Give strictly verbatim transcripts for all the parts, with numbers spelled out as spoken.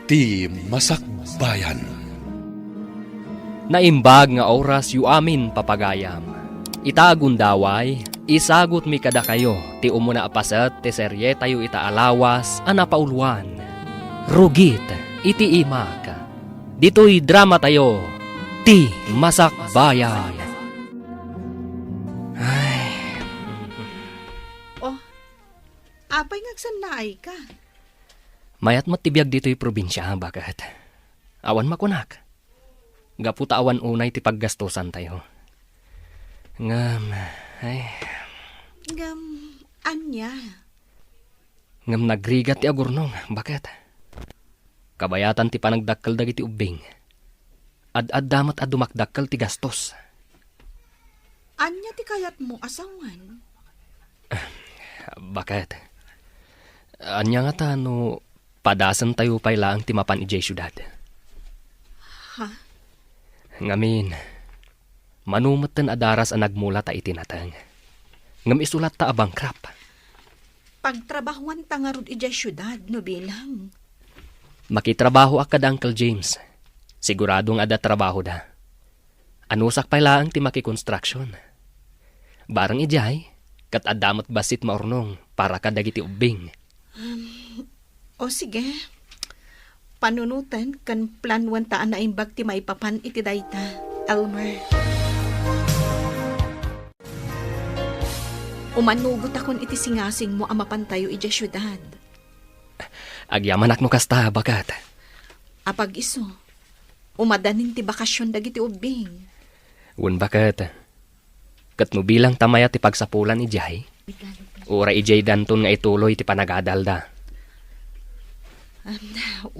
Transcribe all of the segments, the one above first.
Ti Masakbayan. Naimbag nga orasyo amin, papagayam. Ita a gundaway, isagutmi kadakayo ti umuna a paset ti serietayo ita a lawas a napauloan, Rugit iti Imak. Ditoy dramatayo, Ti Masakbayan. Ay. Oh, apay nga agsannaayka? Mayat met ti biag ditoy probinsia, baket. Awan makunak. Gapu ta awan unay ti paggastosantayo. Ngem, ay. Ngem, ania? Ngem nagrigat ti agurnong, baket. Kabayatan ti panagdakkel dagiti ubbing. Ad-adda met a dumakdakkel ti gastos. Ania ti kayatmo a sawen? Baket. Ania ngata no padasentayo pay laeng ti mapan idiay siudad? Ha? Ngamin, mano metten a daras a nagmula ta iti nateng. Ngem isu latta a bankrupt. Pagtrabahuanta ngarud idiay siudad no bilang. Makitrabahoak kada Uncle James. Sigurado nga adda trabahoda. Anusak pay laeng ti makikonstruction. Bareng idiay, ket adda met bassit maurnong para kadagiti ubbing. Um, o sige. Panunoten ken planoenta a naimbag ti maipapan iti dayta, Elmer. Umanugotakon iti singasingmo a mapantayo idiay siudad. Agyamanak no kasta, baket. Apag-isu, umadanin ti bakasion dagiti ubbing. Wen, baket. Ket no bilang ta mayat ti pagsapulan idiay, uray idiay danton nga ituloy ti panagadalda. Um,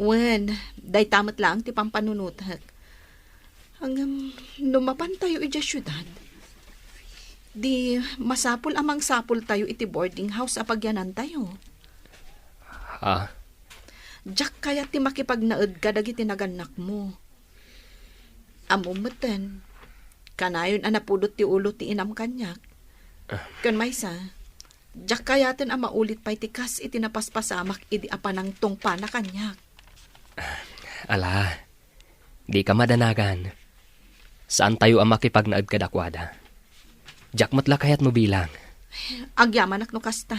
wen, dayta met laeng ti pampanunotek. Ngem, no mapantayo idiay siudad, di masapul a mangsapultayo iti boarding house a pagyanantayo. Ha? Diak kayat ti makipagnaed kadagiti nagannakmo. Ammom metten, kanayon a napudot ti ulo ti inam kaniak. Ah. Ken maysa, diak kayaten a maulit pay ti kas iti napaspasamak idi apan nangtungpana kaniak. Ala, dika madanagan. Saantayo a makipagnaed kadakuada. Diak met la kayat no bilang. Agyamanak no kasta.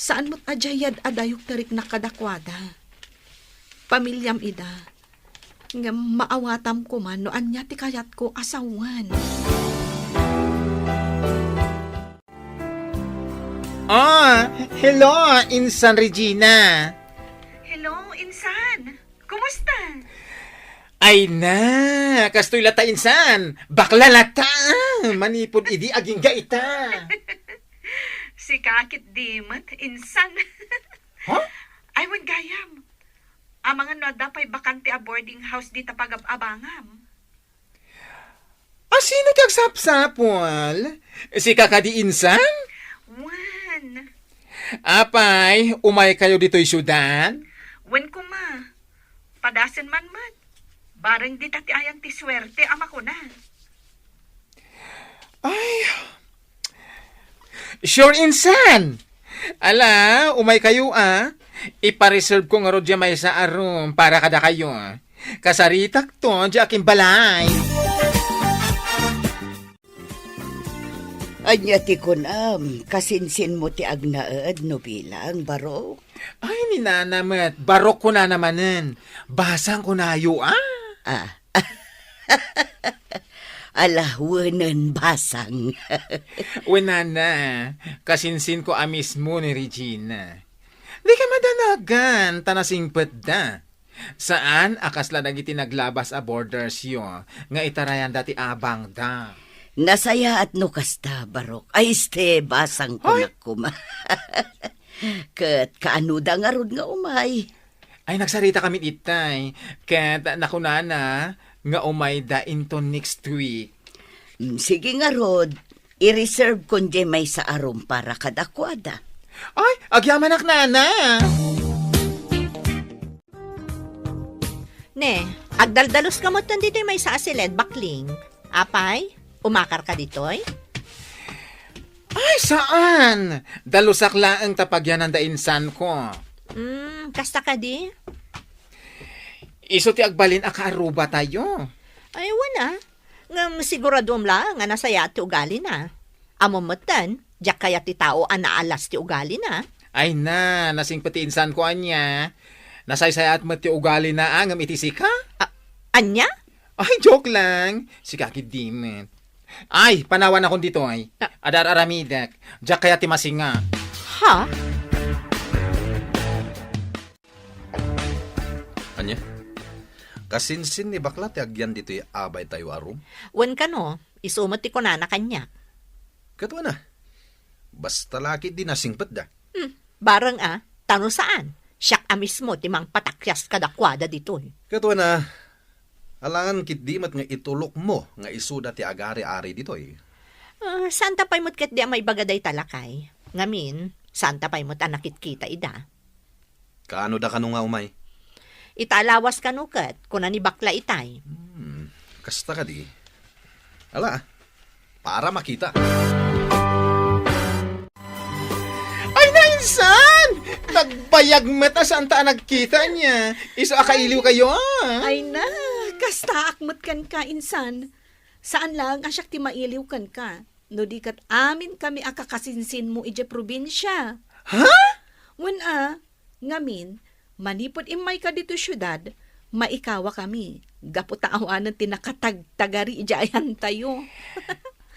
Saan met a diay yad-adayok ti riknak kadakuada. Pamiliam ida. Ngem maawatam koma no ania ti kayatko a sawen. Ah, hello, Insan Regina. Hello, Insan. Kumusta? Ay na, kastoy latta, Insan. Bakla latta. Manipud idi agingga ita. Sika ket di met, Insan. Ha? Ay, wen gayam. Amangan no adda pay bakante a boarding house dita pagab-abangam. A sino ti agsapsapul? Sika kadi, Insan? Wen. Apay, umaykayo ditoy siudad? Wen koma. Padasen man met. Bareng dita ti ayan ti suerte a makuna. Ay. Sure, Insan. Ala, umaykayo, a. Ipa-reserve ko ngarud diay maysa a room para kadakayo. Kasaritakto diay akimbalay. Ania ti kunam, kasinsinmo ti agnaed no bilang, barok? Ay, ni nana met, barok kunana manen. Basang kunayo, a. Ah. Ala, wenen basang. Wen, nana, kasinsinko a mismo ni Regina. Dika madanagan, ta nasingpetda. Saan a kasla dagiti naglabas a boardersyo nga itarayanda ti abangda. Nasayaat no kasta, barok. Ay, este, basang kunak koma. Ket kaanoda ngarud nga umay? Ay, nagsarita kami itay. Ket nakunana nga umayda into next week. Mm, sige ngarud, i-reserve kon diay maysa a room para kadakuada. Ay, agyamanak, nana! Ne, agdaldalos ka met ditoy maysa a siled, bakling. Apay, umakar ka ditoy? Ay, saan! Dalusak laeng ta pagyanan da insanko. Hmm, kasta kadi? Isu ti agbalin a kaarrubatayo. Ay, wen a. Ngem siguradom laeng a nasayaat ti ugalina. Ammom metten, diak kayat ti tao a naalas ti ugalina. Ay na, nasingpet ti insanko ania. Nasaysayaat met ti ugalina, a, ngem iti sika? A-, ania? Ay, joke lang. Sika ketdi met. Ay, panawanakon ditoy. Ah. Adda ar-aramidek. Diak kayat ti masinga. Ha? Ania? Kasinsin ni bakla ti agyan ditoy abaytayo a room? Wen kano, isu met ti kunana kaniak. Ket wen a, basta la ketdi nasingpetda. Hmm, bareng a, ta no saan, siak a mismo ti mangpatakyas kadakuada ditoy. Ket wen a, alangan ketdi met nga itulokmo nga isuda ti agari-ari ditoy. Ah, saanta pay met ketdi a maibaga dayta, lakay. Ngamin, saanta pay met a nakitkita ida. Kaanoda kano nga umay? Ita a lawas kano ket, kuna ni bakla itay. Hmm, kasta kadi. Ala, para makita. Ay, na, insan! Nagbayag met a saanta a nagkita ania. Isu a kailiwkayo, a. Ay na, kastaak met kenka, insan. Saan laeng a siak ti mailiw kenka. No di ket amin kami a kakasinsinmo idiay probinsia. Ha? Wen a, ngamin, manipud immayka ditoy siudad, maikawa kami, gapu ta awanen ti nakatagtagari idiay ayantayo.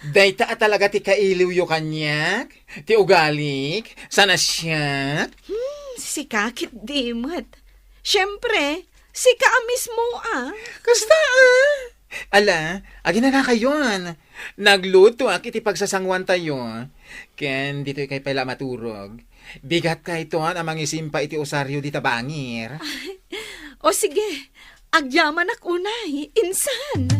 Dayta a talaga ti kailiwyo kaniak, ti ugalik, saan a siak? Hmm, sika ketdi met. Siempre, sika a mismo a. Kasta a. Ala, aginanakayon. Naglutoak iti pagsasanguantayo. Ken ditoykay pay la maturog. Bigatkayton a mangisimpa iti usario dita bangir. O sige, agyamanak unay, insan.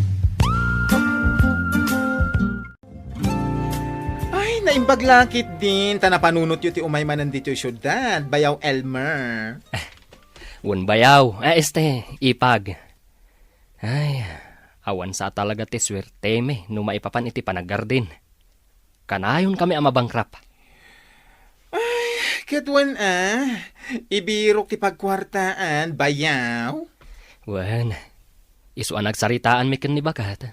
Ay, naimbag la ketdin ta napanunotyo ti umay manen ditoy siudad, Bayaw Elmer. Wen, Bayaw, a, este, Ipag. Ay, awan sa talaga ti suertemi no maipapan iti panagardin. Kanayon kami a mabankrupt. Ay, ket wen a, ibirok ti pagkuartaan, Bayaw. Wen, isu a nagsaritaanmi ken ni Bagat.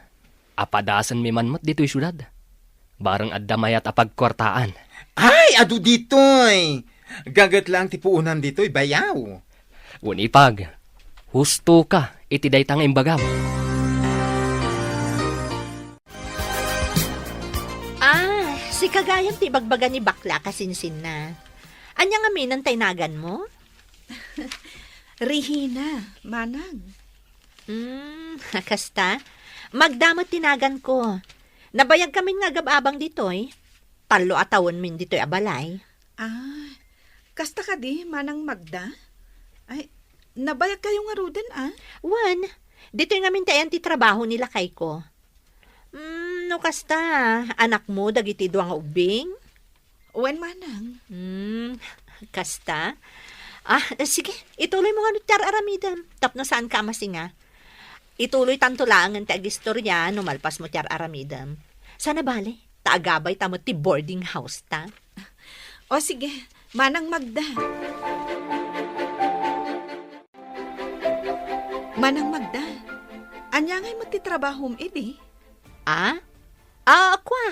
Apadasenmi man met ditoy siudad. Bareng adda mayat a pagkuartaan. Ay, adu ditoy! Gaget laeng ti puonam ditoy, Bayaw. Wen, Ipag, husto ka iti dayta nga imbagam. Ah, sika gayam ti ibagbaga ni bakla a kasinsinna. Ania ngamin ti naganmo? Rihina, manang. Hmm, kasta? Magda met ti naganko. Nabayagkamin nga agab-abang ditoy. Tallo a tawenmin ditoy a balay. Ah, kasta kadi, Manang Magda? Ay, nabayagkayo ngaruden, a? Wen, ditoy ngamin ti ayan ti trabaho ni lakayko. Hmm, no kasta, anakmo dagiti dua nga ubbing? Wen, manang. Hmm, kasta? Ah, sige, ituloymo ngano ti ar-aramidem tapno saanka a masinga. Ituloytanto laengen ti agistoria no malpasmo ti ar-aramidem. Saan a bale, ta agabayta met ti boarding house ta. O sige, Manang Magda. Manang Magda, ania ngay met ti trabahom idi? Ah? Ah, kua?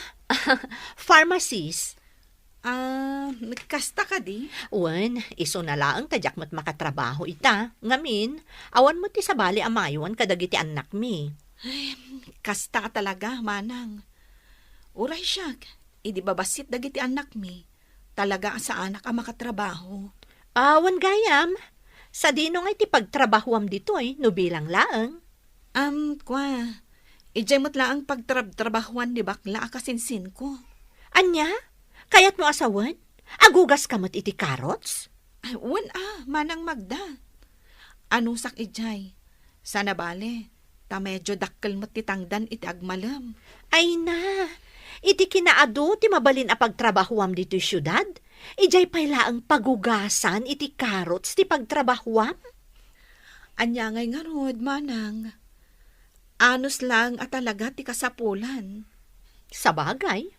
Pharmacist. Ah, kasta kadi? Wen, isuna laeng ta diak met makatrabaho ita. Ngamin, awan met ti sabali a maywan kadagiti annakmi. Ay, kasta a talaga, manang. Uray siak, idi babassit dagiti annakmi, talaga a saanak a makatrabaho. Awan gayam, sadino ngay ti pagtrabahoam ditoy no bilang laeng? Am, kua, idiay met laeng pagtrabtrabahoan ni bakla a kasinsinko. Ania? Kayatmo a sawen? Agugaska met iti carrots? Ay, wen a, Manang Magda. Anusak idiay. Saan a bale, ta medio dakkel met ti tangdan iti agmalem. Ay na, iti kinaadu ti mabalin a pagtrabahoam ditoy siudad, idiay pay laeng pagugasan iti carrots ti pagtrabahoam? Ania ngay ngarud, manang? Anus laeng a talaga ti kasapulan. Sabagay.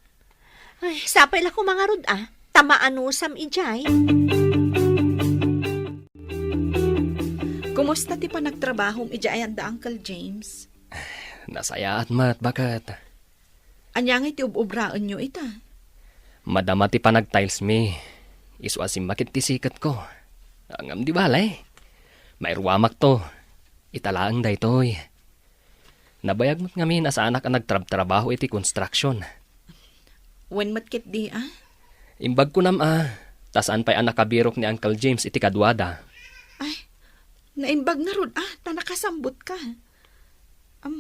Ay, sapay la koma ngarud a, ta maanusam idiay. Kom-, Kumusta ti panagtrabahom idiay ayan da Uncle James? Nasayaat met, baket. Ania ngay ti ub-ubraenyo ita? Madama ti panag-tiles mi. Isu a simmakit ti siketko. Ngem di bale. Mairuamakto. Ita laeng daytoy. Nabayag met ngamin a saanak a nagtrabtrabaho iti construction. Wen met ketdi a? Imbag kunam a, ta saan pay a nakabirok ni Uncle James iti kaduada. Ay, naimbag ngarud a, ta nakasambutka. Am,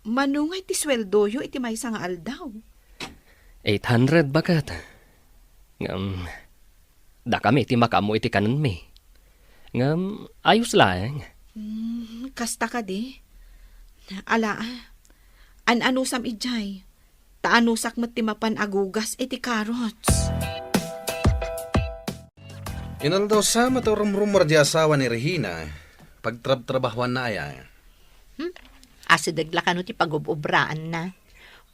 mano ngay ti sueldoyo iti maysa nga aldaw? Eight hundred, baket. Ngem, dakami ti makaammo iti kanenmi. Ngem, ayos laeng. Hmm, kasta kadi? Ala, a. An-anusam idiay. Ta anusak met ti mapan agugas iti carrots. Inaldaw sa met a rumrummuar di asawa ni Regina, pagtrabtrabahuanna aya. Hmm? Asideg la kano ti pagub-ubraanna.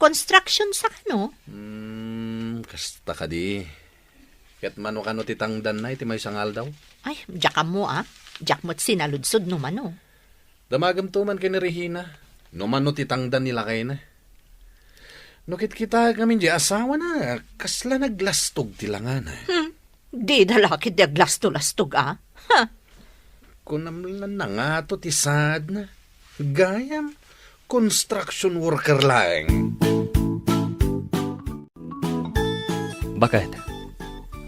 Construction sa kano? Hmm, kasta kadi. Ket mano kano ti tangdanna iti maysa nga aldaw? Ay, diak ammo a. Diak met sinaludsod no mano. Damagem to man ken ni Regina, no mano ti tangdan ni lakayna. No kitkitaek ngamin di asawana, kasla naglastog ti langana. Hmm. Dida la ketdi aglasto-lastog a. Ha? Kunam la nangato ti saadna. Gayam, construction worker laeng. Baket,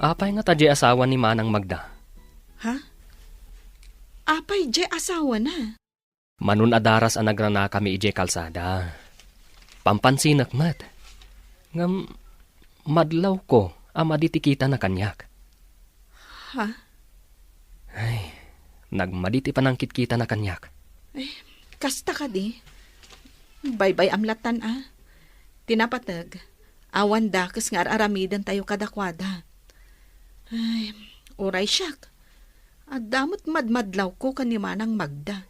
apay ngata diay asawa ni Manang Magda? Ha? Apay diay asawana? Mano a daras a nagranakami idiay kalsada. Pampansinek met. Ngem madlawko a madi ti kitana kaniak. Ha? Ay, nagmadi ti panangkitkitana kaniak. Ay, kasta kadi? Baybay-am lattan a. Ti napateg, awan dakes nga ar-aramidentayo kadakuada. Ay, uray siak. Adda met madmadlawko ken ni Manang Magda.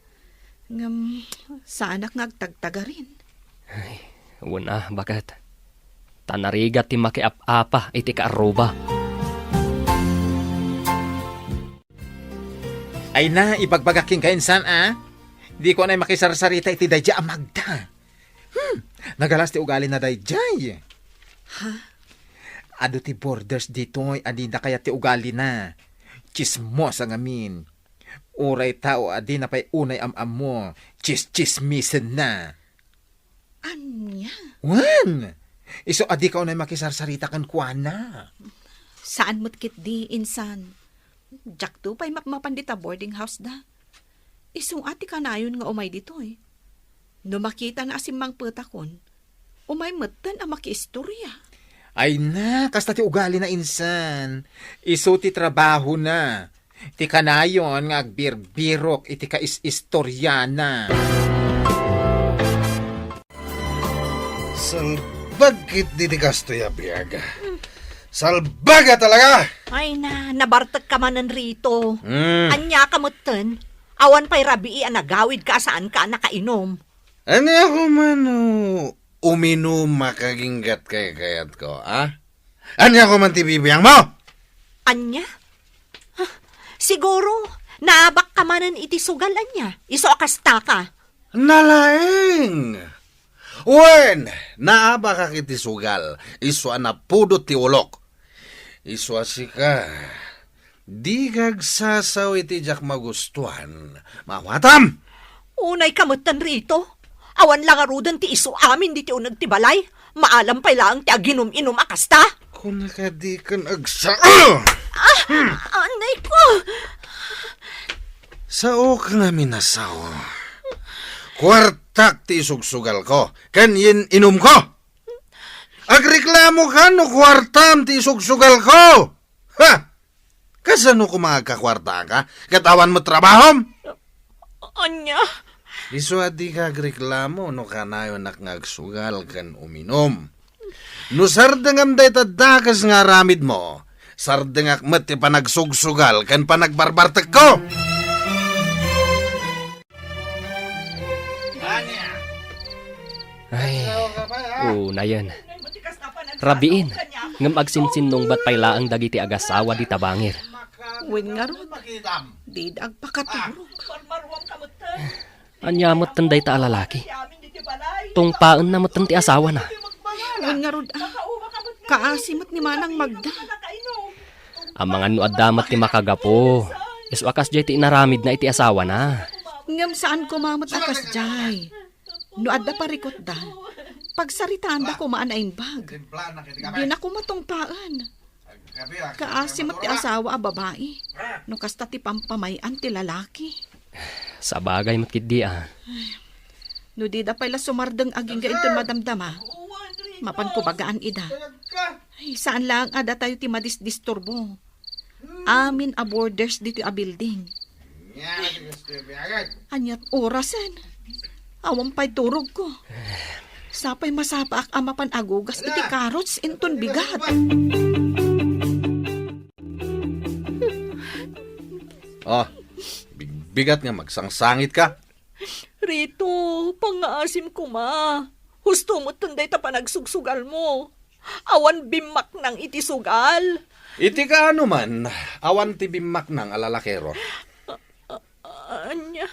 Ngem, saanak nga agtagtagarin. Ay, wen a, baket. Ta narigat ti makiap-apa iti kaarruba. Ay na, ibagbagak kenka insan a. Diko anay makisarsarita iti daydiay a Magda. Hmm, nagalas ti ugalina daydiay. Ha? Adu ti borders ditoy a dida kayat ti ugalina. Tsismosa ngamin. Uray tao a dina pay unay am-ammo, tsistsismisenna. Ania? Wen! Isu a dika unay makisarsarita kenkuana. Saan met ketdi, insan. Diakto pay mapmapan dita boarding house da. Isu a ti kanayon nga umay ditoy. No makitana a simmangpetakon, umay metten a makiistorya. Ay na, kasta ti ugalina insan. Isu ti trabahona. Ti kanayon nga agbirbirok iti kais-istoriana. Salbag ketdi ti kastoy a biag. Salbaga talaga! Ay na, nabartekka manen, Rito. Mm. Ania ka metten? Awan pay rabii a nagawidka a saanka a nakainom. Ania ko man no uminum a kaginggat kaykayatko, a? Ania ko man ti bibiangmo? Ania? Ah, siguro, naabakka manen iti sugal ania? Isu a kastaka. Nalaeng! Wen, naabakak iti sugal, isu a napudot ti ulok. Isu a sika, dika agsasao iti diak magustuan. Maawatam! Unayka metten, Rito. Awan la ngaruden ti isu amin ditoy uneg ti balay. Maalam pay laeng ti aginum-inum a kasta. Kuna kadi ken agsa-, Ah! Anay ko! Saok ngamin a sao. Kuartak ti isugsugalko ken yen-inumko. Agreklamoka no kuartam ti isugsugalko. Ha? Kasano koma agkakuartaka ket awan met trabahom? Ania? Isu a dika agreklamo no kanayonak nga agsugal ken uminum. No sardengam dayta dakes nga aramidmo, sardengak met ti panagsugsugal ken panagbarbartekko. Ay, unayen. Rabiin, ngem agsinsinnungbat pay laeng dagiti agasawa dita bangir. Wen ngarud, dida agpakaturog. Ania metten dayta a lalaki? Tungpaenna metten ti asawana. Wen ngarud, ah, kaasi met ni Manang Magda. Amangan no adda met ti makagapu. Isu a kasdiay ti inaramidna iti asawana. Ngem saan koma met a kasdiay. No adda parikutda, pagsaritaanda koma a naimbag. Dina koma tungpaen. Kaasi met ti asawa a babai. No kasta ti pampamay-an ti lalaki. Sabagay met ketdi, a. No dida pay la sumardeng agingga inton madamdama, mapanko bagaan ida. Ay, saan laeng a datayo ti madisdisturbo. Amin a boarders ditoy a building. Aniat orasen? Awan pay turogko. Sapay masapaak a mapan agugas iti carrots inton bigat. Ah, bigbigat nga magsangsangitka. Rito, pangngaasim koma. Husto metten dayta panagsugsugsalmo. Awan bimmaknang iti sugal. Iti kaano man, awan ti bimmaknang a lalakero. A-, a-, ania?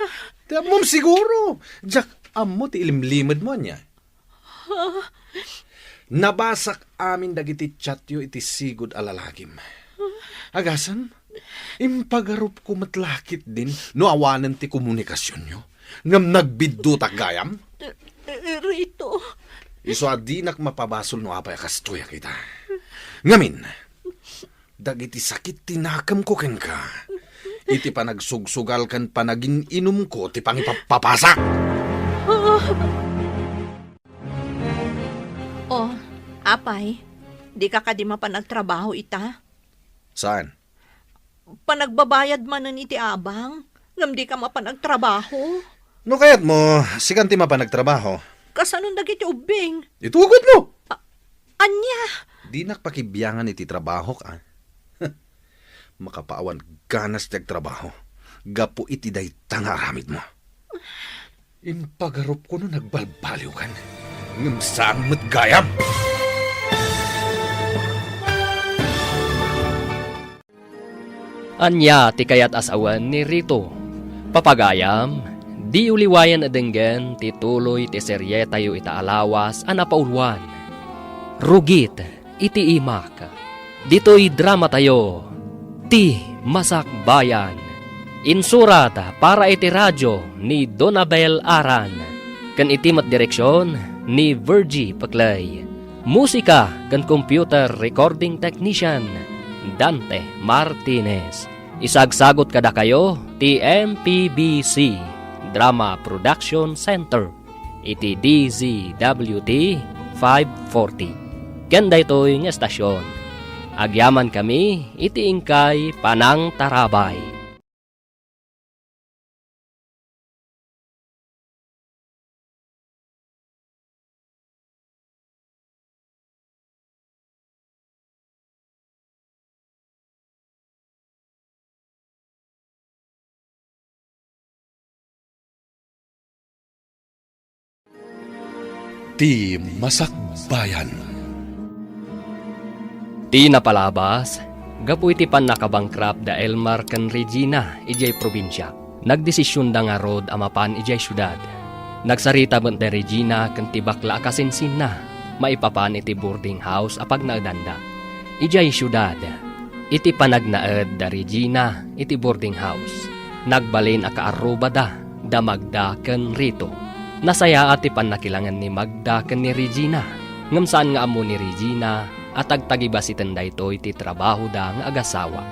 Ti ammom siguro. Diak ammo ti ilimlimedmo, ania? Nabasak amin dagiti chatyo iti sigud a lalakim. Agasem, impagarupko met la ketdin no awanen ti komunikasionyo. Ngem nagbiddutak gayam? Eh, eh, Rito. Isu a dinak mapabasol no apay a kastoy a kita. Ngamin, dagiti sakit ti nakemko kenka, iti panagsugsugal ken panagin-inumko ti pangipappapasak. Oh, apay, dika kadi mapan agtrabaho ita? Saan? Panagbabayad manen iti abang, ngem dika mapan agtrabaho. No kayatmo, sikan ti mapan agtrabaho. Kasanon dagiti ubbing? Itugotmo! A-, ania? Dinak pakibiangan iti trabahok, a. Makapaawan ganas ti agtrabaho gapu iti dayta nga aramidmo. Impagarupko no nagbalbaliwkan, ngem saan met gayam. Ania ti kayat a sawen ni Rito? Papagayam, diyo liwayan a denggen ti tuloy ti serietayo ita a lawas a napauluan, Rugit iti Imak. Ditoy dramatayo, Ti Masakbayan. Insurat para iti radio ni Donabel Aran, ken iti met direksion ni Virgie Peclay. Musika ken computer recording technician, Dante Martinez. Isagsagot kadakayo ti M P B C Drama Production Center iti D Z W T five forty. Ken daytoy nga estasyon, agyamankami iti inkay panangtarabay. Ti Masakbayan. Ti napalabas, gapu iti pannakabangkrap da Elmar ken Regina idiay probinsia, nagdesisionda ngarud a mapan idiay siudad. Nagsarita met da Regina ken ti bakla a kasinsinna maipapan iti boarding house a pagnaedanda. Idiay siudad, iti panagnaed da Regina iti boarding house, nagbalin a kaarrubada da Magda ken Rito. Nasayaat ti pannakilangen ni Magda ken ni Regina, ngem saan nga ammo ni Regina a tagtagibasiten daytoy ti trabahoda nga agasawa.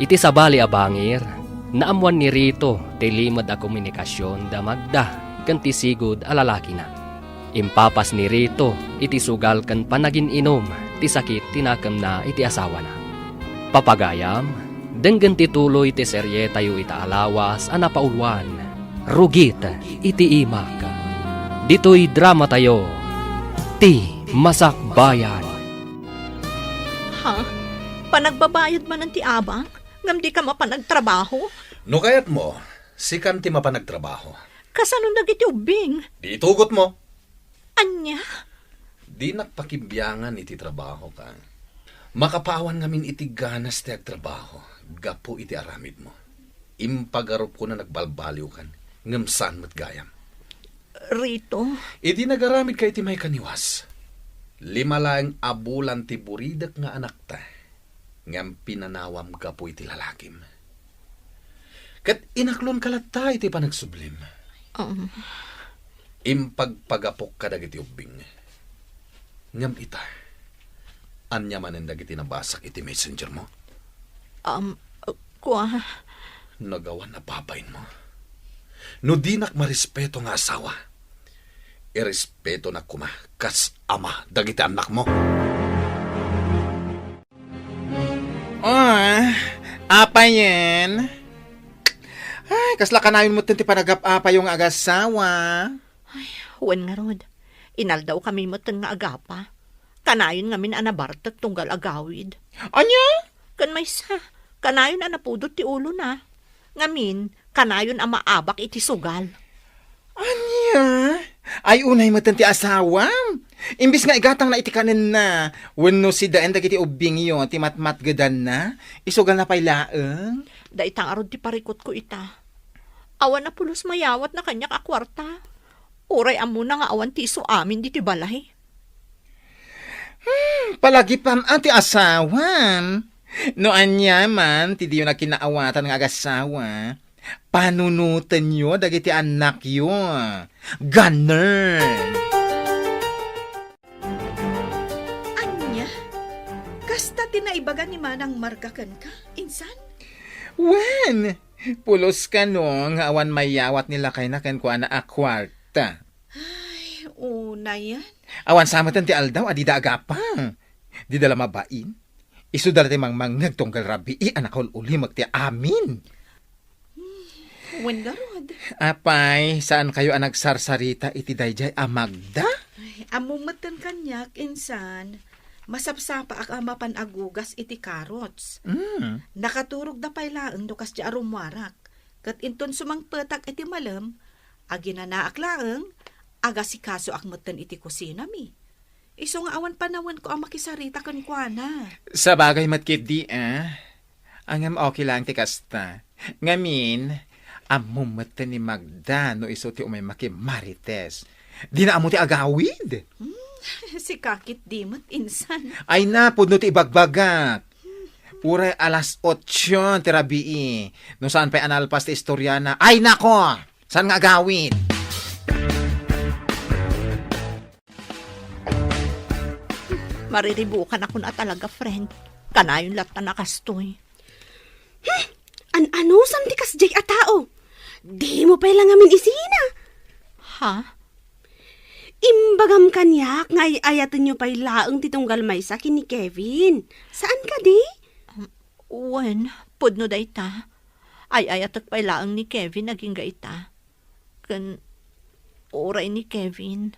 Iti sabali a bangir, naammoan ni Rito ti limed a komunikasion da Magda ken ti sigud a lalakina. Impapas ni Rito iti sugal ken panagin-inum ti sakit ti nakemna iti asawana. Papagayam, denggen ti tuloy ti serietayo ita a lawas a napauluan, Rugit iti Imak. Ditoy dramatayo, Ti Masakbayan. Ha? Panagbabayad manen ti abang, ngem dika mapan agtrabaho? No kayatmo, sikan ti mapan agtrabaho. Kasanon dagiti ubbing? Di itugotmo. Ania? Dinak pakibiangan iti trabahok. Makapaawan ngamin iti ganas ti agtrabaho. gapu iti aramidmo. Impagarupko no nagbalbaliwkan, ngem saan met gayam. Rito? Idi nagaramidka iti maikaniwas, lima laeng a bulan ti buridek nga anakta, ngem pinanawam gapu iti lalakim. Ket inaklonka latta iti panagsublim. Um. Impagpagapok kadagiti ubbing. Ngem ita, ania manen dagiti nabasak iti messenger mo? Um, kua? Nagawan a babain mo. No dinak marespeto nga asawa, irespetonak koma kas ama dagiti annakmo. Ah, apayen? Ay, kasla kanayon metten ti panagap-apayo nga agasawa. Ay, wen ngarud, inaldawkami metten nga agapa. Kanayon ngamin a nabartek tunggal agawid. Ania? Ken maysa, kanayon a napudot ti ulona. Ngamin, kanayon a maabak iti sugal. Ania? Ay, unay metten ti asawam. Imbis nga igatangna iti kanenna, wenno sidaen dagiti ubbingyo ti matmatgedanna, isugalna pay laeng. Dayta ngarud ti parikutko ita. Awan a pulos mayawatna kaniak a kuarta. Uray ammona nga awan ti isu amin ditoy balay. Hmm, palagipan a ti asawam. No ania man ti diyo nagkinaawatan nga agasawa, panunotenyo dagiti annakyo. Ganern! Ania? Kasta ti naibaga ni Manang Marga kenka, insan? Wen, pulos kano nga awan mayawat ni lakayna kenkuana a kuarta. Ay, unayen. Awan sa metten ti aldaw a dida agapa. Dida la mabain. Isuda la ti mangmangngeg tunggal rabii a nakaul-ulimek ti amin. Wen ngarud. Apay, saankayo a nagsarsarita iti daydiay a Magda? Ay, ammom metten kaniak, insan. Masapsapaak a mapan agugas iti carrots. Mm. Nakaturogda pay laeng no kasdiay a rummuarak. Ket inton sumangpetak iti malem, aginanaak laeng, agasikasoak metten iti kusinami. Isu nga awan panawenko a makisarita kenkuana. Sabagay met ketdi, eh. Ngem okay lang ti kasta. Ngamin, ammom metten ni Magda no isu ti umay makimarites. Dina ammo ti agawid. Hmm, sika ketdi met, insan. Ay na, pudno ti ibagbagak. Uray alas otso ti rabii. No saan pay a nalpas ti istoriana. Ay nako! Saan nga agawid? Mariribukanakon a talaga, friend. Kanayon latta a kastoy. Hmm, an-anusan ti kasdiay a tao? Dimo pay la ngamin isina. Ha? Imbagam kaniak nga ay-ayatenyo pay laeng ti tunggal maysa ken ni Kevin. Saan kadi? Um, wen, pudno dayta. Ay-ayatek pay laeng ni Kevin agingga ita. Ken uray ni Kevin,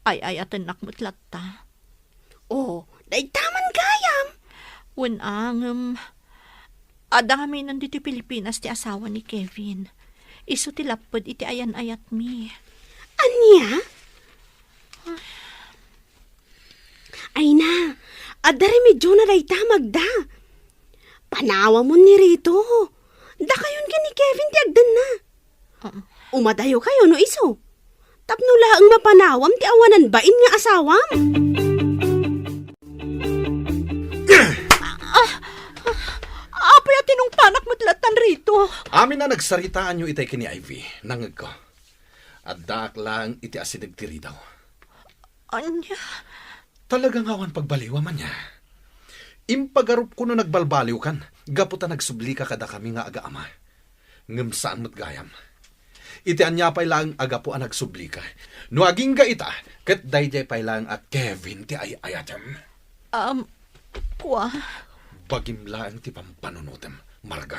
ay-ayatennak met latta. Oh, dayta man gayam. Wen a, ngem, adda ngamin ditoy Pilipinas ti asawa ni Kevin. Isu ti lapped iti ayan-ayatmi. Ania? Ay na, adda remedyona dayta, Magda. Panawamon ni Rito. Dakayon ken ni Kevin ti agdenna. Ah. Umadayokayo no isu. Tapno laeng mapanawam ti awanan bain nga asawam. Ah, ah, apay a tinungpanak met lattan Rito? Amin a nagsaritaanyo itay ken ni Ivy, nangngegko. Addaak laeng iti asideg ti ridaw. Ania? Talaga nga awan pagbaliwam, ania? Impagarupko no nagbalbaliwkan, gapu ta nagsublika kadakami nga agaama. Ngem saan met gayam. Iti ania pay laeng a gapu a nagsublika. No agingga ita, ket daydiay pay laeng a Kevin ti ay-ayatem. Um, kua? Bagim laeng ti pampanunotem, Marga.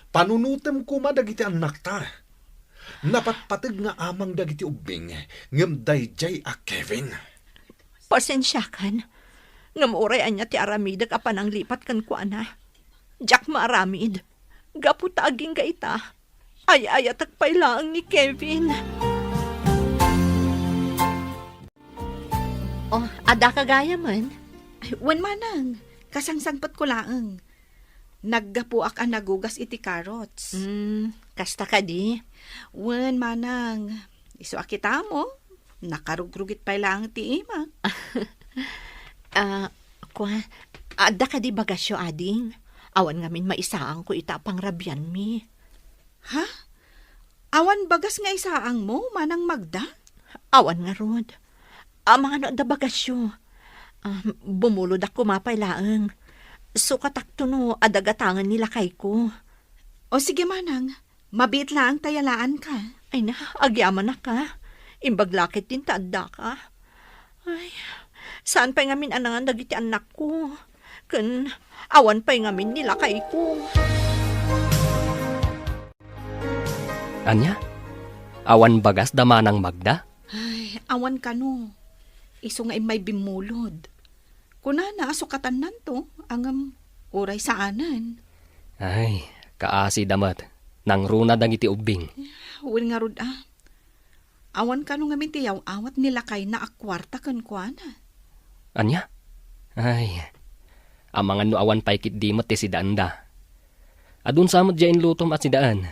Panunotem koma dagiti annakta. Napatpateg nga amang dagiti ubbing, ngem daydiay a Kevin. Pasensiakan, ngem uray ania ti aramidek a pananglipat kenkuana, diak maaramid. Gapu ta agingga ita, ay-ayatek pay laeng ni Kevin. Oh, adda ka gayamen? Ay, wen manang, kasangsangpetko laeng. Naggapuak a nagugas iti carrots. Hmm, kasta kadi? Wen, manang, isu a kitamo, nakarugrugit pay laeng ti imak. Ah, kua, adda kadi bagasyo, ading? Awan ngamin maisaangko ita a pangrabianmi. Ha? Awan bagas nga isaangmo, Manang Magda? Awan ngarud. Amangan no adda bagasyo. Ah, bumulodak koma pay laeng. Sukatakto no adda gatangen ni lakayko. O sige, manang. Mabiit laeng ta yalaanka. Ay na, agyamanak a. Imbag la ketdin ta addaka. Ay, saan pay ngamin a nangan dagiti annakko? Ken awan pay ngamin ni lakayko. Ania? Awan bagas da Manang Magda? Ay, awan kano. Isu nga immay bimmulod. Kunana a sukatannanto, ngem uray saanen. Ay, kaasi da met. Nangruna dagiti ubbing. Wen ngarud a. Awan kano ngamin ti yaw-awat ni lakayna a kuarta kenkuana. Ania? Ay, amangan no awan pay ketdi met ti sidaenda. Adun sa met diay inlutom a sidaen.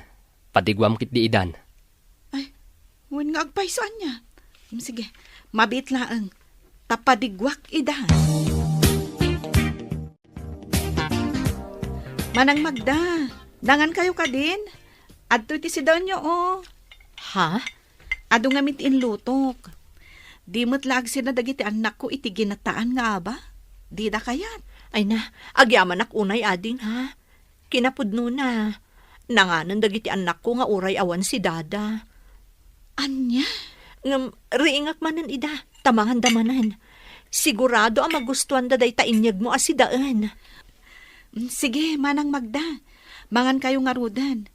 Padiguam ketdi idan. Ay, wen nga agpayso ania. Mm, sige, mabiit laeng. Ta padiguak idan. Manang Magda, nangan kayo kadin? Adtoy ti sidaenyo, o. Ha? Adu ngamin ti inlutok. Di met la agsina dagiti annakko iti ginataan nga aba. Dida kayat. Ay na, agyamanak unay, ading, ha? Kinapudnona, nanganen dagiti annakko nga uray awan si Dada. Ania? Ngem riingak manen ida, ta manganda manen. Sigurado a magustuanda dayta inyegmo a sidaen. Mm, sige, Manang Magda. Mangan kayo ngaruden.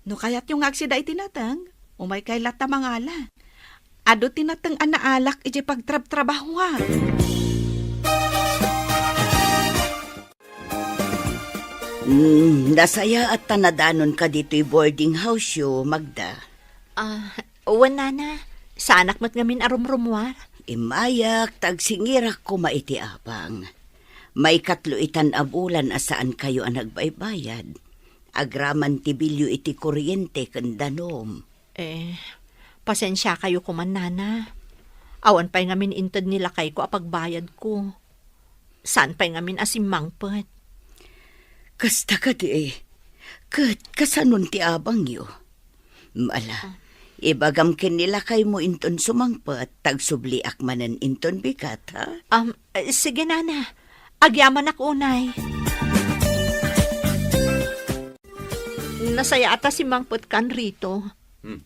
No kayatyo nga agsida iti nateng, umay kay latta mangala. Adu ti nateng a naalak iti pagtrabtrabahoak. Mm, nasayaat ta nadanonka ditoy boarding house-yo, Magda. Ah, wen, Nana. Saanak met ngamin a rumrumuar. Immayak ta agsingirak koma iti abang. Maikatlo itan a bulan a saankayo a nagbaybayad. Agraman ti bilyo iti kuryente ken danum. Eh, pasensiakayo koman, Nana. Awan pay ngamin inted ni lakayko a pagbayadko. Saan pay ngamin a simmangpet. Kasta kadi, ket kasanon ti abangyo? Ala, ah, ibagam ken ni lakaymo inton sumangpet, ta agsubliak manen inton bigat, ha? Um, eh, sige, Nana. Agyamanak unay. Nasayaat a simmangpetkan, Rito. Hmm.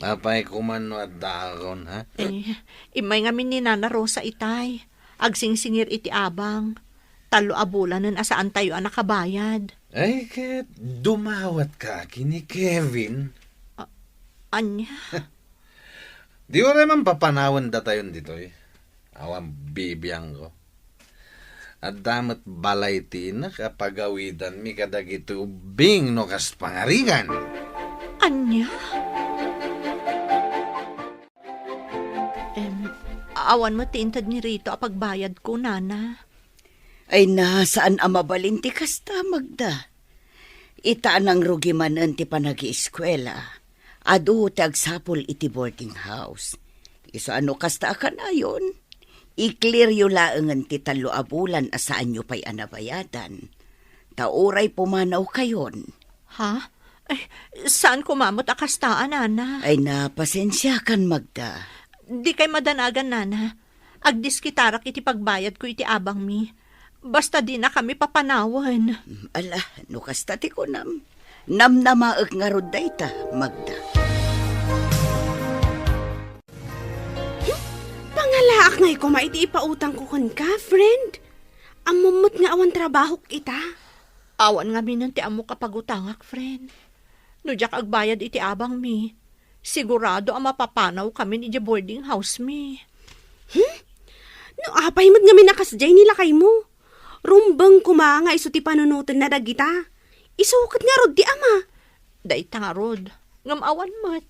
Apay koman no addaakon, ha? Eh, immay ngamin ni Nana Rosa itay. Agsingsingir iti abang. Tallo a bulanen a saantayo a nakabayad. Ay, ket dumawatka ken ni Kevin. A-, ania? Di uray man papanawen datayon ditoy. Awan bibiangko. Adda met balay ti inak a pagawidanmi kadagiti ubbing no kas pangarigan. Ania? Em, awan met ti inted ni Rito a pagbayadko, Nana. Ay na, saan a mabalin ti kasta, Magda. Ita a nangrugi manen ti panagieskuela. Adu ti agsapul iti boarding house. Isu a no kasta a kanayon, i-clearyo laengen ti tallo a bulan a saanyo pay a nabayadan. Ta uray pumanawkayon. Ha? Ay, saan koma met a kasta, Nana? Ay na, pasensiakan, Magda. Dikay madanagan, Nana. Agdiskitarak iti pagbayadko iti abangmi. Basta dinakami papanawen. Ala, no kasta ti kunam, namnamaek ngarud dayta, Magda. Pangalaak ngay koma iti ipautangko kenka, friend. Ammom met nga awan trabahok ita. Awan ngaminen ti ammok a pagutangak, friend. No diak agbayad iti abangmi, sigurado a mapapanawkamin idiay boarding house mi. Hmm? No apay met ngamin a kasdiay ni lakaymo? Rumbeng koma nga isu ti panunotenna dagita. Isu ket ngarud ti ama. Dayta ngarud, ngem awan met.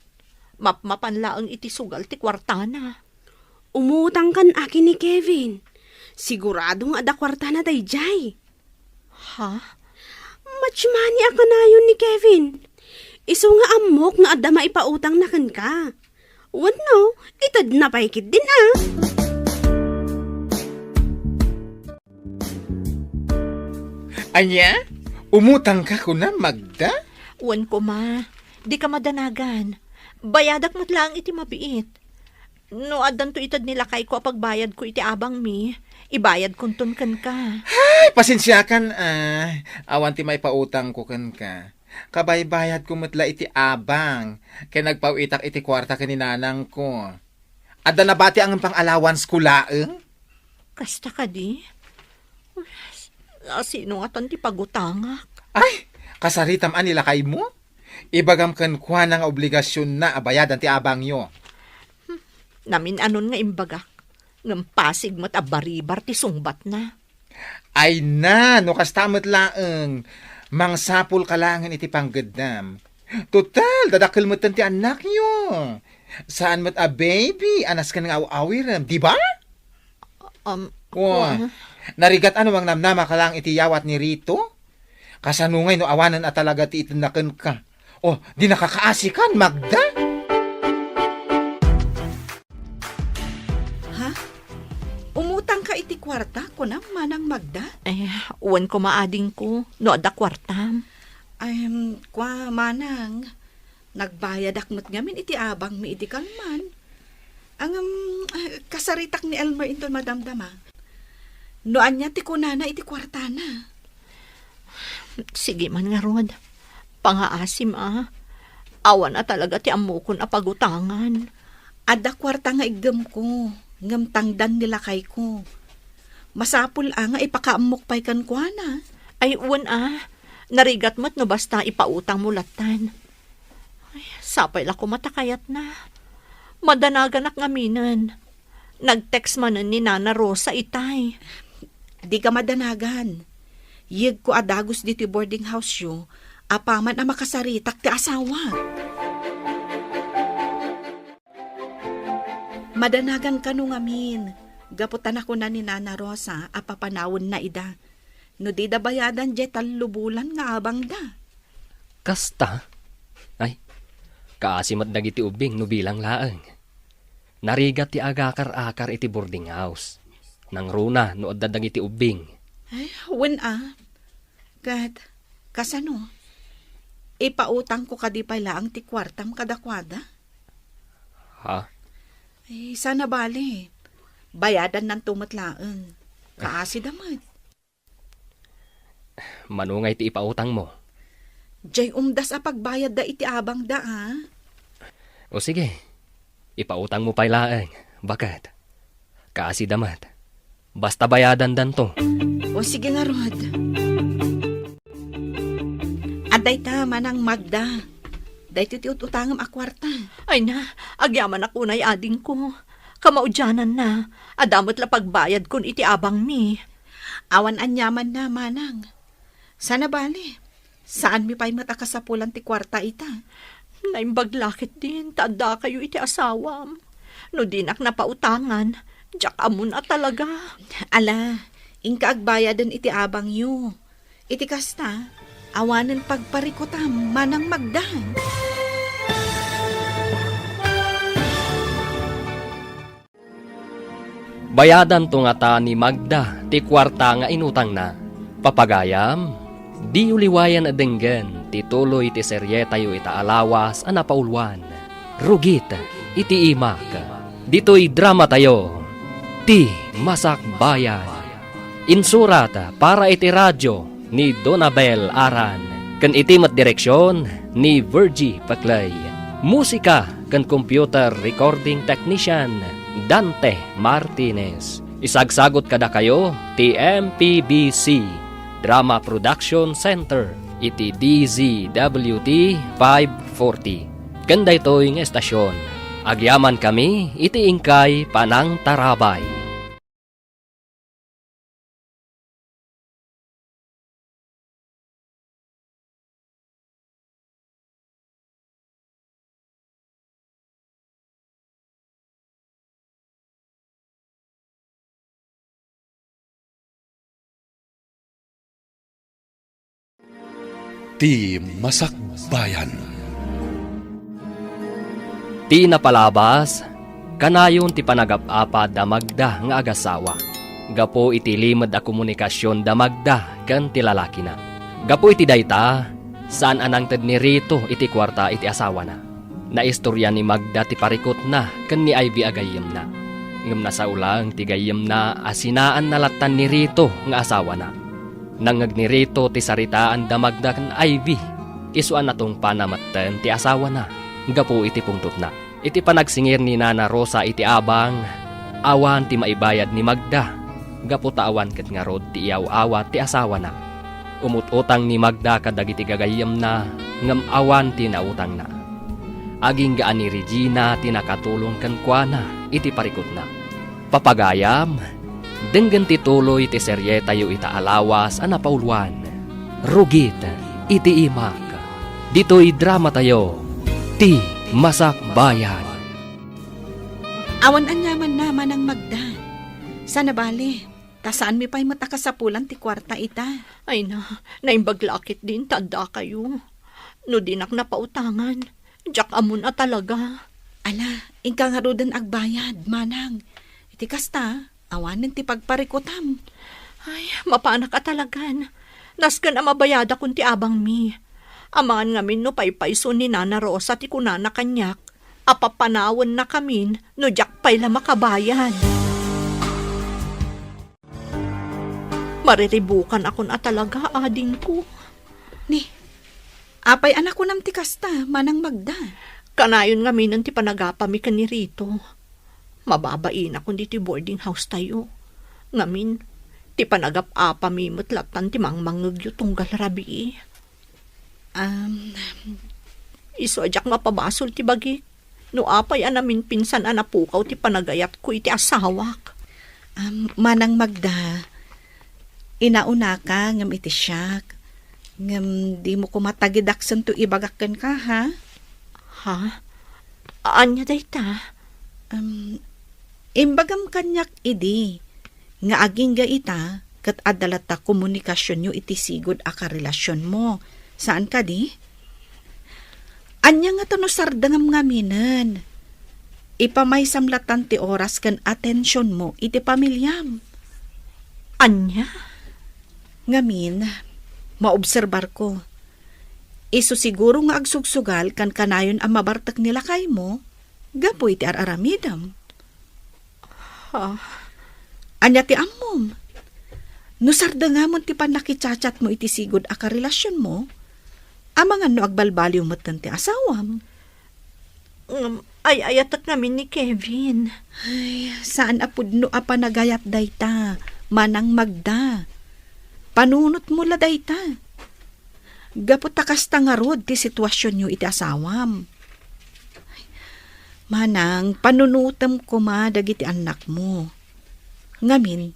Mapmapan laeng iti sugal ti kuartana. Umutangkan a ken ni Kevin. Sigurado nga adda kuartana daydiay. Ha? Much money a kanayon ni Kevin. Isu nga ammok nga adda maipautangna kenka. Wenno, itedna pay ketdin a. Ania? Umutangka kuna, Magda? Wen koma, dika madanagan. Bayadak met laeng iti mabiit. No addanto ited ni lakayko a pagbayadko iti abangmi, ibayadkonton kenka. Ay, pasensiakan, ah. Awan ti maipautangko kenka. Kabaybayadko met la iti abang, ken nagpaw-itak iti kuarta ken ni nanangko. Adda nabati a ngem pang-allowance-ko laeng? Kasta kadi? Asino ngatan ti pagutangak? Ay, kasaritam a ni lakaymo? Ibagam kenkuana nga obligasionna a bayadan ti abangyo. Hmm, namin-anon nga imbagak, ngem pasig met a baribar ti sungbatna. Ay na, no kasta met laeng, mangsapulka laengen iti panggeddam. Total, dadakkel metten ti annakyo. Saan met a baby a nasken nga aw-awirem, di ba? Um, Wa, wa. Narigat a no mangnamnamaka laeng iti yawat ni Rito? Kasano ngay no awanen a talaga ti itedna kenka? O, di nakakaasikan, Magda? Ha? Umutangka iti kuarta, kunam, Manang Magda? Eh, wen koma adingko, no adda kuartam. Em, kua, Manang, nagbayadak met ngamin iti abangmi idi kalman. Ngem, ah, kasaritak ni Elmer inton madamdama. No ania ti kunana iti kuartana? Sige man ngarud. Pangaasim a. Awan a talaga ti ammokon a pagutangan. Adda kuarta nga iggemko, ngem tangdan ni lakayko. Masapul a nga ipakaammok pay kenkuana. Ay, wen a. Narigat met no basta ipautangmo lattan. Ay, sapay la koma ta kayatna. Madanaganak ngaminen. Nag-text manen ni Nana Rosa itay. Dika madanagan. Yegko a dagus ditoy boarding house-yo, apaman a makasaritak ti asawa. Madanagan kano ngamin, gapu ta nakuna ni Nana Rosa a papanawenna ida. No dida bayadan diay tallo bulan nga abangda. Kasta? Ay, kaasi met dagiti ubbing no bilang laeng. Narigat ti agakar-akar iti boarding house. Nangruna no adda dagiti ubbing. Ay, wen a. Ket, kasano? Ipautangko kadi pay laeng ti kuartam kadakuada? Ha? Ay, sana bale. Bayadannanto met laeng. Kaasida met. Mano ngay ti ipautangmo? Diay umdas a pagbayadda iti abangda, a? O sige, ipautangmo pay laeng, baket. Kaasida met. Basta bayadandanto. O sige ngarud. Adda ita, Manang Magda. Daytoy ti ut-utangem a kuarta. Ay na, agyamanak unay adingko. Kamaudiananna, adda met la pagbayadkon iti abangmi. Awan aniamanna, Manang. Sana bale, saanmi pay met a kasapulan ti kuarta ita. Naimbag la ketdin ta addakayo iti asawam. No dinak napautangan, diak ammon a talaga. Ala, inka agbayaden iti abangyo. Iti kasta, awanen pagparikutam, Manang Magda. Bayadanto ngata ni Magda ti kuarta nga inutangna. Papagayam, diyo liwayan a denggen ti tuloy ti serietayo ita a lawas a napauluan, Rugit iti Imak. Ditoy dramatayo, Ti Masakbayan. Insurat para iti radio ni Donabel Aran, ken iti met direksion ni Virgie Paclay. Musika ken computer recording technician, Dante Martinez. Isagsagut kadakayo ti M P B C Drama Production Center iti D Z W T five forty. Ken daytoy nga estasion, agyamankami iti inkay panangtarabay. Ti Masakbayan. Ti napalabas, kanayon ti panagap-apa da Magda nga agasawa, gapu iti limed a komunikasion da Magda ken ti lalakina. Gapu iti dayta, saan a nangted ni Rito iti kuarta iti asawana. Naistorya ni Magda ti parikutna ken ni Ivy a gayyemna. Ngem nasao laeng ti gayyemna a sinaanna lattan ni Rito nga asawana. Nangngeg ni Rito ti saritaan da Magda ken Ivy. Isu a natungpana metten ti asawana gapu iti pungtotna. Iti panagsingir ni Nana Rosa iti abang, awan ti maibayad ni Magda gapu ta awan ket ngarud ti iyaw-awat ti asawana. Umut-utang ni Magda kadagiti gagayyemna, ngem awan ti nautangna. Agingga a ni Regina ti nakatulong kenkuana iti parikutna. Papagayam, denggen ti tuloy ti serietayo ita a lawas a napauloan, Rugit iti Imak. Ditoy dramatayo, Ti Masakbayan. Awan aniamanna, Manang Magda. Saan a bale, ta saanmi pay met a kasapulan ti kuarta ita. Ay na, naimbag la ketdin ta addakayo. No dinak napautangan, diak ammon a talaga. Ala, inka ngaruden agbayad, Manang. Iti kasta, awanen ti pagparikutam. Ay, mapanak a talagan. Nasken a mabayadakon ti abangmi. Amangan ngamin no paypayso ni Nana Rosa ti kunana kaniak a papanawennakamin no diak pay la makabayad. Mariribukanakon a talaga, adingko. Ni, apay a nakunam ti kasta, Manang Magda? Kanayon ngaminen ti panagapami ken ni Rito. Mababainakon ditoy boarding house tayo. Ngamin, ti panagap-apami met lattan ti mangmangngegyo tunggal rabii. Um, Isu a diak mapabasol ti bagik no apay a naminpinsan a napukaw ti panagayatko iti asawak. Um, Manang Magda, inaunaka ngem iti siak. Ngem dimo koma tagidaksentoy ibagak kenka, ha? Ha? Ania dayta? Um, imbagam kaniak idi nga agingga ita ket adda latta komunikasionyo iti sigud a karelasionmo. Saan kadi? Ania ngata no sardengam ngaminen? Ipamaysam lattan ti oras ken atensionmo iti pamiliam. Ania? Ngamin, maobserbarko. Isu siguro nga agsugsugal kankanayon a mabartek ni lakaymo gapu iti ar-aramidem. Ha? Ania ti ammom? No sardengamon ti pannakichatchatmo iti sigud a karelasionmo, amangan no agbalbaliw metten ti asawam. Ngem, ay-ayatek ngamin ni Kevin. Ay, saan a pudno a panagayat dayta, Manang Magda. Panunotmo la dayta. Gapu ta kasta ngarud ti situasionyo iti asawam. Manang, panunotem koma dagiti annakmo. Ngamin,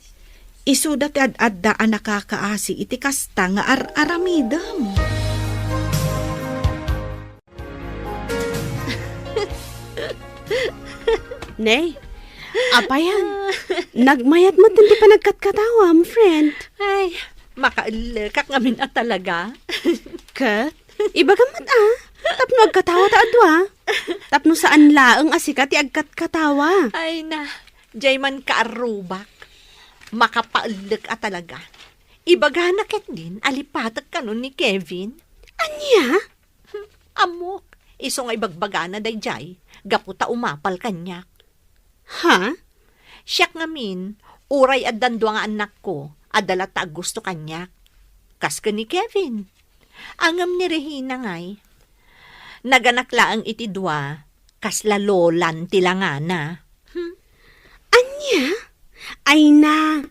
isuda ti ad-adda a nakakaasi iti kasta nga ar-aramidem. Nay, apayan, nagmayat met ti panagkatkatawam, friend. Ay, makaellekak ngamin a talaga. Ket, ibagam met a, tapno agkatawa ta a dua, tapno saan laeng a sika ti agkatkatawa. Ay na, jay man kaarrubak. Makapaellek a talaga. Ibagana ketdin a lipatek kano ni Kevin. Ania? Ammok, isu nga ibagbagana daydiay, gapu ta umapal kaniak. Ha? Siak ngamin, uray addan dua nga annakko, adda latta a gusto kaniak. Kas ken ni Kevin. Ngem ni Regina ngay, naganak laeng iti dua, kasla lolan ti langana. Hmm? Ania? Ay na.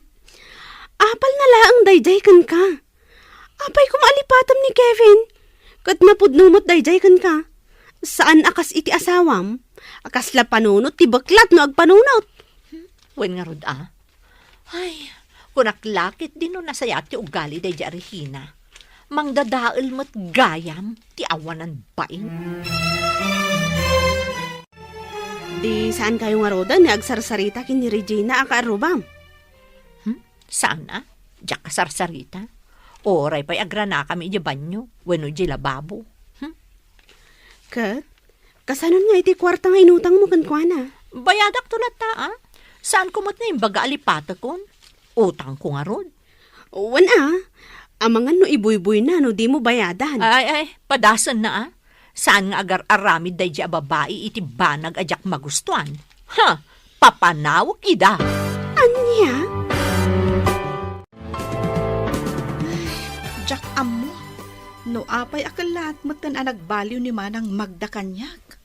Apalna laeng daydiay kenka. Apay koma a lipatem ni Kevin? Ket napudno met daydiay kenka. Saan a kas iti asawam, a kasla panunot ti beklat no agpanunot. Wen ngarud a. Ay, kunak la ketdin no nasayaat ti ugali daydiay a Regina. Mangdadael met gayam ti awanan bain. Di saan kayo ngaruden nga agsarsarita ken ni Regina a kaarrubam? Hmm? Saan a? Diak a sarsarita? Uray pay agranakami idiay banyo wenno idiay lababo. Hmm? Ket, kasanon nga iti kuarta nga inutangmo kenkuana? Bayadakto latta, a. Saanko met nga imbaga a lipatekon. Utangko ngarud. Wen, a. Amangan no ibuybuyna no dimo bayadan. Ay, ay, padasenna, a. Saan nga agar-aramid daydiay a babai iti banag a diak magustuan. Ha! Papanawek ida! Ania? Diak ammo no apay a kellaat metten a nagbaliw ni Manang Magda kaniak.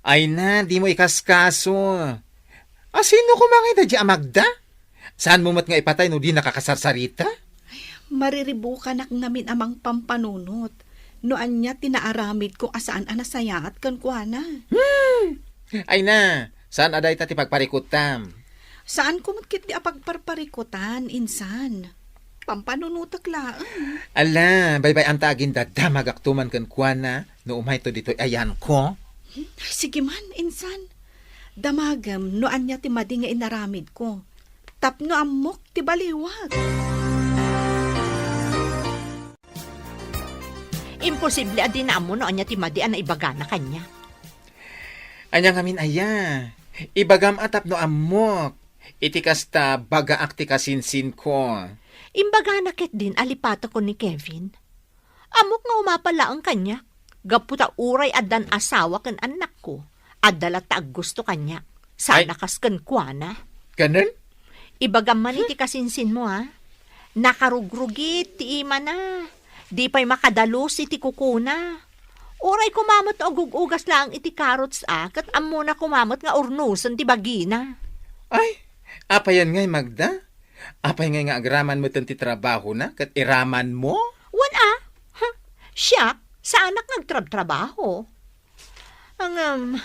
Ay na, dimo ikaskaso. A, sino koma ngay daydiay a Magda? Saanmo met nga ipatay no dinaka kasarsarita? Ay, mariribukanak ngamin a mangpampanunot no ania ti naaramidko a saan a nasayaat kenkuana. Hmm! Ay na, saan a dayta ti pagparikutam? Saanko met ketdi a pagparparikutan, insan. Pampanunotek laeng. Ala, baybay-anta agin dadamagakto man kenkuana no umayto ditoy ayanko. Hmm? Sige man, insan. Damagem no ania ti madi nga inaramidko. Tapno ammok ti baliwak. Imposible a di naammo no ania ti madi a naibagana kaniak. Ania ngamin aya? Ibagam a tapno ammok. Iti kasta, bagaak ti kasinsinko. Imbagana ketdin a lipatekon ni Kevin. Ammok nga umapal laeng kaniak, gapu ta uray addan asawa ken annakko, adda latta aggusto kaniak. Sana Ay. Kas kenkuana. Kanen? Ibagam man iti kasinsinmo, a. Nakarugrugit ti imana. Di pay makadalus iti kukuna. Uray koma met no agug-ugas laeng iti carrots, a, ket ammona koma met nga urnosen ti bagina. Ay, apayan ngay, Magda? Apay ngay nga agraman metten ti trabahona ket iramanmo? Wen a? Ha? Siak, saanak nga agtrabtrabaho. Ngem,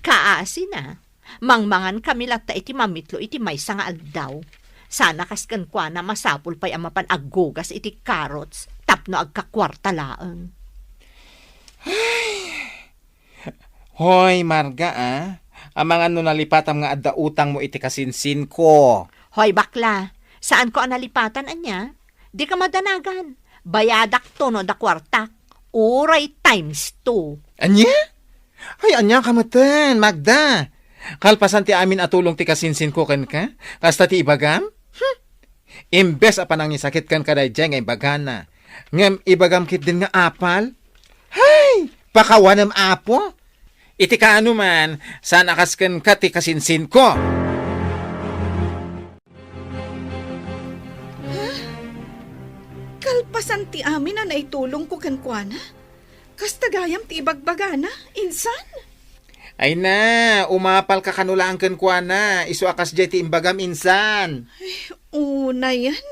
kaasina, mangmangankami latta iti mamitlo iti maysa nga aldaw. Sana kas kenkuana masapul pay a mapan aggugas iti carrots tapno agkakuarta laeng. Hoy, Marga, a. Amangan no nalipatam nga adda utangmo iti kasinsinko. Hoy, bakla, saanko a nalipatan, ania? Dika madanagan. Bayadakto no adda kuartak. Uray times two. Ania? Ay, ania ka metten, Magda? Kalpasan ti amin a tulong ti kasinsinko kenka, kasta ti ibagam? Hmm? Imbes a panangisakit kenka daydiay nga imbagana, ngem ibagam ketdin nga apal? Hay! Pakawanem, Apo! Iti kaano man, saan a kas kenka ti kasinsinko? Ha? Kalpasan ti amin a naitulongko kenkuana? Kasta gayam ti ibagbagana, insan? Ay na, umapalka kano laeng kenkuana, isu a kasdiay ti imbagam, insan. Ay, unayen.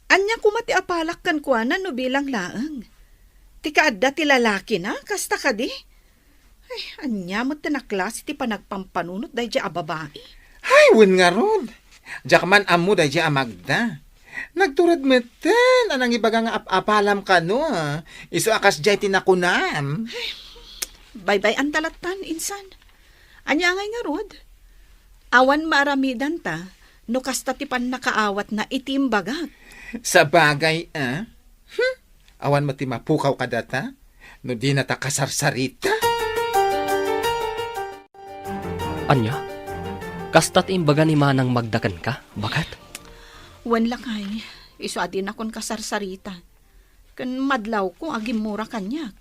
Ania koma ti apalak kenkuana no bilang laeng? Ti kaadda ti lalakina, kasta kadi? Ay, ania met ti naklase ti panagpampanunot daydiay a babai? Ay, wen ngarud. Diak man ammo daydiay a Magda. Nagtured metten a nangibaga nga ap-apalam kano, a. Isu a kasdiay ti nakunam. Baybay-anta lattan, insan. Ania ngay ngarud? Awan maaramidanta no kasta ti pannakaawatna iti imbagak. Sabagay, a. Hmm? Awan met ti mapukaw kadata no dinata kasarsarita. Ania? Kasta ti imbaga ni Manang Magda kenka, baket? Wen lakay, isu a dinakon kasarsarita. Ken madlawko a gimmura kaniak.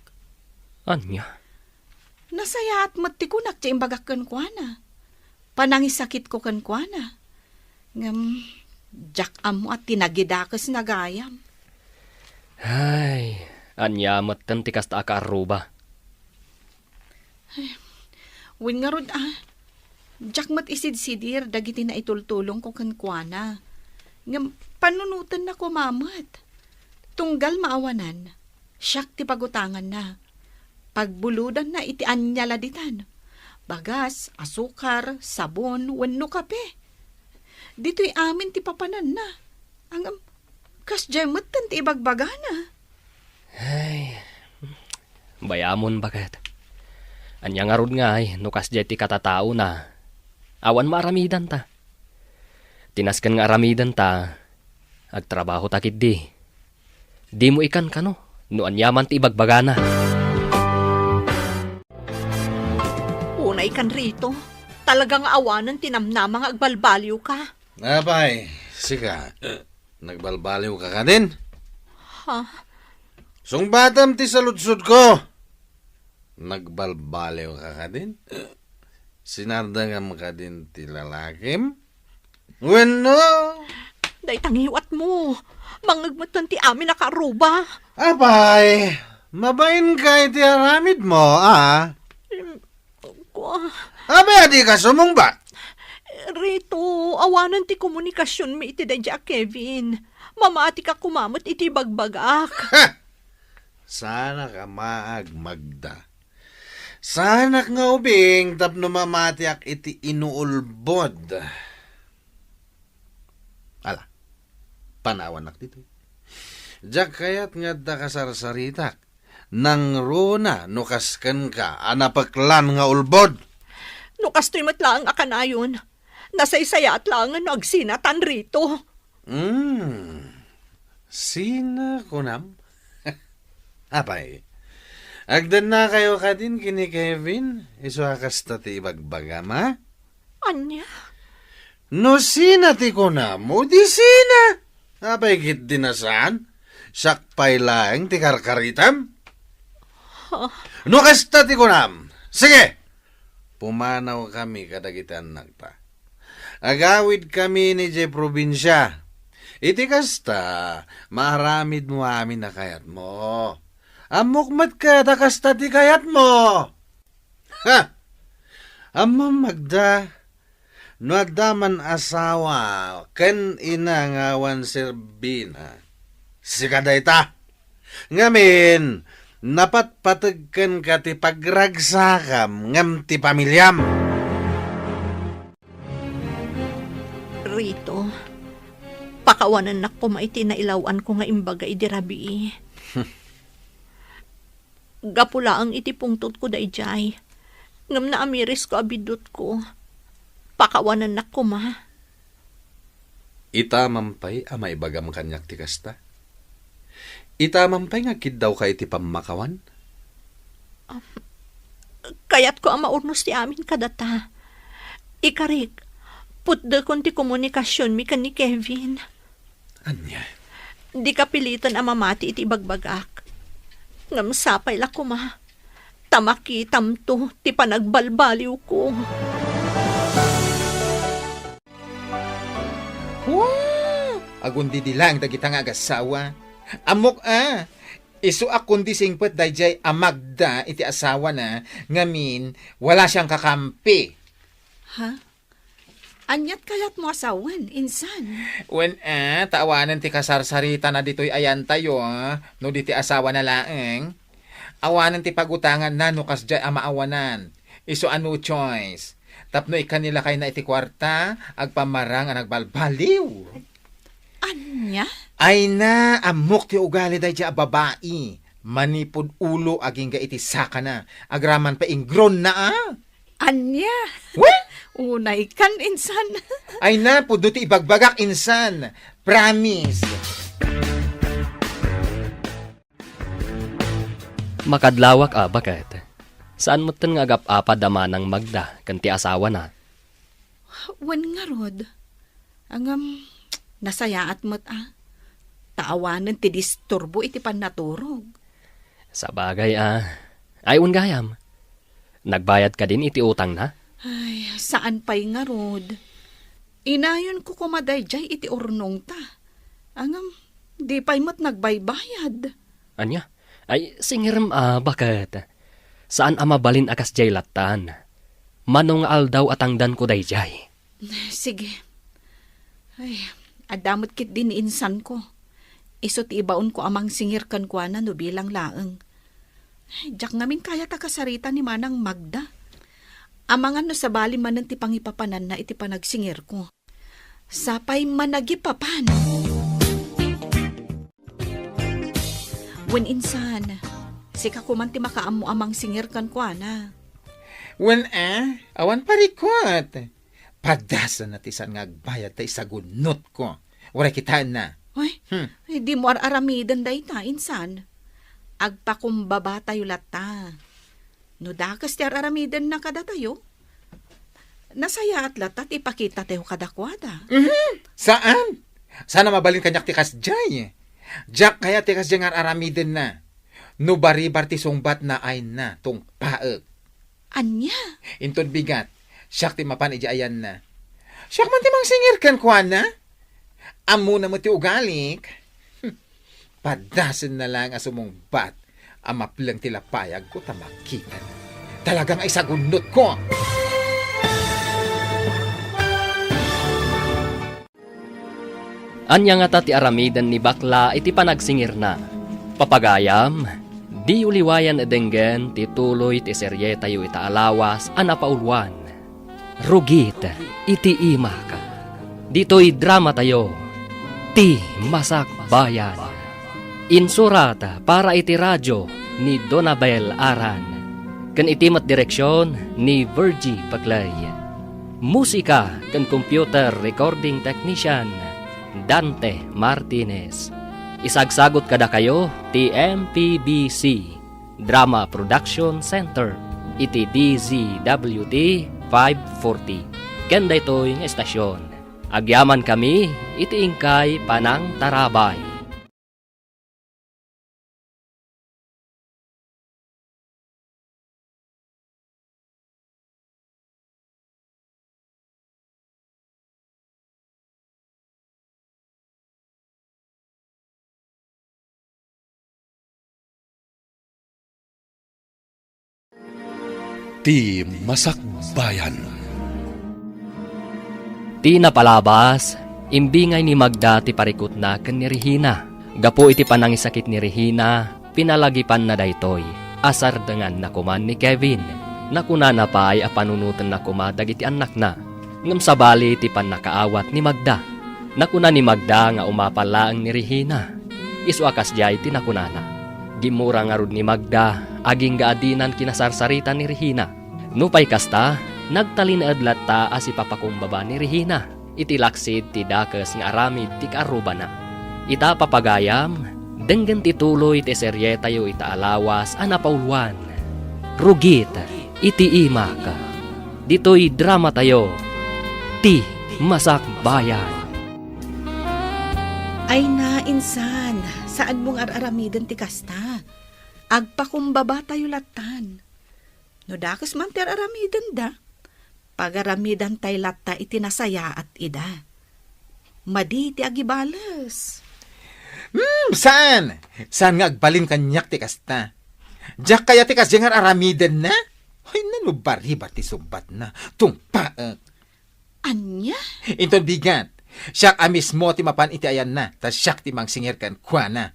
Ania? Nasayaat met ti kunak ti imbagak kenkuana. Panangisakitko kenkuana. Ngem, diak ammo a tinagidakesna gayam. Ay, ania metten ti kasta a kaarruba? Ay, wen ngarud a, diak met isidsidir dagiti naitultulongko kenkuana. Ngem, panunotenna koma met. Tunggal maawanan, siak ti pagutanganna. Pagbulodanna iti ania la ditan. Bagas, asukar, sabon, wenno kape. Ditoy amin ti papananna. Ngem, kasdiay metten ti ibagbagana. Ay, bayamon, baket. Ania ngarud ngay no kasdiay ti katataona? Awan maaramidanta. Ti nasken nga aramidenta, Agtrabaho ta ketdi. Dimo ikan kano no aniaman ti ibagbagana. Unay kan Rito, talaga nga awanen ti namnama nga agbalbaliwka. Apay, sika, nagbalbaliwka kadin? Ha? Sungbatam ti saludsodko. Nagbalbaliwka kadin? Sinardengam kadin ti lalakim? Wenno? Dayta ngiwatmo. Mangngegmetten ti amin a kaarruba. Apay, mabainka iti aramidmo, a? Em, kua- Apay, adika sumungbat? Rito, awanen ti komunikasionmi iti daydiay a Kevin. Mamatika koma met iti ibagbagak. Ha! Saanak a maag, Magda. Saanak nga ubing tapno mamatiak iti inuulbod. Ala, panawannak ditoy. Diak kayat nga adda kasarsaritak. Nangruna no kas kenka a napeklan nga ulbod. No kastoy met laeng a kanayon, nasaysayaat laengen no agsinatan Rito. Hmm. Sina kunam? Apay, agdannakayo kadin ken ni Kevin, isu a kasta ti ibagbagam, a? Ania? No sina ti kunam, o di sina? Apay, ket di na saan? Siak pay laeng ti karkaritam? Ha? No kasta ti kunam, sige! Pumanawkami kadagiti annakta. Agawidkami idiay probinsia. Iti kasta, maaramidmo amin a kayatmo. Ammok met ket a kasta ti kayatmo. Ha! Ammom, Magda, no adda man asawa ken ina nga awan serbina, sika dayta. Ngamin, napatpateg kenka ti pagragsakam ngem ti pamiliam. Rito, pakawanennak koma iti nailaw-anko nga imbaga idi rabii. Gapu laeng iti pungtotko daydiay, ngem naamirisko a biddutko. Pakawanennak koma. Ita man pay a maibagam kaniak ti kasta? Ita man pay nga agkiddawka iti pammakawan? Am, kayatko a maurnos ti amin kadata. Ikarik, putdekon ti komunikasionmi ken ni Kevin. Ania? Dika piliten a mamati iti ibagbagak. Ngem sapay la koma ta makitamto ti panagbalbaliwko. Wow! Agundidi laeng dagita nga agassawa. Ammok a, isu a kundi singpet daydiay a Magda iti asawana, ngamin, wala sian kakampi. Ha? Aniat kayatmo a sawen, insan? Wen a, ta awanen ti kasarsaritana ditoy ayantayo, no di ti asawana laeng. Awanen ti pagutanganna no kasdiay a maawanan. Isu a no choice. Tapno ikkan ni lakayna iti kuarta, agpammarang a nagbalbaliw. Ania? Ay na, ammok ti ugali daydiay a babai. Manipud ulo agingga iti sakana. Agraman pay ingronna a. Ania? Wen? Unay kan, insan. Ay na, pudno ti ibagbagak, insan. Promise. Makadlawak a, baket. Saan metten nga agap-apad a manang Magda ken ti asawana? Wen ngarud. Ngem, nasayaat met a. Ta awanen ti disturbo iti pannaturog. Sabagay a. Ay, wen gayam. Nagbayad kadin iti utangna? Ay, saan pay ngarud. Inayonko koma daydiay iti urnongta. Ngem, di pay met nagbaybayad. Ania? Ay, singirem a, baket. Saan a mabalin a kasdiay lattan. Mano nga aldaw a tangdanko daydiay. Sige. Ay, adda met ketdi ni insanko. Isu ti ibaonko a mangsingir kenkuana no bilang laeng. Ay, diak ngamin kayat a kasarita ni Manang Magda. Amangan no sabali manen ti pangipapananna iti panagsingirko. Sapay managipapan. Wen insan, sika koman ti makaammo a mangsingir kenkuana. Wen a, awan parikut. Padasanna ti saan nga agbayad ta isagunnotko. Uray kitaenna. Ay, Hmm. Ay, dimo ar-aramiden dayta, insan. Agpakumbabatayo latta. No dakes ti ar-aramidenna kadatayo, nasayaat latta ti ipakitatayo kadakuada. Mhm. Saan? Saan a mabalin kaniak ti kasdiay. Diak kayat ti kasdiay nga ar-aramidenna. No baribar ti sungbatna, ay na, tungpaek. Ania? Inton bigat, siak ti mapan idiay ayanna. Siak man ti mangsingir kenkuana. Ammona met ti ugalik. Hmm. Padasenna laeng a sumungbat a mapleng ti lapayagko ta makitana. Talaga nga isagunnotko! Ania ngata ti aramiden ni Bakla iti panagsingirna? Papagayam, diyo liwayan a denggen ti tuloy ti serietayo ita a lawas a napauluan, Rugit iti Imak. Ditoy dramatayo, Ti Masakbayan. Insurat para iti radio ni Donabel Aran, ken iti met direksion ni Virgie Paclay. Musika ken computer recording technician, Dante Martinez. Isagsagut kadakayo ti M P B C Drama Production Center iti D Z W T five forty. Ken daytoy nga estasion, agyamankami iti inkay panangtarabay. Ti Masakbayan. Ti napalabas, imbingay ni Magda ti parikutna ken ni Regina. Gapu iti panangisakit ni Regina, pinalagipanna daytoy a sardenganna koman ni Kevin. Nakunana pay a panunotenna koma dagiti annakna. Ngem sabali ti pannakaawat ni Magda. Nakuna ni Magda nga umapal laeng ni Regina. Isu a kasdiay ti nakunana. Gimmura ngarud ni Magda agingga a dinan kinasarsarita ni Regina. Nupay kasta, nagtalinaed latta a sipapakumbaba ni Regina iti laksid ti dakes nga aramid ti kaarrubana. Ita, papagayam, denggen ti tuloy ti serietayo ita a lawas a napauluan, Rugit iti Imak. Ditoy dramatayo, Ti Masakbayan. Ay na, insan, saanmo nga ar-aramiden ti kasta. Agpakumbabatayo lattan. No dakes man ti ar-aramidenda, pagaramidantay latta iti nasayaat ida. Madi ti agibales. Hmm, saan? Saan nga agbalin kaniak ti kasta? Diak kayat ti kasdiay nga ar-aramidenna? Ay, nano baribar ti sungbatna. Tungpaek. Ania? Inton bigat, siak a mismo ti mapan iti ayanna, ta siak ti mangsingir kenkuana.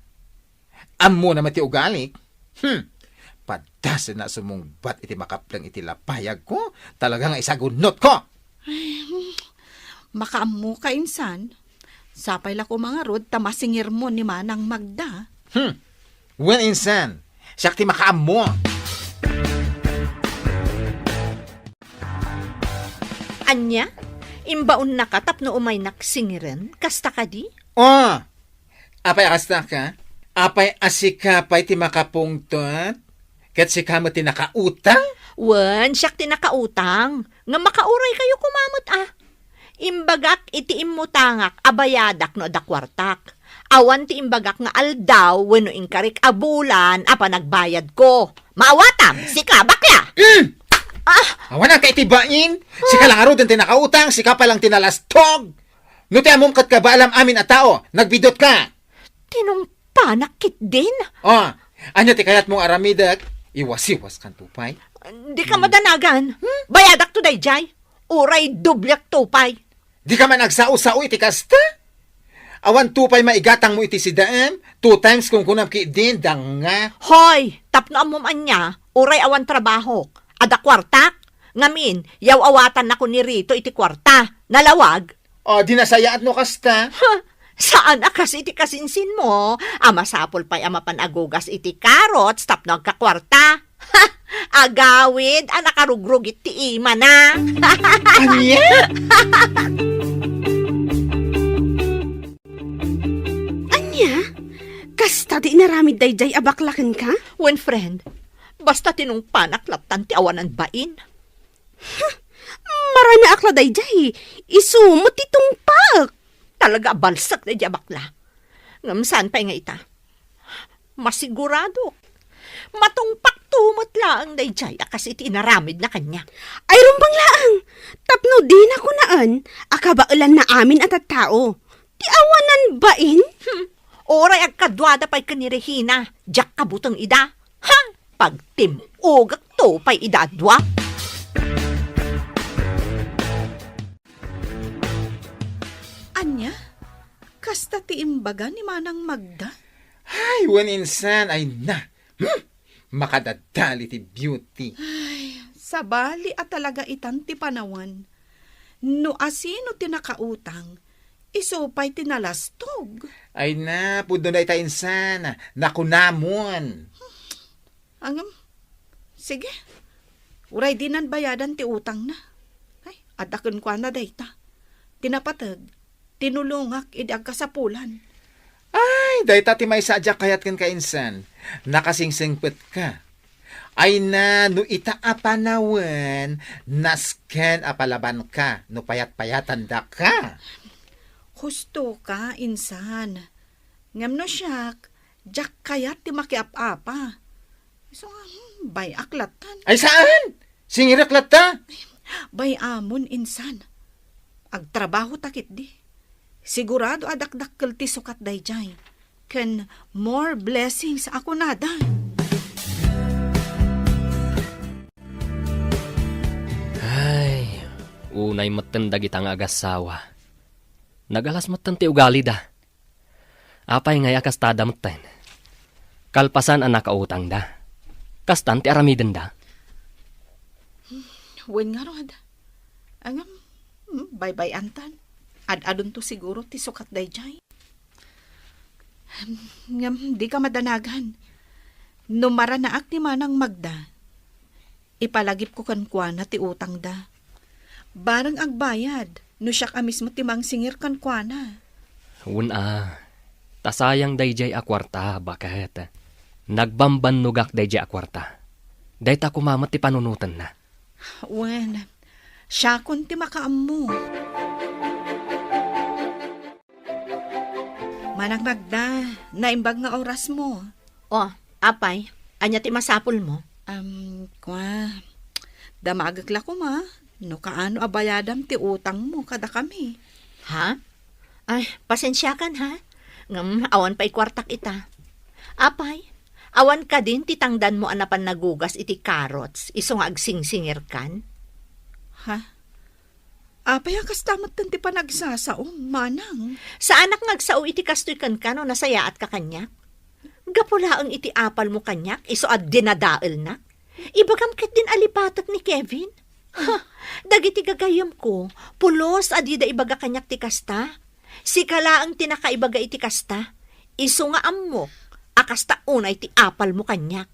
Ammona met ti ugalik. Hmm. Padasenna a sumungbat iti makapleng iti lapayagko. Talaga nga isagunnotko. Ay, hmm. Makaammoka, insan. Sapay la koma ngarud ta masingirmo ni Manang Magda. Hmm. Wen, insan. Siak ti makaammo. Ania? Imbaonnaka tapno umaynak singiren? Kasta kadi? Oh! Apay a kasta ka? Apay a sika pay ti makapungtot? Ket sika met ti nakautang? Wen, siak ti nakautang. Nga makauray kayo kumamet, ah. Imbagak iti immutangak a bayadak no adda kuartak. Awan ti imbagak nga aldaw wenno inkarik a bulan a panagbayadko. Maawatam, sika, bakla! Mm! Ah! Awan ka iti bain? Sika lang aruden ti nakautang, sika pa lang ti nalastog. No ti ammom ket kabaalam amin a tao, nagbidutka. Tinungpanak ketdin. Oh, ania ti kayatmo nga aramidek? Iwasiwaskan to pay. Dika madanagan. Hmm? Bayadakto daydiay. Uray doblekto pay. Dika man agsao-sao iti kasta? Awan to pay maigatangmo iti sidaem? Two times kunkunam ketdin, danga. Hoy, tapno ammom ania, uray awan trabahok. Adda kuartak? Ngamin, yaw-awatannako ni Rito iti kuarta. Nalawag? O, di nasayaat no kasta? Huh, saan a kas iti kasinsinmo a masapul pay a mapan agugas iti carrots tapno agkakuarta? Ha, agawid a nakarugrugit ti imana. Ania? Kasta ti inaramid daydiay a bakla kenka? Wen, friend, basta tinungpanak lattan ti awanan bain. Maranaak la daydiay, isu met ti tungpak. Talaga a balsek daydiay a bakla. Ngem saan pay nga ita? Masigurado. Matungpakto met laeng daydiay a kas iti inaramidna kaniak. Ay, rumbeng laeng, tapno dina kunaen a kabaelanna amin a tattao. Ti awanan bain? Hmm. Uray agkaduada pay ken ni Regina, diak kabuteng ida. Ha? Pagtim-ogakto pay ida a dua. Ania? Kasta ti imbaga ni Manang Magda? Ay, wen insan, ay na. Hmm? Makadadali ti beauty. Ay, sabali a talaga itan ti panawen. No asino ti nakautang, isu pay ti nalastog. Ay na, pudno dayta insan. Nakunamon. Ngem, sige. Uray dinan bayadan ti utangna. Ay, adda kenkuana dayta. Ti napateg, tinulongak idi agkasapulan. Ay, dayta ti maysa a diak kayat kenka insan. Nakasingsengpetka. Ay na, no ita a panawen, nasken a palabanka no payat-payatandaka. Husto ka, insan. Ngem no siak, diak kayat ti makiap-apa. Isu nga, hmm, bay-ak lattan. Ay, saan? Singirek latta? Bay-amon, insan. Agtrabaho ta ketdi. Sigurado a dakdakkel ti sukat daydiay. Ken more blessings a kunada. Ay, unay metten dagita nga agassawa. Nagalas metten ti ugalida. Apay ngay a kastada metten? Kalpasan a nakautangda, kastan ti aramidenda? Wen ngarud. Ngem, hmm, baybay-antan. Ad-adunto siguro ti sukat daydiay. Ngem, dika madanagan. No maranaak ni Manang Magda, ipalagipko kenkuana ti utangda. Bareng agbayad, no siak a mismo ti mangsingir kenkuana. Wen a, ta sayang daydiay a kuarta, baket. Nagbambannogak daydiay a kuarta. Dayta koma met ti panunotenna. Wen, siakon ti makaammo. Manang Magda, naimbag nga orasmo. O, apay, ania ti masapulmo? Am, kua, damagek la koma no kaano a bayadam ti utangmo kadakami. Ha? Ay, pasensiakan, ha? Ngem awan pay kuartak ita. Apay, awan kadin ti tangdanmo a napan nagugas iti carrots, isu nga agsingsingirkan? Ha? Apay a kasta metten ti panagsasaom, manang? Saanak nga agsao iti kastoy kenka no nasayaatka kaniak. Gapu laeng iti apalmo kaniak, isu a dinadaelnak. Ibagam ketdin a lipatek ni Kevin. Ha, dagiti gagayyemko, pulos a dida ibaga kaniak ti kasta. Sika laeng ti nakaibaga iti kasta. Isu nga ammok a kasta unay ti apalmo kaniak.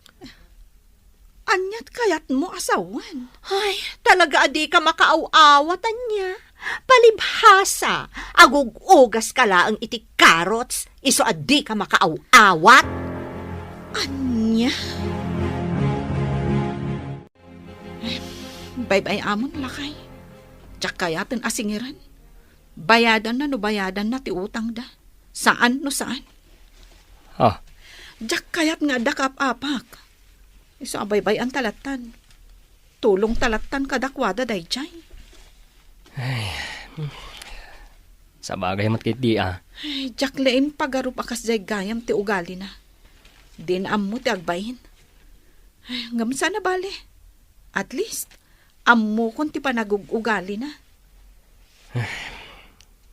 Aniat kayatmo a sawen? Ay, talaga a dika makaaw-awat, ania? Palibhasa, agug-ugaska laeng iti carrots, isu a dika makaaw-awat. Ania? Baybay-amon, lakay. Diak kayaten a singiren. Bayadanna no bayadanna ti utangda. Saan no saan. Ah. Diak kayat nga adda kaap-apak. Isu a baybay-an ta lattan. Tulong ta lattan kadakuada daydiay. Ay, sabagay met ketdi, ah. Ay, diak laeng pagarup a kasdiay gayam ti ugalina. Din ammo ti agbain. Ay, ngem saan a bale. At least, ammokon ti panagug-ugalina.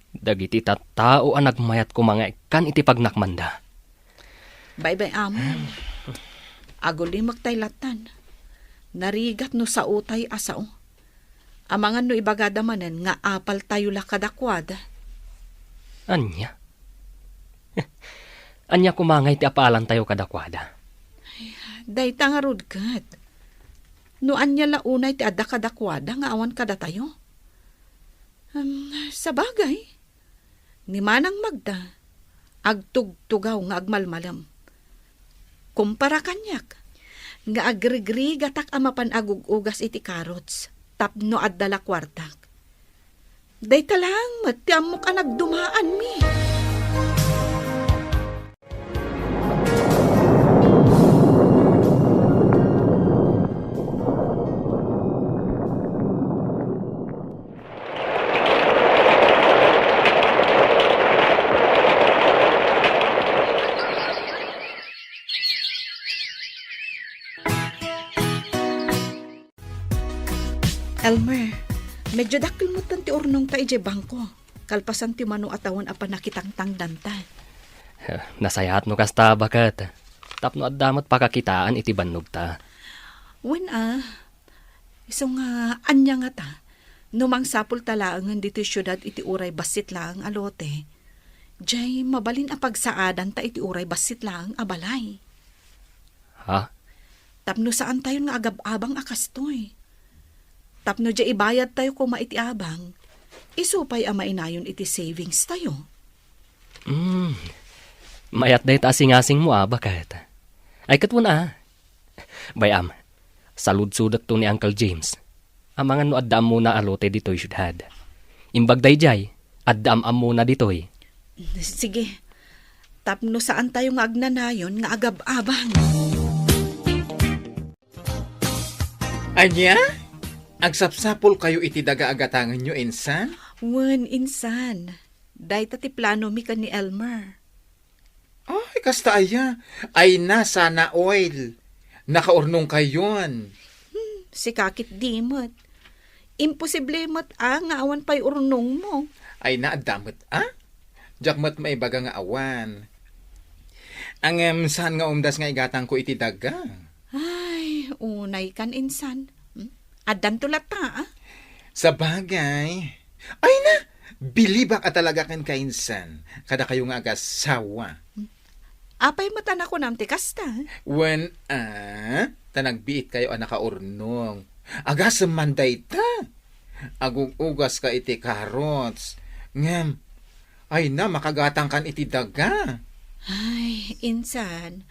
Dagiti tattao a nagmayat koma nga ikkan iti pagnakmanda. Baybay-amon. Agulimek tay lattan. Narigat no saotay a sao. Amangan no ibagada manen nga apaltayo la kadakuada. Ania? Ania koma ngay ti apaalantayo kadakuada? Ay, dayta ngarud ket. No ania la unay ti adda kadakuada nga awan kadatayo? Em, sabagay, ni Manang Magda, Agtugtugaw nga agmalmalem. Kumpara kaniak, nga agrigrigatak a mapan agug-ugas iti carrots tapno adda la kuartak. Dayta laeng met ti ammok a nagdumaanmi. Elmer, medyo dakkel metten ti urnongta idiay bangko, kalpasan ti mano a tawen a pannakitangtangdanta. Eh, nasayaat no kasta, baket. Tapno adda met pakakitaan iti bannogta. Wen a, isu nga ania ngata, no mangsapulta laengen ditoy siudad iti uray bassit laeng a lote, jay mabalin a pagsaadanta iti uray bassit laeng a balay. Ha? Tapno saantayon nga agab-abang a kastoy. Tapno jay ibayadtayo koma iti abang, isu pay a mainayon iti savings tayo. Hmm. Mayat dayta a singasingmo a, baket. Ay, ket wen a. Bay-am, saludsodekto ni Uncle James. Amangan no adda ammona a lote ditoy siudad. Imbag daydiay, adda am-ammona ditoy. Sige. Tapno saantayo nga agnanayon nga agab-abang. Ania? Agsapsapulkayo iti daga a gatangenyo, insan? Wen, insan. Dayta ti planomi ken ni Elmer. Ay, kasta aya. Ay na, sana all. Nakaurnongkayon. Hmm, sika ketdi met. Imposible met a nga awan pay urnongmo. Ay na, adda met a? Diak met maibaga nga awan. Ngem saan nga umdas nga igatangko iti daga? Ay, unay kan insan. Hmm? Addanto latta, a? Sabagay. Ay na, bilibak a talaga ken kainsan. Kadakayo nga agasawa. Hmm. Apay met a nakunam ti kasta? Wen, a, ta nagbiitkayo a nakaurnong. Agasem man dayta. Agug-ugaska iti carrots. Ngem, ay na, makagatangkan iti daga. Ay, insan,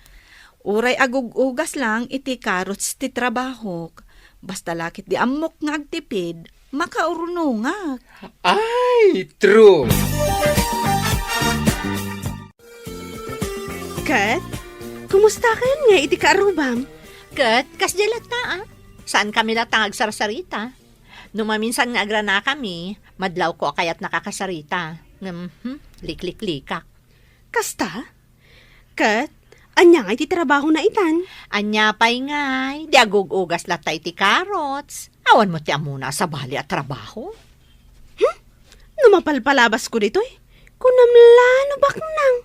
uray agug-ugas lang iti carrots ti trabahok. Basta la ketdi ammok nga agtipid, makaurnongak. Ay, true! Ket, kumusta ken nga iti kaarrubam? Ket, kasdiay latta, a. Saankami latta nga agsarsarita. No maminsan nga agranakami, madlawko a kayat nakakasarita. Ngem, hmm, likliklikak. Kasta? Ket, ania ngay ti trabahona itan? Ania pay ngay, di agug-ugas latta iti carrots. Awan met ti ammona a sabali a trabaho. Hmm? No mapalpalabasko ditoy, kunam la no baknang.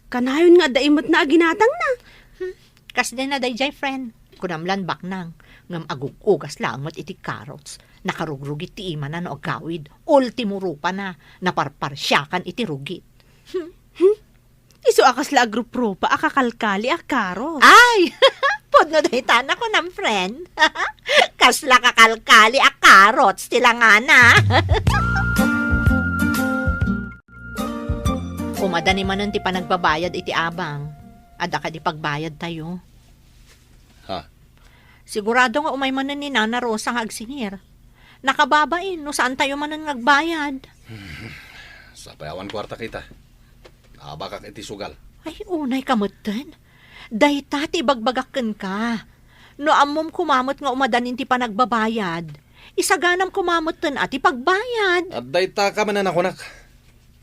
Kanayon nga adda immetna a ginatangna. Hmm. Kasdiay na daydiay, friend. Kunam lan baknang, ngem agug-ugas laeng met iti carrots. Nakarugrugit ti imana no agawid. Ultimo rupana, naparparsiakan iti rugit. Hmm? Hmm? Isu a kasla agruprupa a kakalkali a carrots. Ay! Pudno dayta nakunam, friend. Kasla kakalkali a carrots ti langana. Umadani manen ti panagbabayad iti abang. Adda kadi pagbayadtayo? Ha? Sigurado nga umay manen ni Nana Rosa nga agsingir. Nakababain no saantayo manen nga agbayad. Sapay awan kuarta kita. Abakak iti sugal. Ay, unay ka metten. Dayta ti ibagbagak kenka. No ammom koma met nga umadanin ti panagbabayad, isaganam koma metten a ti pagbayad. At dayta ka man a nakunak.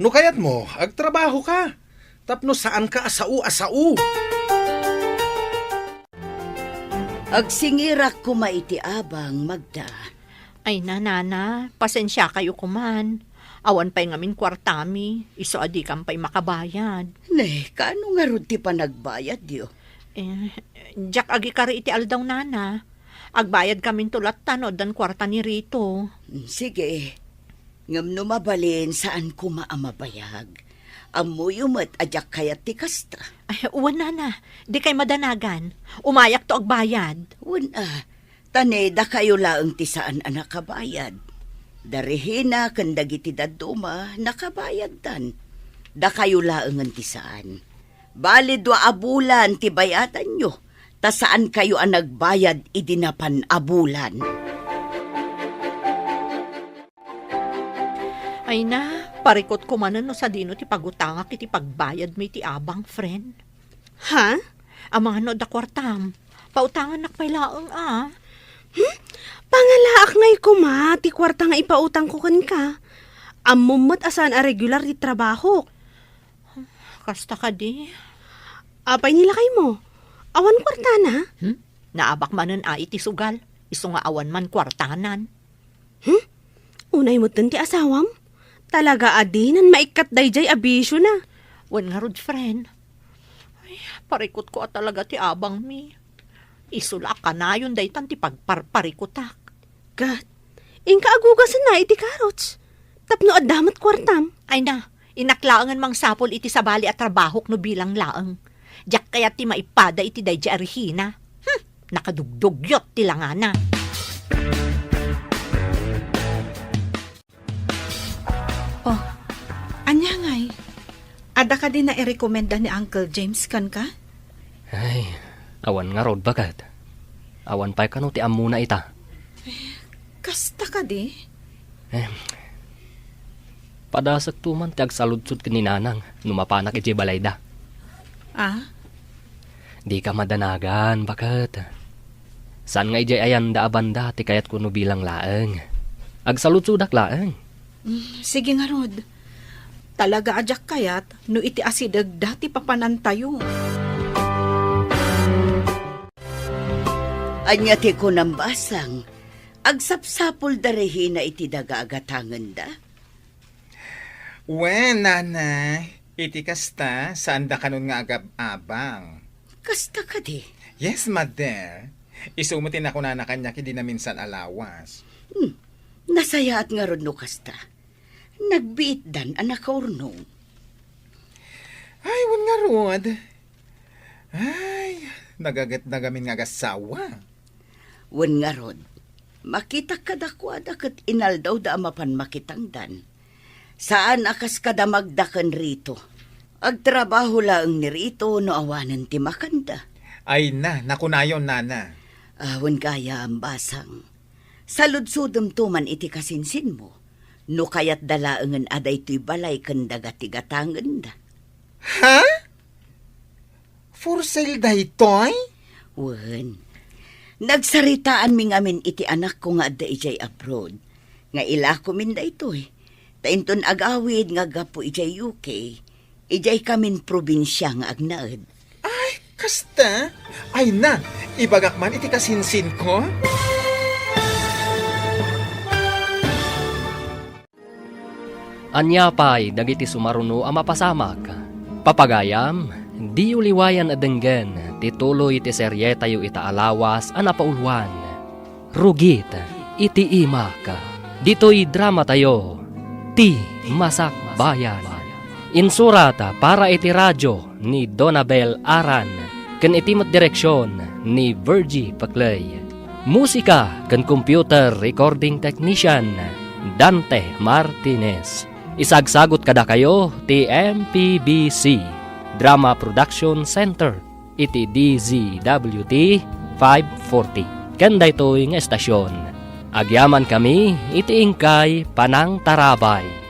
No kayatmo, agtrabaho ka. Tapno saan ka a sao a sao. Agsingirak koma iti abang, Magda. Ay na, Nana, pasensiakayo koman. Awan pay ngamin kuartami, isu a dikam pay makabayad. Ne, kaano ngarud ti panagbayadyo? Eh, diak agikari iti aldaw, Nana. Agbayad kaminto latta no addan kuarta ni Rito. Mm, sige. Ngem no mabalin, saan koma a mabayag. Ammoyo met a diak kayat ti kasta. Ay, wen, Nana. Dikay madanagan. Umayakto agbayad. Wen a, ta ne, dakayo laeng ti saan a nakabayad. Da Regina ken dagiti dadduma, nakabayaddan. Dakayo laengen ti saan. Bali dua a bulan ti bayadanyo, ta saankayo a nagbayad idi napan a bulan. Ay na, parikutko manen no sadino ti pagutangak iti pagbayadmi iti abang, friend. Ha? Amangan no adda kuartam. Pautangannak pay laeng a. Hmm? Pangalaak ngay koma ti kuarta nga ipautangko kenka. Ammom met a saan a regular ti trabahok. Kasta kadi. Apay ni lakaymo? Awan kuartana? Hmm? Naabak manen a iti sugal, isu nga awan man kuartanan. Hmm? Unay metten ti asawam? Talaga a dinan maikkat daydiay a bisiona. Wen ngarud, friend. Ay, parikutko a talaga ti abangmi. Isu la a kanayon daytan ti pagparparikutak. Ket, inka agugasenna iti karots. Tapno adda met kuartam. Ay na, innak laengen mangsapul iti sabali a trabahok no bilang laeng. Diak kayat ti maipada iti daydiay a Regina. Hmm, nakadugdugyot ti langana. Oh, ania ngay? Adda kadi nairekomenda ni Uncle James kenka? Ay, awan ngarud, baket. Awan pay kano ti ammona ita. Kasta kadi? Eh, padasekto man ti agsaludsod ken ni Nanang no mapanak idiay balayda. Ah? Dika madanagan, baket. Saan nga idiay ayanda a banda ti kayatko no bilang laeng. Agsaludsodak laeng. Mm, sige ngarud. Talaga a diak kayat no iti asidegda ti papanantayo. Ania ti kunam, Basang? Agsapsapulda Regina iti daga a gatangenda? Wen, Nana, iti kasta, saanda kanon nga agab-abang. Kasta kadi? Yes, Mother. Isu met ti nakunana kaniak idi naminsan a lawas. Hmm. Nasayaat ngarud no kasta. Nagbiitdan a nakaurnong. Ay, wen ngarud. Ay, nagaget na gamin nga agassawa. Wen ngarud, makitak kadakuada ket inaldawda a mapan makitangdan. Saan a kas kada Magda ken Rito. Agtrabaho laeng ni Rito no awanen ti makanda. Ay na, nakunayon, Nana. Ah, wen gayam, Basang. Saludsodemto man iti kasinsinmo, no kayatda laengen a daytoy balay ken daga ti gatangenda. Ha? For sale daytoy? Wen, nagsaritaanmi ngamin iti anakko nga adda idiay abroad, nga ilakomin daytoy, ta inton agawid nga aggapu idiay U K, idiay kamin probinsia nga agnaed. Ay, kasta? Ay na, ibagak man iti kasinsinko. Ania pay dagiti sumaruno a mapasamak? Papagayam, diyo liwayan a denggen ti tuloy ti serietayo ita a lawas a napauluan, Rugit iti Imak. Ditoy dramatayo, Ti Masakbayan. Insurat para iti radio ni Donabel Aran ken iti met direksion ni Virgie Paclay. Musika ken computer recording technician, Dante Martinez. Isagsagut kadakayo ti M P B C Drama Production Center iti D Z W T five forty. Ken daytoy nga estasion, agyamankami iti inkay panangtarabay.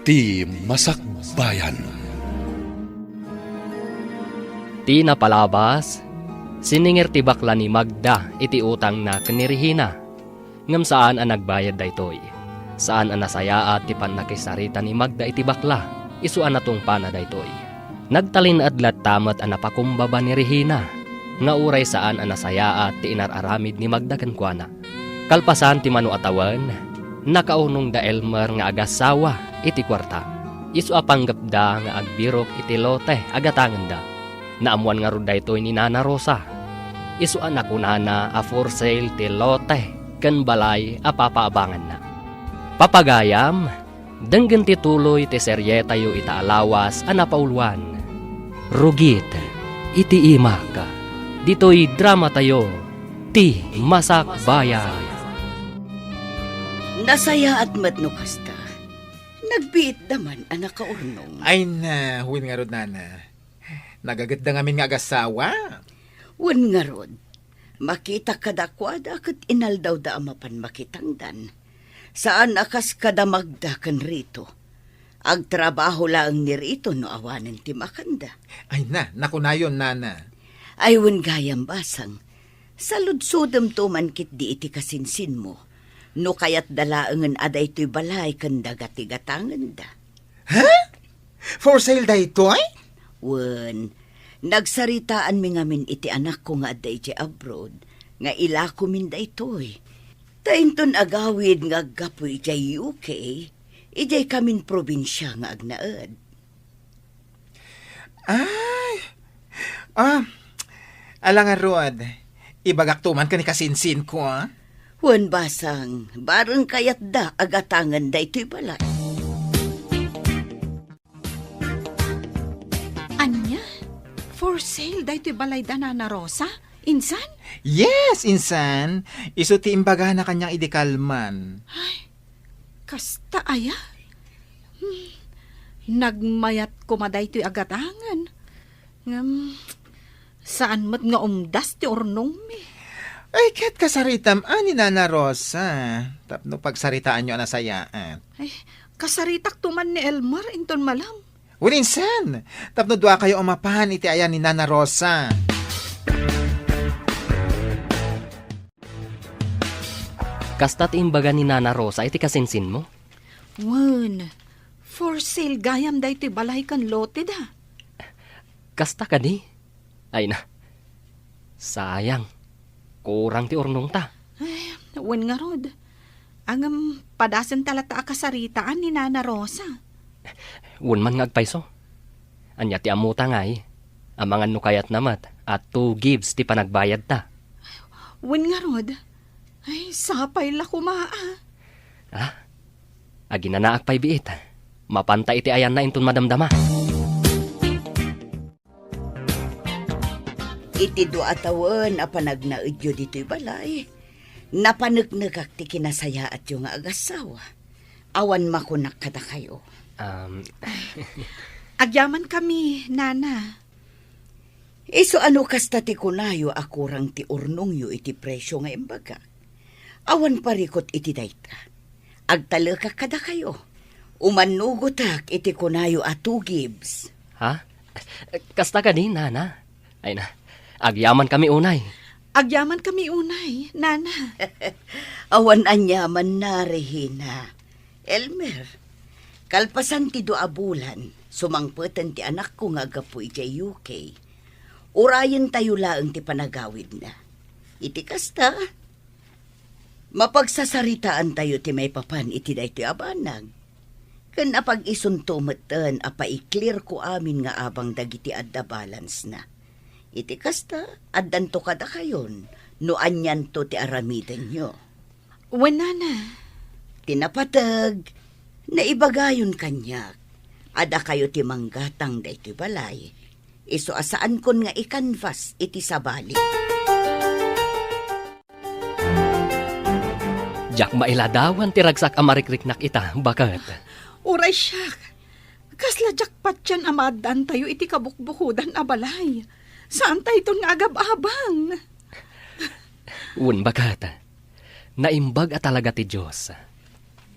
Ti Masakbayan. Ti napalabas, siningir ti bakla ni Magda iti utangna ken ni Regina. Ngem saan a nagbayad daytoy. Saan a nasayaat ti pannakisarita ni Magda iti bakla, isu a natungpana daytoy. Nagtalinaed latta met a napakumbaba ni Regina, nga uray saan a nasayaat ti inar-aramid ni Magda kenkuana. Kalpasan ti mano a tawen, nakaunong da Elmer nga agassawa iti kuarta. Isu a panggepda nga agbirok iti lote a gatangenda. Naammuan ngarud daytoy ni Nana Rosa. Isu a nakunana a for sale ti lote ken balay a papaabanganna. Papagayam, denggen ti tuloy ti serietayo ita a lawas a napauluan, Rugit iti Imak. Ditoy dramatayo, Ti Masakbayan. Nasayaat met no kasta. Nagbiitda man a nakaurnong. Ay na, wen ngarud, nana. Nagagitda ngamin nga agasawa. Wen ngarud, makitak kadakuada ket inaldawda a mapan makitangdan. Saan a kas kadamagda ken Rito. Agtrabaho laeng ni Rito no awanen ti makanda. Ay na, nakunayon, nana. Ay wen gayam, Basang. Saludsodemto man ketdi iti kasinsinmo, no kayatda laengen a daytoy balay ken daga ti gatangenda. Ha? For sale daytoy? Wen, nagsaritaanmi ngamin iti anakko nga adda idiay abroad, nga ilakomin daytoy. Ta inton agawid nga aggapu idiay U K, idiay kamin probinsia nga agnaed. Ay! Ah, ala ngarud, ibagakto man ken ni kasinsinko, ah. Wen, Basang, bareng kayatda a gatangen daytoy balay. Ania? For sale daytoy balayda, Nana Rosa? Insan? Yes, insan. Isu ti imbagana kaniak idi kalman. Ay, kasta aya? Hmm, nagmayat koma daytoy a gatangen. Ngem, saan met nga umdas ti urnongmi. Ay, ket kasaritam a ni Nana Rosa, tapno pagsaritaanyo a nasayaat. Ay, kasaritakto man ni Elmer inton malam. Wen, insan, tapno duakayo a mapan iti ayan ni Nana Rosa. Kasta ti imbaga ni Nana Rosa iti kasinsinmo? Wen, for sale gayam daytoy balay ken loteda. Kasta kadi? Ay na, sayang. Kurang ti urnongta. Ay, wen ngarud. Ngem padasenta latta a kasaritaan ni Nana Rosa. Wen man nga agpayso. Ania ti ammota ngay? Amangan no kayatna met a two gives ti panagbayadta. Wen ngarud. Ay, sapay la koma, ah. Ah? Aginanaak pay biit. Mapanta iti ayanna inton madamdama. Iti dua a tawen a panagnaedyo ditoy balay, napaneknekak ti kinasayaatyo nga agassawa. Awan makunak kadakayo. Um, Agyamankami, Nana. Isu a no kasta ti kunayo a kurang ti urnongyo iti presio nga imbagak, awan parikut iti dayta. Agtalekak kadakayo. Umannugotak iti kunayo a two gives. Ha? Kasta kadi, Nana? Ay na, agyamankami unay. Agyamankami unay, Nana. Awan aniamanna, Regina. Elmer, kalpasan ti dua a bulan, sumangpeten ti anakko nga aggapu idiay U K. Urayentayo laeng ti panagawidna. Iti kasta, mapagsasaritaantayo ti maipapan iti daytoy a banag. Ken apag-isunto metten a paiklirko amin nga abang dagiti adda balance-na. Iti kasta, addanto kadakayon no anianto ti aramidenyo. Wen, Nana. Ti napateg, naibagayon kaniak a dakayo ti manggatang daytoy balay. Isu a saankon nga i-canvas iti sabali. Diak mailadawan ti ragsak a marikriknak ita, baket. Uray siak, kasla diak patien a maaddaantayo iti kabukbukodan a balay. Saantayton nga agab-abang. Wen, baket. Naimbag a talaga ti Dios.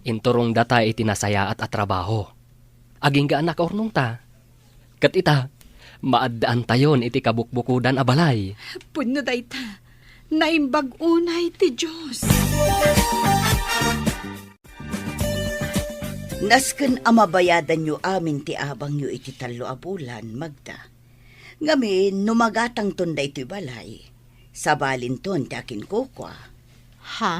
Inturongdata iti nasayaat a trabaho. Agingga a nakaurnongta. Ket ita, maaddaantayon iti kabukbukodan a balay. Pudno dayta. Naimbag unay ti Dios. Nasken a mabayadanyo amin ti abangyo iti tallo a bulan, Magda. Ngamin, no magatangton daytoy balay, sabalinton ti akinkukua. Ha?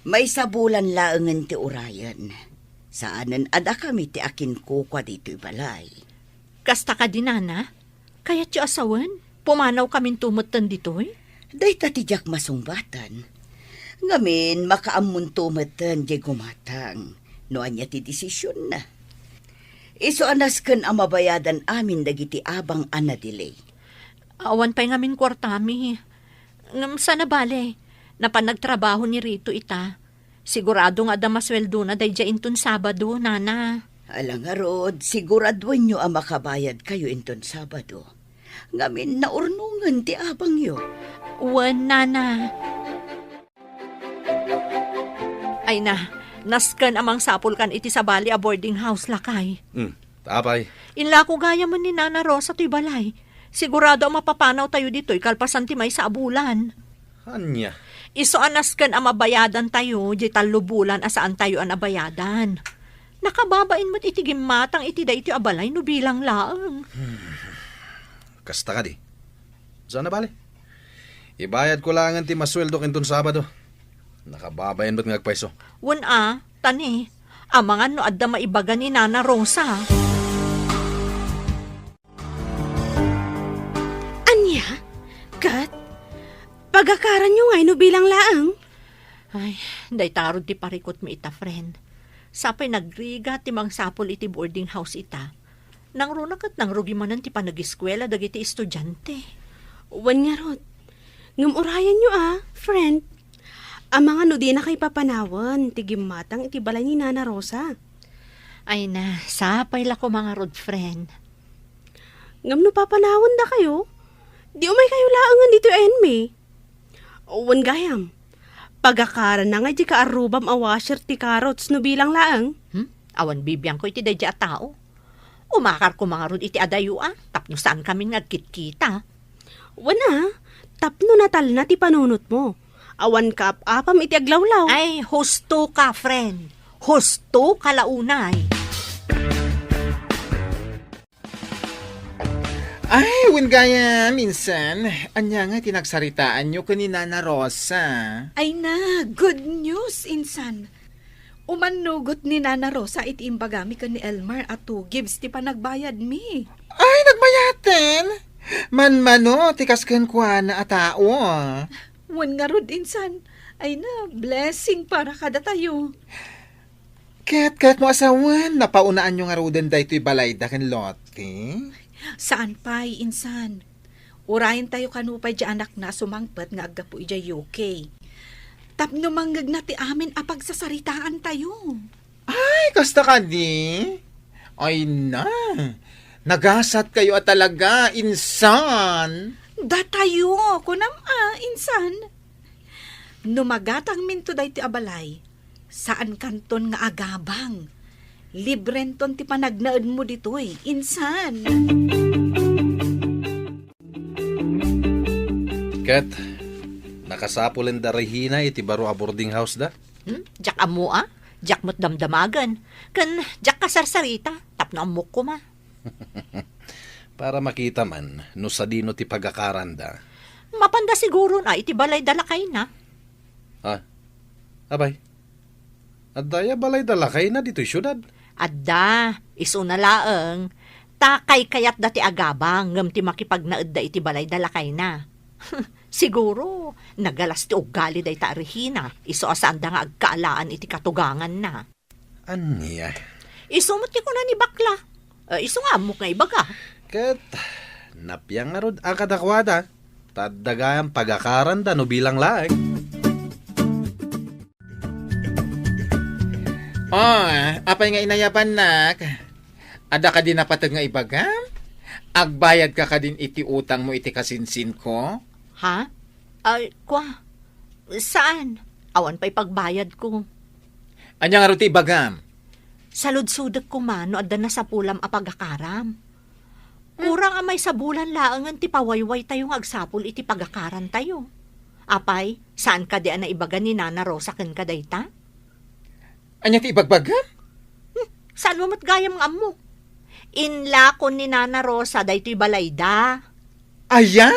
Maysa bulan laengen ti urayen. Saanen a dakami ti akinkukua ditoy balay. Kasta kadi, Nana? Kayatyo a sawen? Pumanawkaminto metten ditoy? Dayta ti diak masungbatan. Ngamin, makaammonto metten diay gumatang no ania ti desisionna. Isu a nasken a mabayadan amin dagiti abang a na-delay. Awan pay ngamin kuartami. Ngem saan a bale, napan nagtrabaho ni Rito ita. Sigurado nga adda masueldona daydiay inton Sabado, Nana. Ala ngarud, siguraduenyo a makabayadkayo inton Sabado. Ngamin, naurnongen ti abangyo. Wen, Nana. Ay na, nasken a mangsapulkan iti sabali a boarding house, lakay. Hmm, apay? Inlako gayamen ni Nana Rosa toy balay. Sigurado a mapapanawtayo ditoy kalpasan ti maysa a bulan. Ania? Isu a nasken a mabayadantayo diay tallo bulan a saantayo a nabayadan. Nakababain met iti gimmatang iti daytoy a balay no bilang laeng. Kasta kadi? Saan a bale? Ibayadko laengen ti masueldok inton Sabado. Nakababain met nga agpayso. Wen a, tani, amangan no adda maibaga ni Nana Rosa. Ania? Ket? Pagakaranyo ngay no bilang laeng? Ay, dayta ngarud ti parikutmi ita, friend. Sapay nagrigat ti mangsapul iti boarding house ita. Nangruna ket nangrugi manen ti panageskuela dagiti estudiante. Wen ngarud. Ngem urayenyo a, friend. Amangan no dinakayo papanawen ti gimmatang iti balay ni Nana Rosa. Ay na, sapay la koma ngarud, friend. Ngem no papanawendakayo, di umaykayo laengen ditoy a henmi. Wen gayam, pagakaranna ngay ti kaarrubam a washer ti carrots no bilang laeng. Hmm? Awan bibiangko iti daydiay a tao. Umakar koma ngarud iti adayo a, tapno saankami nga agkitkita. Wen a, tapno natalna ti panunotmo. Awan kaap-apam iti aglawlaw. Ay, husto ka, friend. Husto ka la unay. Ay, wen gayam, insan. Ania nga ti nagsaritaanyo ken ni Nana Rosa? Ay na, good news, insan. Umannugot ni Nana Rosa iti imbagami ken ni Elmar a two gives ti panagbayadmi. Ay, nagbayaten? Manmano ti kas kenkuana a tao. Wen ngarud, insan. Ay na, blessing para kadatayo. Ket, ket no a sawen, napaunaanyo ngaruden daytoy balayda ken Lottie? Saan pay, insan. Urayentayo kano pay diay anakna a sumangpet nga aggapu idiay U K. Tapno mangngegna ti amin a pagsasaritaantayo. Ay, kasta kadi? Ay na, nagasatkayo a talaga, insan. Datayo, kunam a, insan. No magatangminto daytoy a balay, saankanton nga agabang. Librenton ti panagnaedmo ditoy, insan. Ket, nakasapulen da Regina iti baro a boarding house da? Hmm? Diak ammo a? Diak met damdamagen. Ken diak kasarsarita, tapno ammok koma. Para makita man no sadino ti pagakaranda. Mapanda siguron a iti balay da lakayna. Ah, apay? Adda aya balay da lakayna ditoy siudad? Adda, isuna laeng. Ta kaykayatda ti agabang ngem ti makipagnaedda iti balay da lakayna. Siguro, nagalas ti uggali dayta a Regina, isu a saanda nga agkaalaan iti katuganganna. Ania? Isu met ti kuna ni bakla. Eh, isu nga ammok nga ibaga. Ket, napiang ngarud a kadakuada, ta adda gayam pagakaranda no bilang laeng. Oh, apay nga inayabannak? Adda kadi napateg nga ibagam? Agbayadka kadin iti utangmo iti kasinsinko? Ha? Ay, kwa? Saan? Awan pay pagbayadko. Ania ngarud ti ibagam? Saludsodek koma no adda nasapulam a pagakaram. Kurang a maysa bulan laengen ti pawaywaytayo nga agsapul iti pagakarantayo. Apay, saan kadi a naibaga ni Nana Rosa kenka dayta? Ania ti ibagbagam? Hmm, saan mo met gayam nga ammo? Inlakon ni Nana Rosa daytoy balayda. Aya?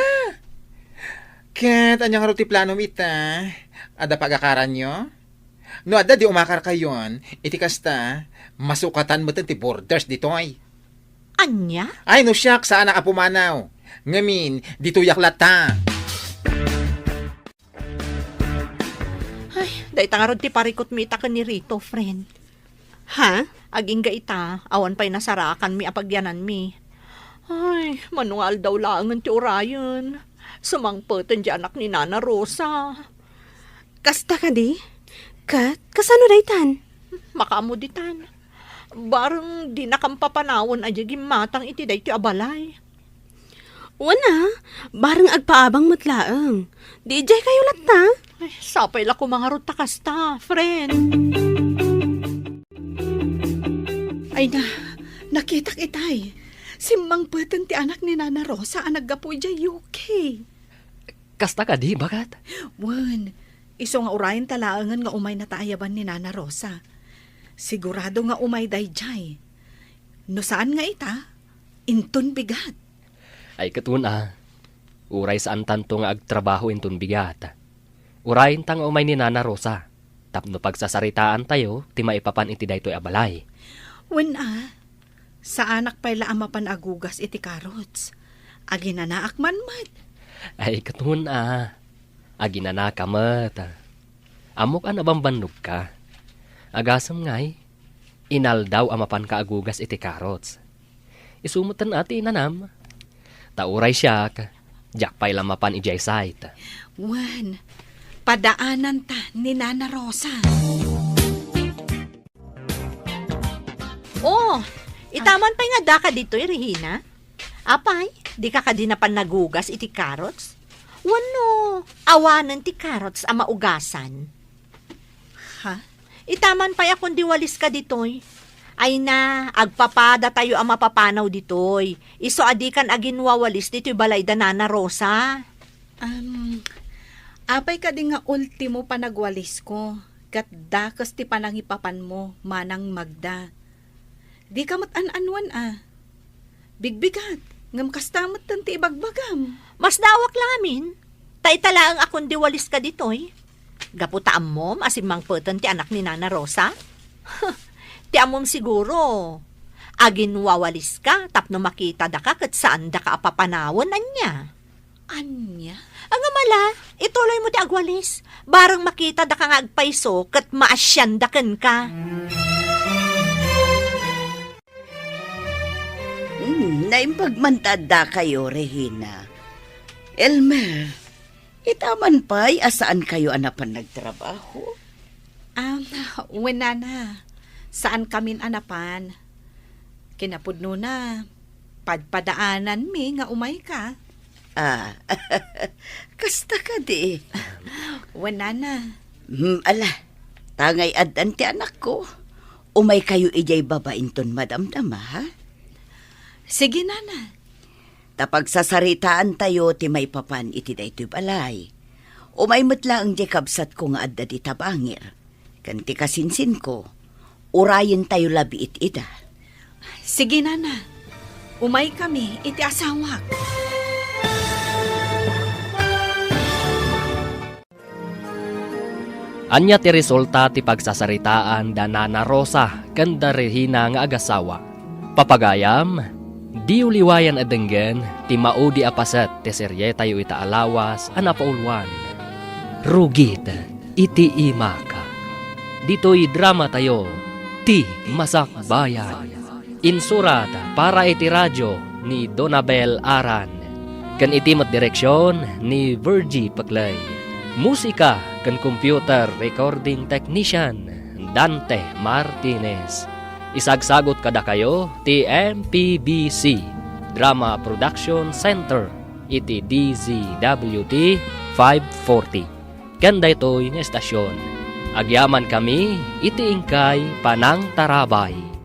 Ket ania ngarud ti planom ita? Adda pagakaranyo? No adda, di umakarkayon, iti kasta, masukatan metten ti borders ditoy. Ania? Ay, no siak, saanak a pumanaw. Ngamin, ditoyak latta. Ay, Dayta ngarud ti parikutmi ita ken ni Rito, friend. Ha? Agingga ita, awan pay nasarakanmi a pagyananmi. Ay, mano nga aldaw laengen ti urayen. Sumangpeten ti anak ni Nana Rosa. Kasta kadi? Ket, kasano daytan? Makaammo ditan. Bareng dinakam papanawen a diay gimmatang iti daytoy a balay. Wen a, bareng agpaabang met laeng. Di idiay kayo latta? Ay, sapay la koma ngarud ta kasta, friend. Ay na, nakitak itay. Simmangpeten ti anak ni Nana Rosa a naggapu idiay U K. Kasta kadi, baket? Wen, isu nga urayen ta laengen nga umaynata ayaban ni Nana Rosa. Sigurado nga umay daydiay. No saan nga ita, inton bigat. Ay, ket wen a. Uray saantanto nga agtrabaho inton bigat. Urayenta nga umay ni Nana Rosa, tapno pagsasaritaantayo ti maipapan iti daytoy a balay. Wen a, saanak pay la a mapan agugas iti carrots. Aginanaak man met. Ay, ket wen a. Aginanaka met. Ammok a nabambannogka. Agasem ngay, inaldaw a mapanka agugas iti carrots. Isu metten a ti inanam. Ta uray siak, diak pay la mapan idiay site. Wen, padaananta ni Nana Rosa. Oh, itaman pay nga daka ditoy, Regina? Apay, dika kadi napan nagugas iti carrots? Wenno, awanen ti carrots a maugasan? Ha? Itaman pay a kundi waliska ditoy. Ay na, agpapadatayo a mapapanaw ditoy. Isu a dikan aginwawalis ditoy balay da Nana Rosa. Am, apay kadi nga ultimo panagwalisko, ket dakes ti panangipapanmo, Manang Magda. Dika met an-annuan a. Bigbigat, ngem kasta metten ti ibagbagam. Masdaawak la ngamin, ta ita laeng a kundi waliska ditoy. Gapu ta ammom a simmangpeten ti anak ni Nana Rosa? Ti ammom siguro, aginwawaliska tapno makitadaka ket saandaka a papanawen, ania? Ania? Ngem ala, ituloymo ti agwalis. Bareng makitadaka nga agpayso ket maasianda kenka. Hmm, naimbag man ta addakayo, Regina. Elmer, itaman pay a saankayo a napan nagtrabaho? Am, wen, Nana. Saankamin a napan. Kinapudnona, padpadaananmi nga umayka. Ah, kasta kadi. Wen, Nana. Hmm, ala, ta ngay addan ti anakko. Umaykayo idiay baba inton madamdama, ha? Sige, Nana. Ta pagsasaritaantayo ti maipapan iti daytoy balay. Umay met laeng diay kabsatko nga adda dita bangir. Ken ti kasinsinko, urayentayo labiit ida. Sige, Nana. Umaykami iti asawak. Ania ti resulta ti pagsasaritaan da Nana Rosa ken da Regina nga agasawa? Papagayam, diyo liwayan a denggen ti maudi a paset ti serietayo ita a lawas a napauluan, Rugit iti Imak. Ditoy dramatayo, Ti Masakbayan. Insurat para iti radio ni Donabel Aran, ken iti met direksion ni Virgie Peclay. Musika ken computer recording technician, Dante Martinez. Isagsagut kadakayo ti M P B C Drama Production Center iti D Z W T five forty. Ken daytoy nga estasion, agyamankami iti inkay panangtarabay.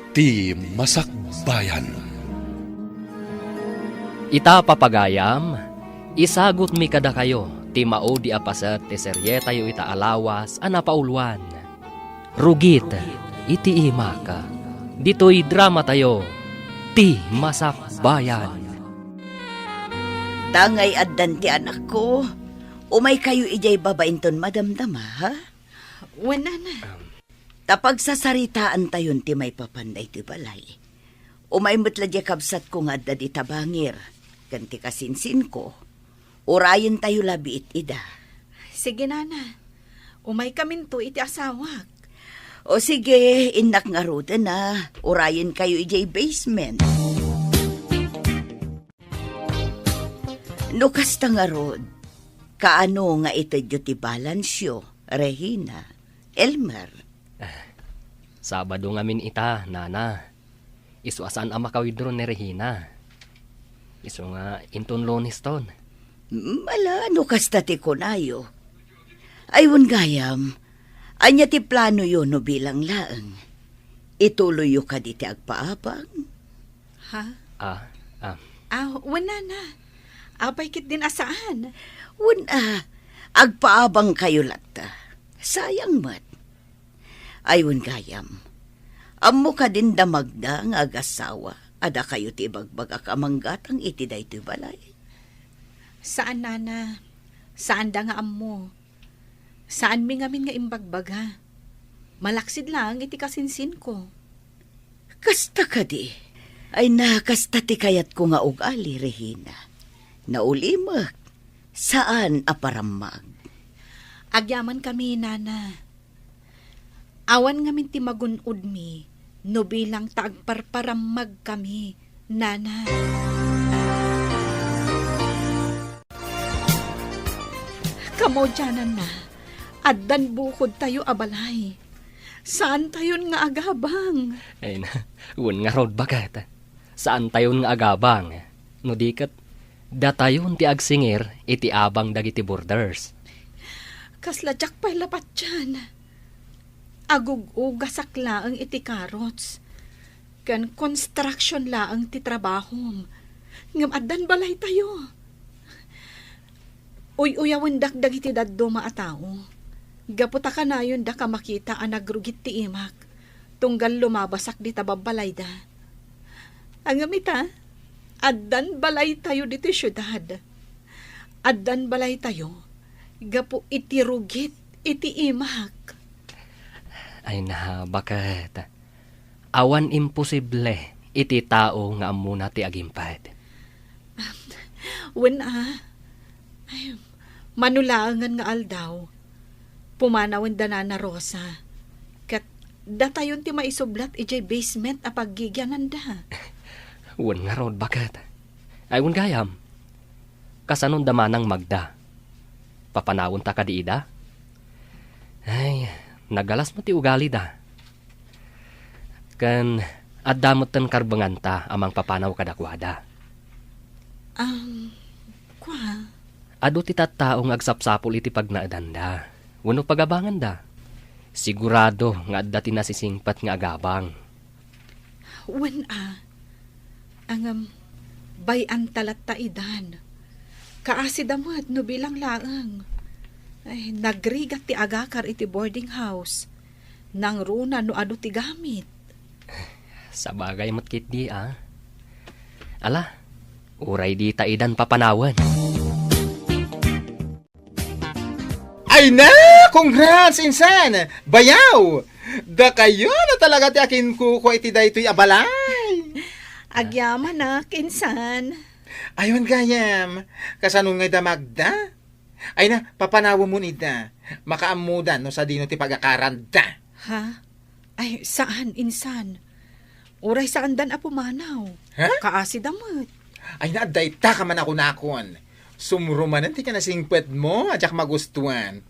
Ti Masakbayan. Ita, papagayam, isagutmi kadakayo ti maudi a paset ti serietayo ita a lawas a napauluan, Rugit iti Imak. Ditoy dramatayo, Ti Masakbayan. Tangay addan ti anakko. Umaykayo idiay baba inton madamdama, ha? Wen, nana. Ta pagsasaritaantayon ti maipapan daytoy balay. Umay met la diay kabsatko nga adda dita bangir, ken ti kasinsinko, urayentayo labiit ida. Sige, nana. Umaykaminto iti asawak. O sige, innak ngaruden a, urayenkayo idiay basement. No kasta ngarud, kaano nga itedyo ti balansyo, Regina, Elmer? Sabado ngamin ita, nana. Isu a saan a maka-withdraw ni Regina. Isu nga inton Lunes ton. Mm, ala, no kasta ti kunayo. Ay, wen gayam, ania ti planoyo no bilang laeng? Ituloyyo kadi ti agpaabang? Ha? Ah, ah. Ah, wen, nana. Apay ketdin a saan? Wen a, agpaabangkayo latta. Sayang met. Ay, wen gayam. Ammo kadin da Magda nga agasawa a dakayo ti ibagbagak a manggatang iti daytoy balay? Saan, nana. Saanda nga ammo. Saanmi ngamin nga imbagbaga. Malaksid laeng iti kasinsinko. Kasta kadi? Ay na, kasta ti kayatko nga ugali, Regina. Naulimek, saan a parammag. Agyamankami, nana. Awan ngamin ti magun-odmi no bilang ta agparparammagkami, nana. Kamaudiananna, addan bukodtayo a balay. Saantayon nga agabang. Ay na, wen ngarud, baket. Saantayon nga agabang. No di ket, datayon ti agsingir iti abang dagiti boarders. Kasla diak pay la patien. Agug-ugasak laeng iti carrots. Ken construction laeng ti trabahom. Ngem addan balaytayo. Uy-uyawendak dagiti dadduma a tao. Gapu ta kanayonda a makita a nagrugit ti imak, tunggal lumabasak dita babbalayda. Ngem ita, addan balaytayo ditoy siudad. Addan balaytayo gapu iti rugit iti imak. Ay na, baket. Awan imposible iti tao nga ammona ti agimped. Wen a. Ay, mano laengen nga aldaw, pumanawen da Nana Rosa. Ket datayon ti maisublat idiay basement a paggigiananda. Wen ngarud, baket. Ay, wen gayam. Kasanon da manang Magda? Papanawenta kadi ida? Ay, nagalas met ti ugalida. Ken adda metten karbenganta a mangpapanaw kadakuada. Am, kua? Adu ti tattao nga agsapsapul iti pagnaedanda wenno pagabanganda. Sigurado nga adda ti nasisingpet nga agabang. Wen a. Ngem, bay-anta latta idan. Kaasida met no bilang laeng. Ay, nagrigat ti agakar iti boarding house. Nangruna no adu ti gamit. Sabagay met ketdi a. Ala, uray dita idan papanawen. Ay na! Congrats, insan! Bayaw! Dakayo na talaga ti akinkukua iti daytoy a balay. Agyamanak, insan. Ay, wen gayam, kasano ngay da Magda? Ay na, papanawemon ida. Makaammoda no sadino ti pagakaranda. Ha? Ay, saan, insan. Uray saandan a pumanaw. Ha? Kaasida met. Ay na, adda ita ka manakunakon. Sumro manen ti kinasingpetmo a diak magustuan.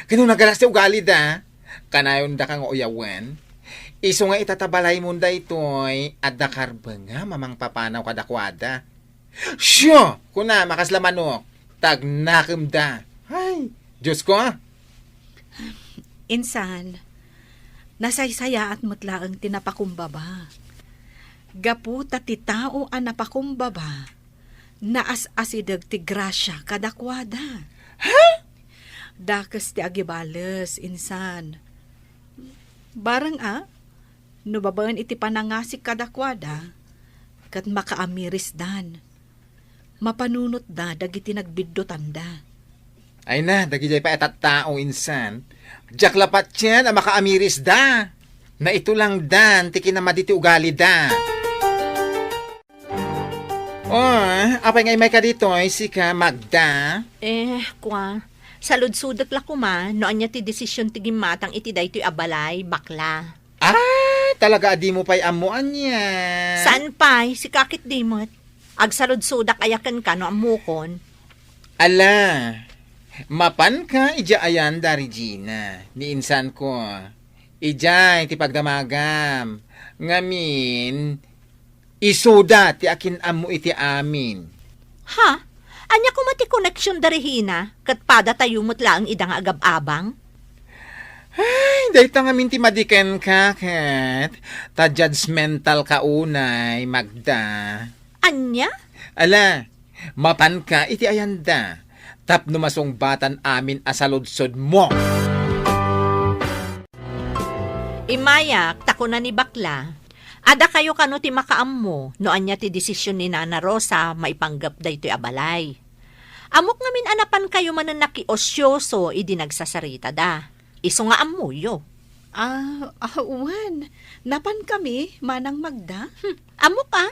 Ken no nagalas ti ugalida, kanayonda ka nga uyawen. Isu nga ita ta balaymon daytoy, adda karbengam a mangpapanaw kadakuada. Siya! Kuna, makasla manok, tagnakemda. Ay, Diyos ko! Insan, nasaysayaat met laeng ti napakumbaba. Gapu ta ti tao a napakumbaba, naas-asideg ti grasia kadakuada. Ha? Dakes ti agibales, insan. Bareng a, no babaen iti panangasik kadakuada, ket makaamirisdan. mapanunotda dagiti nagbiddutanda. Ay na, dagidiay pay a tattao insan. Diak la patien a makaamirisda. Naitulangdan ti kinamadi ti ugalida. Oh, apay nga immayka ditoy, sika, Magda? Eh, kua, saludsodek la koma no ania ti desisyon ti gimmatang iti daytoy a balay, bakla. Ah, talaga a dimo pay ammo ania? Saan pay? Sika ketdi met. Agsaludsodak aya kenka no ammokon? Ala, mapanka idiay ayan da Regina, ni insanko. Idiay ti pagdamagam. Ngamin, isuda ti akin-ammo iti amin. Ha? Ania koma ti connection da Regina? Ket padatayo met laeng ida nga agab-abang? Ay, dayta ngamin ti madi kenka, ket ta judgmental ka unay, Magda. Ania? Ala, mapanka iti ayanda, tapno masungbatan amin a saludsodmo. Immayak, ta kuna ni bakla, adda kayo kano ti makaammo no ania ti desisyon ni Nana Rosa maipanggep daytoy a balay. Ammok ngamin a napankayo manen nakiosyoso idi nagsasaritada. Isu nga ammoyo. Ah, ah, wen. Napankami, Manang Magda? Hmm, ammok a.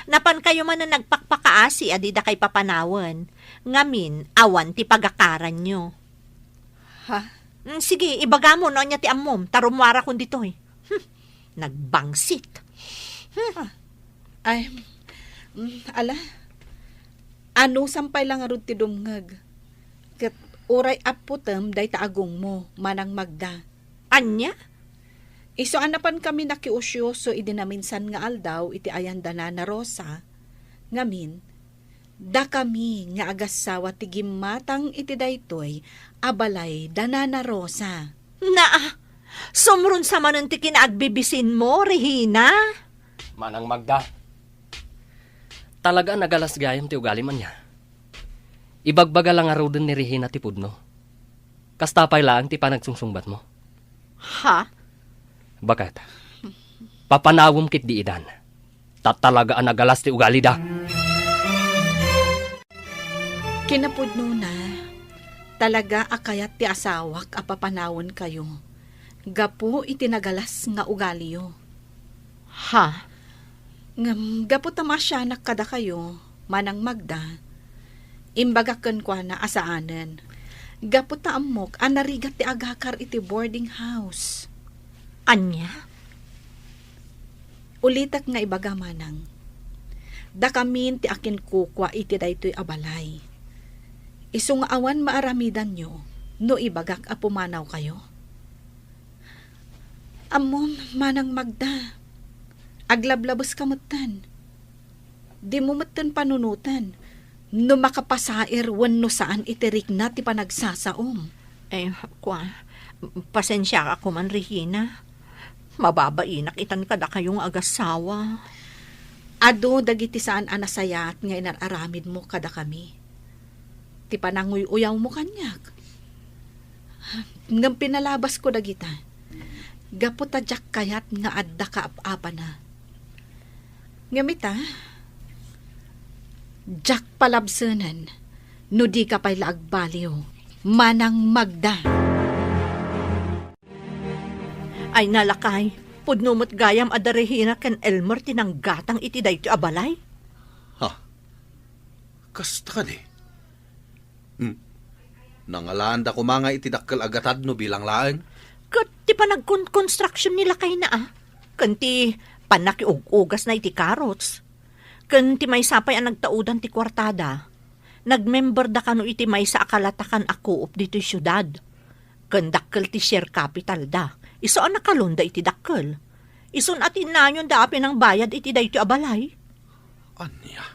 Napankayo manen nagpakpakaasi a didakay papanawen. Ngamin, awan ti pagakaranyo. Ha? Mm, sige, ibagamo no ania ti ammom, ta rummuarakon ditoy. Hmm, nagbangsit. Hmm. Ah. Ay, mm, ala. Anusam pay la ngarud ti dumngeg. Ket uray apputem dayta agongmo, Manang Magda. Ania? Isu a napankami nakiosyoso idi naminsan nga aldaw iti ayan da Nana Rosa, ngamin, dakami nga agassawa ti gimmatang iti daytoy a balay da Nana Rosa. Naa, sumrunsa manen ti kinaagbibisinmo, Regina. Manang Magda, talaga a nagalas gayam ti ugalim ania. Ibagbaga la ngaruden ni Regina ti pudno. Kasta pay laeng ti panagsungsungbatmo. Ha? Baket, papanawem ketdi idan. Ta talaga a nagalas ti ugalida. Kinapudnona, talaga a kayat ti asawak a papanawenkayo gapu iti nagalas nga ugaliyo. Ha? Ngem gapu ta maasianak kadakayo, Manang Magda, imbagak kenkuana a saanen, gapu ta ammok a narigat ti agakar iti boarding house. Ania? Ulitek nga ibaga, Manang, dakamin ti akinkukua iti daytoy a balay. Isu nga awan maaramidanyo no ibagak a pumanawkayo. Ammom, Manang Magda, aglablabeska metten. Dimo metten panunoten no makapasair wenno saan iti rikna ti panagsasaom. Eh, kua, pasensiaak koman, Regina. Mababainak itan kadakayo nga agassawa. Adu dagiti saan a nasayaat nga inar-aramidmo kadakami. Ti pananguy-uyawmo kaniak. Ngem pinalabasko dagita gapu ta diak kayat nga adda kaap-apana. Ngem ita, diak palabsenen no dika pay la agbaliw, Manang Magda. Ay na, lakay, pudno met gayam a da Regina ken Elmer ti nanggatang iti daytoy a balay. Ha? Kasta kadi? Hmm. Nangalaanda koma nga iti dakkel a gatad no bilang laeng? Ket ti panagkonkonstruction ni lakayna a, ken ti pannakiug-ugasna iti carrots, ken ti maysa pay a nagtaudan ti kuartada, nagmemberda kano iti maysa a kalatakan a co-op ditoy siudad. Ken dakkel ti share capital da. Isu a nakalonda iti dakkel. Isun a tinnayonda a pinangbayad iti daytoy a balay. Ania?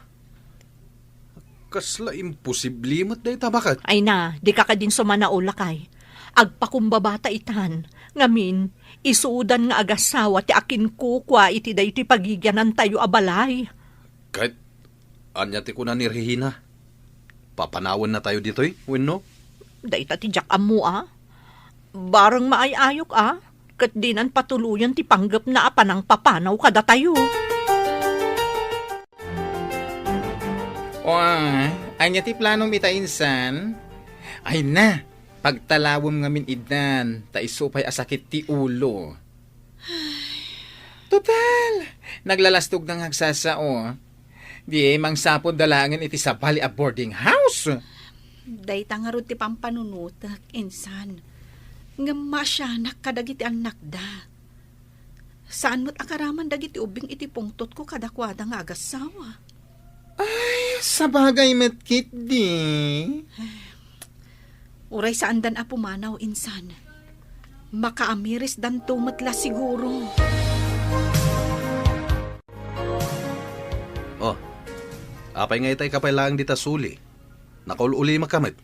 Kasla imposible met dayta, baket? Ay na, dika kadin sumanaw, lakay. Agpakumbabata itan. Ngamin, isudan nga agassawa ti akinkukua iti daytoy pagigianantayo a balay. Ket ania ti kuna ni Regina? Papanawennatayo ditoy, wenno? Dayta ti diak ammo a. Bareng maay-ayok a, ket dinan patuloyen ti panggepna a panangpapanaw kadatayo. O, ah, ania ti planom ita insan? Ay na, pagtalawem ngamin idan, ta isu pay a sakit ti ulo. Total, naglalastog nga agsasao. Di mangsapulda laengen iti sabali a boarding house. Dayta ngarud ti pampanunotek, insan. Ngem maasianak kadagiti annakda. Saan met a karaman dagiti ubbing iti pungtotko kadakuada nga agassawa. Ay, sabagay met ketdi. Uray saandan a pumanaw, insan. Makaamirisdanto met la siguro. Oh, apay nga itay ka pay laeng dita suli? Nakaul-ulimaka met.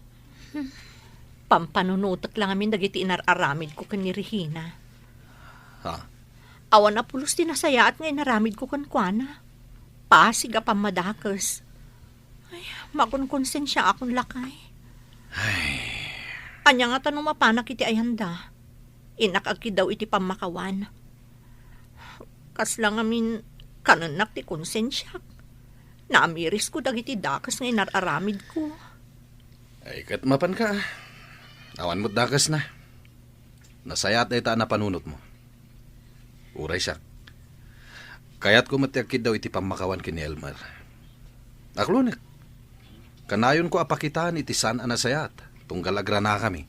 Pampanunotek la ngamin dagiti inar-aramidko ken ni Regina. Ha? Awan a pulos ti nasayaat nga inaramidko kenkuana. Pasig a pammadakes. Ay, makonkonsensiaakon lakay. Ay. Ania ngata no mapanak iti ayanda? Innak agkiddaw iti pammakawan. Kasla ngamin kanennak ti konsensiak. Naamirisko dagiti dakes nga inar-aramidko. Ay, ket mapanka, ah. Awan met dakesna. Nasayaat dayta a napanunotmo. Uray siak, kayatko met ti agkiddaw iti pammakawan ken ni Elmer. Aklonek, kanayonko a pakitaan iti saan a nasayaat, tunggal agranakami.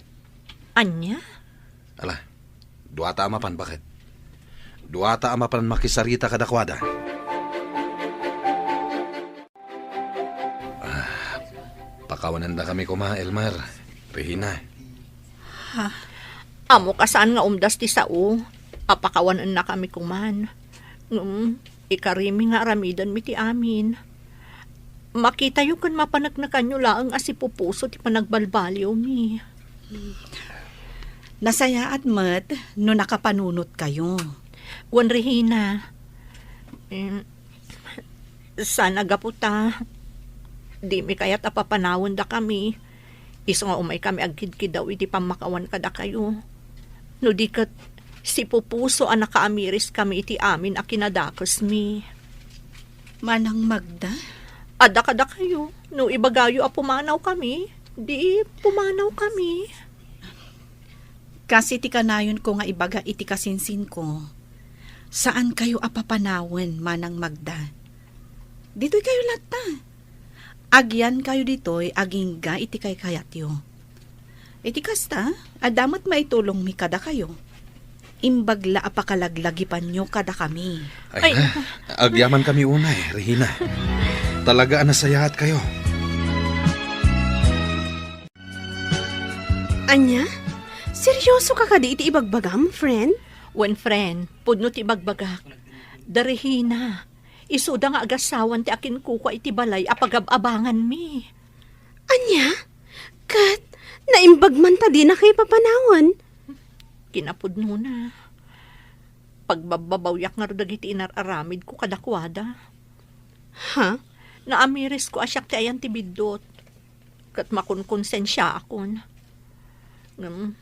Ania? Ala, duata a mapan, baket. Duata a mapan makisarita kadakuada. Ah, pakawanandakami koma, Elmer, Regina. Ha? Ammok a saan nga umdas ti sao a pakawanennakami koman. Ngem, ikarimi nga aramidenmi ti amin. Makitayo ken mapaneknekanyo laeng a sipupuso ti panagbalbaliwmi. Nasayaat met no nakapanunotkayo. Wen, Regina, em, saan a gapu ta dimi kayat a papanawendakami, isu nga umaykami agkidkiddaw iti pammakawan kadakayo. No di ket, sipupuso a nakaamiriskami iti amin a kinadakesmi. Manang Magda? Adda kadakayo, no ibagayo a pumanawkami, di pumanawkami. Kas iti kanayonko nga ibaga iti kasinsinko, saankayo a papanawen, Manang Magda. Ditoykayo latta. Agyankayo ditoy agingga iti kaykayatyo. Iti kasta, adda met maitulongmi kadakayo. Imbag la a pakalaglagipanyo kadakami. Ay, ay, na, agyamankami unay, Regina. Talaga a nasayaatkayo. Ania? Seryoso ka kadi iti ibagbagam, friend? Wen, friend, pudno ti ibagbagak. Da Regina, isuda nga agassawan ti akinkukua iti balay a pagab-abanganmi. Ania? Ket naimbag man ta dinakayo papanawen? Kinapudnona, pagbabbabawiak ngarud dagiti inar-aramidko kadakuada. Ha? Naamirisko a siak ti ayan ti biddut. Ket makonkonsensiaakon. Ngem,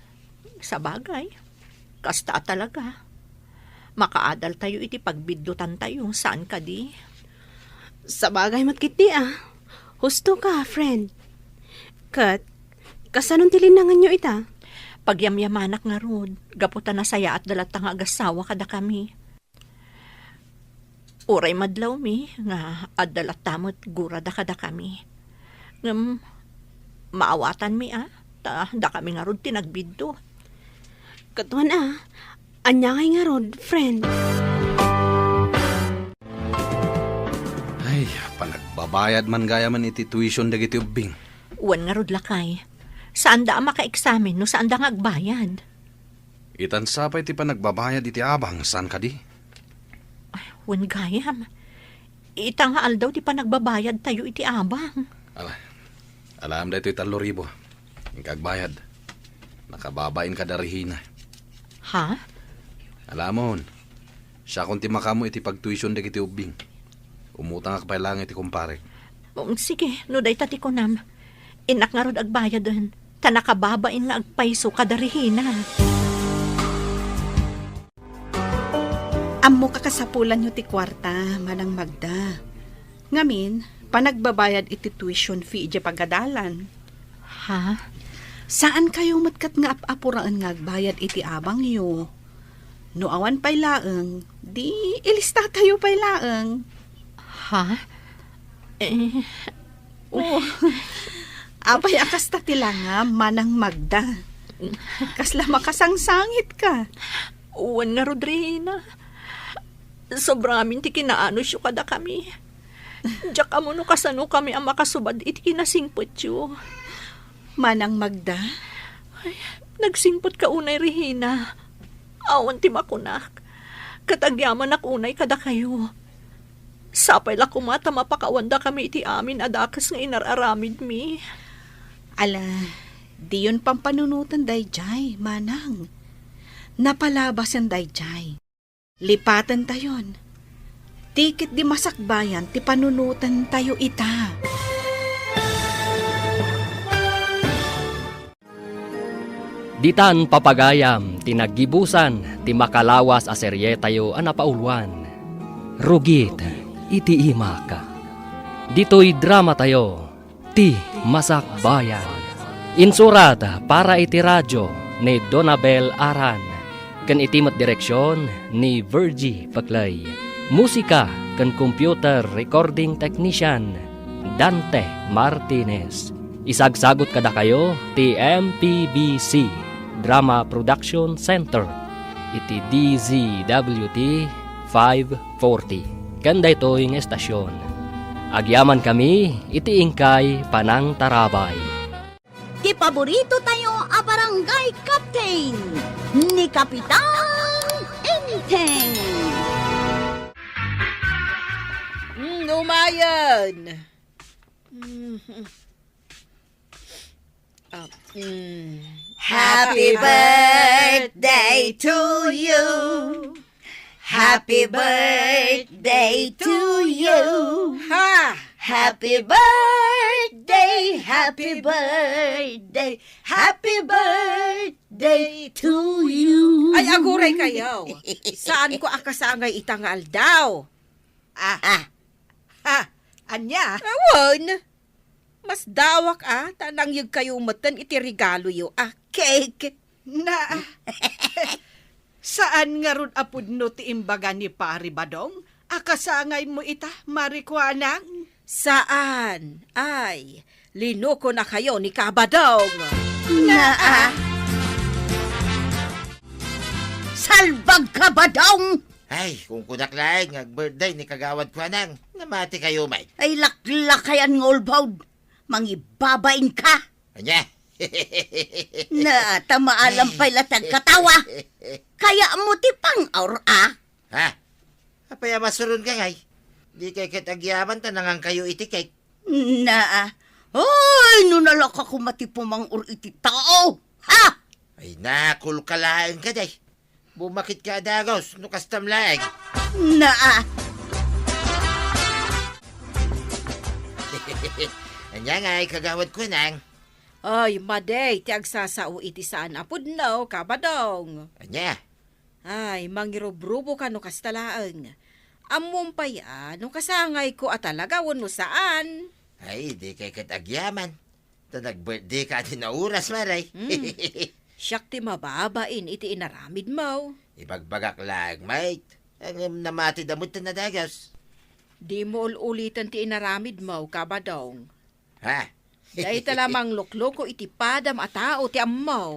sabagay, kasta a talaga. Makaadaltayo iti pagbiddutantayo, saan kadi? Sabagay met ketdi a. Husto ka, friend. Ket, kasanon ti linnanganyo ita? Pagyamyamanak ngarud, gapu ta nasayaatda latta nga agassawa kadakami. Uray madlawmi nga adda latta met gurada kadakami. Ngem maawatanmi a, ta dakami ngarud ti nagbiddut. Ket wen a, ania ngay ngarud, friend? Ay, panagbabayad man gayamen iti tuition dagiti ubbing. Wen ngarud, lakay. Saanda a makaeksamen no saanda nga agbayad. Itan sa pay ti panagbabayad iti abang, saan kadi? Ay, wen gayam. Ita nga aldaw ti panagbabayadtayo iti abang. Ala, alaem daytoy tallo ribu. Inka agbayad. Nakababain kada Regina. Ha? Alamon, siakon ti makaammo iti pagtuition dagiti ubbing. Umutangak pay laeng iti kumparek. Um, sige, no dayta ti kunam. Innak ngarud agbayaden, ta nakababain nga agpayso kada Regina. Ammok a kasapulanyo ti kuarta, Manang Magda. Ngamin, Panagbabayad iti tuition fee idiay pagadalan. Ha? Saankayo met ket nga ap-apuraen nga agbayad iti abangyo. No awan pay laeng, di ilistatayo pay laeng. Ha? Eh, oh. Apay a kasta ti langam, Manang Magda? Kasla makasangsangitka. Wen ngarud, Rehina. Sobra ngamin ti kinaanusyo kadakami. Diak ammo no kasanokami a makasubad iti kinasingpetyo. Manang Magda? Ay, nagsingpetka unay, Rehina. Awan ti makunak. Ket agyamanak unay kadakayo. Sapay la koma ta mapakawandakami iti amin a dakes nga inar-aramidmi. Ala, diyon pampanunoten daydiay, Manang. Napalabasen daydiay. Lipatentayon. Ti ketdi masakbayan ti panunotentayo ita. Ditan papagayam ti naggibusan ti makalawas a serietayo a napauluan, Rugit iti Imak. Ditoy dramatayo, Ti Masakbayan. Insurat para iti radio ni Donabel Aran, ken iti met direksion ni Virgie Paclay. Musika ken computer recording technician, Dante Martinez. Isagsagut kadakayo ti M P B C Drama Production Center iti D Z W T five forty. Ken daytoy nga estasion, agyamankami iti inkay panangtarabay. Ti paborito tayo a barangay captain, ni Kapitan Enteng. Mm, umayan. Mm. Ah, mm. Happy birthday to you. Happy birthday to you. Ha! Happy birthday, happy birthday, happy birthday to you. Ay, aguray kayo. Saan ko akasangay ita nga aldaw? Ah. Ah. Ha? Ania? Awan. Masdawak a, ta nangyegkayo metten iti regaloyo a cake. Na, saan ngarud a pudno ti imbaga ni Pari Badong a kasangaymo ita, Mari Kuanang? Saan? Ay, linukonakayo ni Kabadong. Naa. Salbag, Kabadong! Ay, kunkunak laeng nga ag-birthday ni Kagawad Kuanang. Namatikayo met. Ay, laklakayan nga ulbod. Mangibabain ka. Ania? Na, ta maalam pay la ti agkatawa. Kayatmo ti pang-aur-a? Ha? Apay a masuron ka ngay? Di kay ket agyaman ta nangankayo iti cake. Na, ay, no nalaka koma ti pumangur iti tao. Ha? Ay, nakulka laeng ka, day. Bumakit ka a dagus, no kastam laeng. Naa. Ania ngay, Kagawad Kuanang? Ay, madi ti agsasao iti saan a pudno, Kabadong. Ania? Ay, mangirubrubo ka no kasta laeng. Ammom pay a no kasangayko a talaga wenno saan. Ay, di kay ket agyaman. Ta nag-birthday ka adi na oras, Mare. Hmm. Siak ti mababain iti inaramidmo. Ibagbagak laeng, mate. Ngem namatida met ti nadagus. Dimo ul-uliten ti inaramidmo, Kabadong. Ha? Dayta la manglukloko iti padam a tao ti ammo.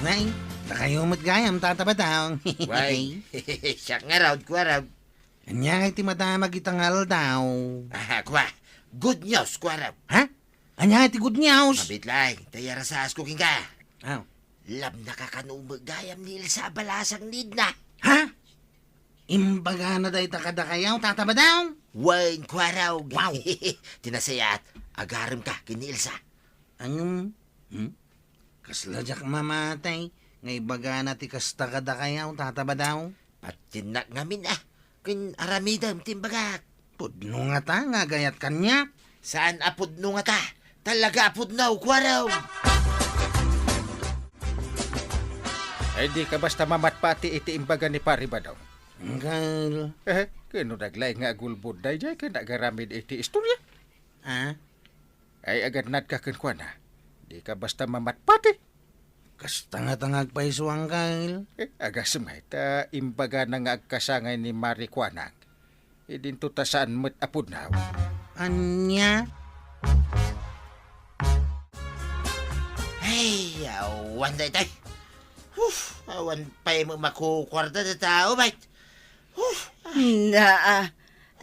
Ngay, dakayo met gayam, Tata Badong. Way, siak ngarud, Kuarog. Ania ngay ti madamag ita nga aldaw? Ah, kua. Good news, Kuarog. Ha? Ania ngay ti good news? Mabit laeng, ta iyarasasko kenka. Aw. Labnaka kano met gayam ni Elsa a balasang ni Edna. Ha? Imbagana dayta kadakayo, Tata Badong? Wen, Kuarog. Wow. Ti nasayaat, agaremka ken ni Elsa. Ngem, hmm? Kasla diak mamati nga ibagana ti kasta kadakayo, Tata Badong? Patiennak ngamin a, ken aramidem ti imbagak. Pudno ngata nga agayat kaniak? Saan a pudno ngata, talaga a pudno, Kuarog. Ay, dika basta mamatpati iti imbaga ni Pari Badong. Uncle. Eh, ken no naglaing nga agulbod daydiay ken agaramid iti istorya? Ah? Ay, agannadka kenkuana. Dika basta mamatpati. Kasta ngata nga agpayso, Uncle. Eh, agasem ngay ta imbagana nga agkasangay ni Mari Kuanang. Idinto ta saan met a pudno. Ania? Ay, awan daytoy. Uf, awan pay makukuarta ti tao, bay. Uf. Naa.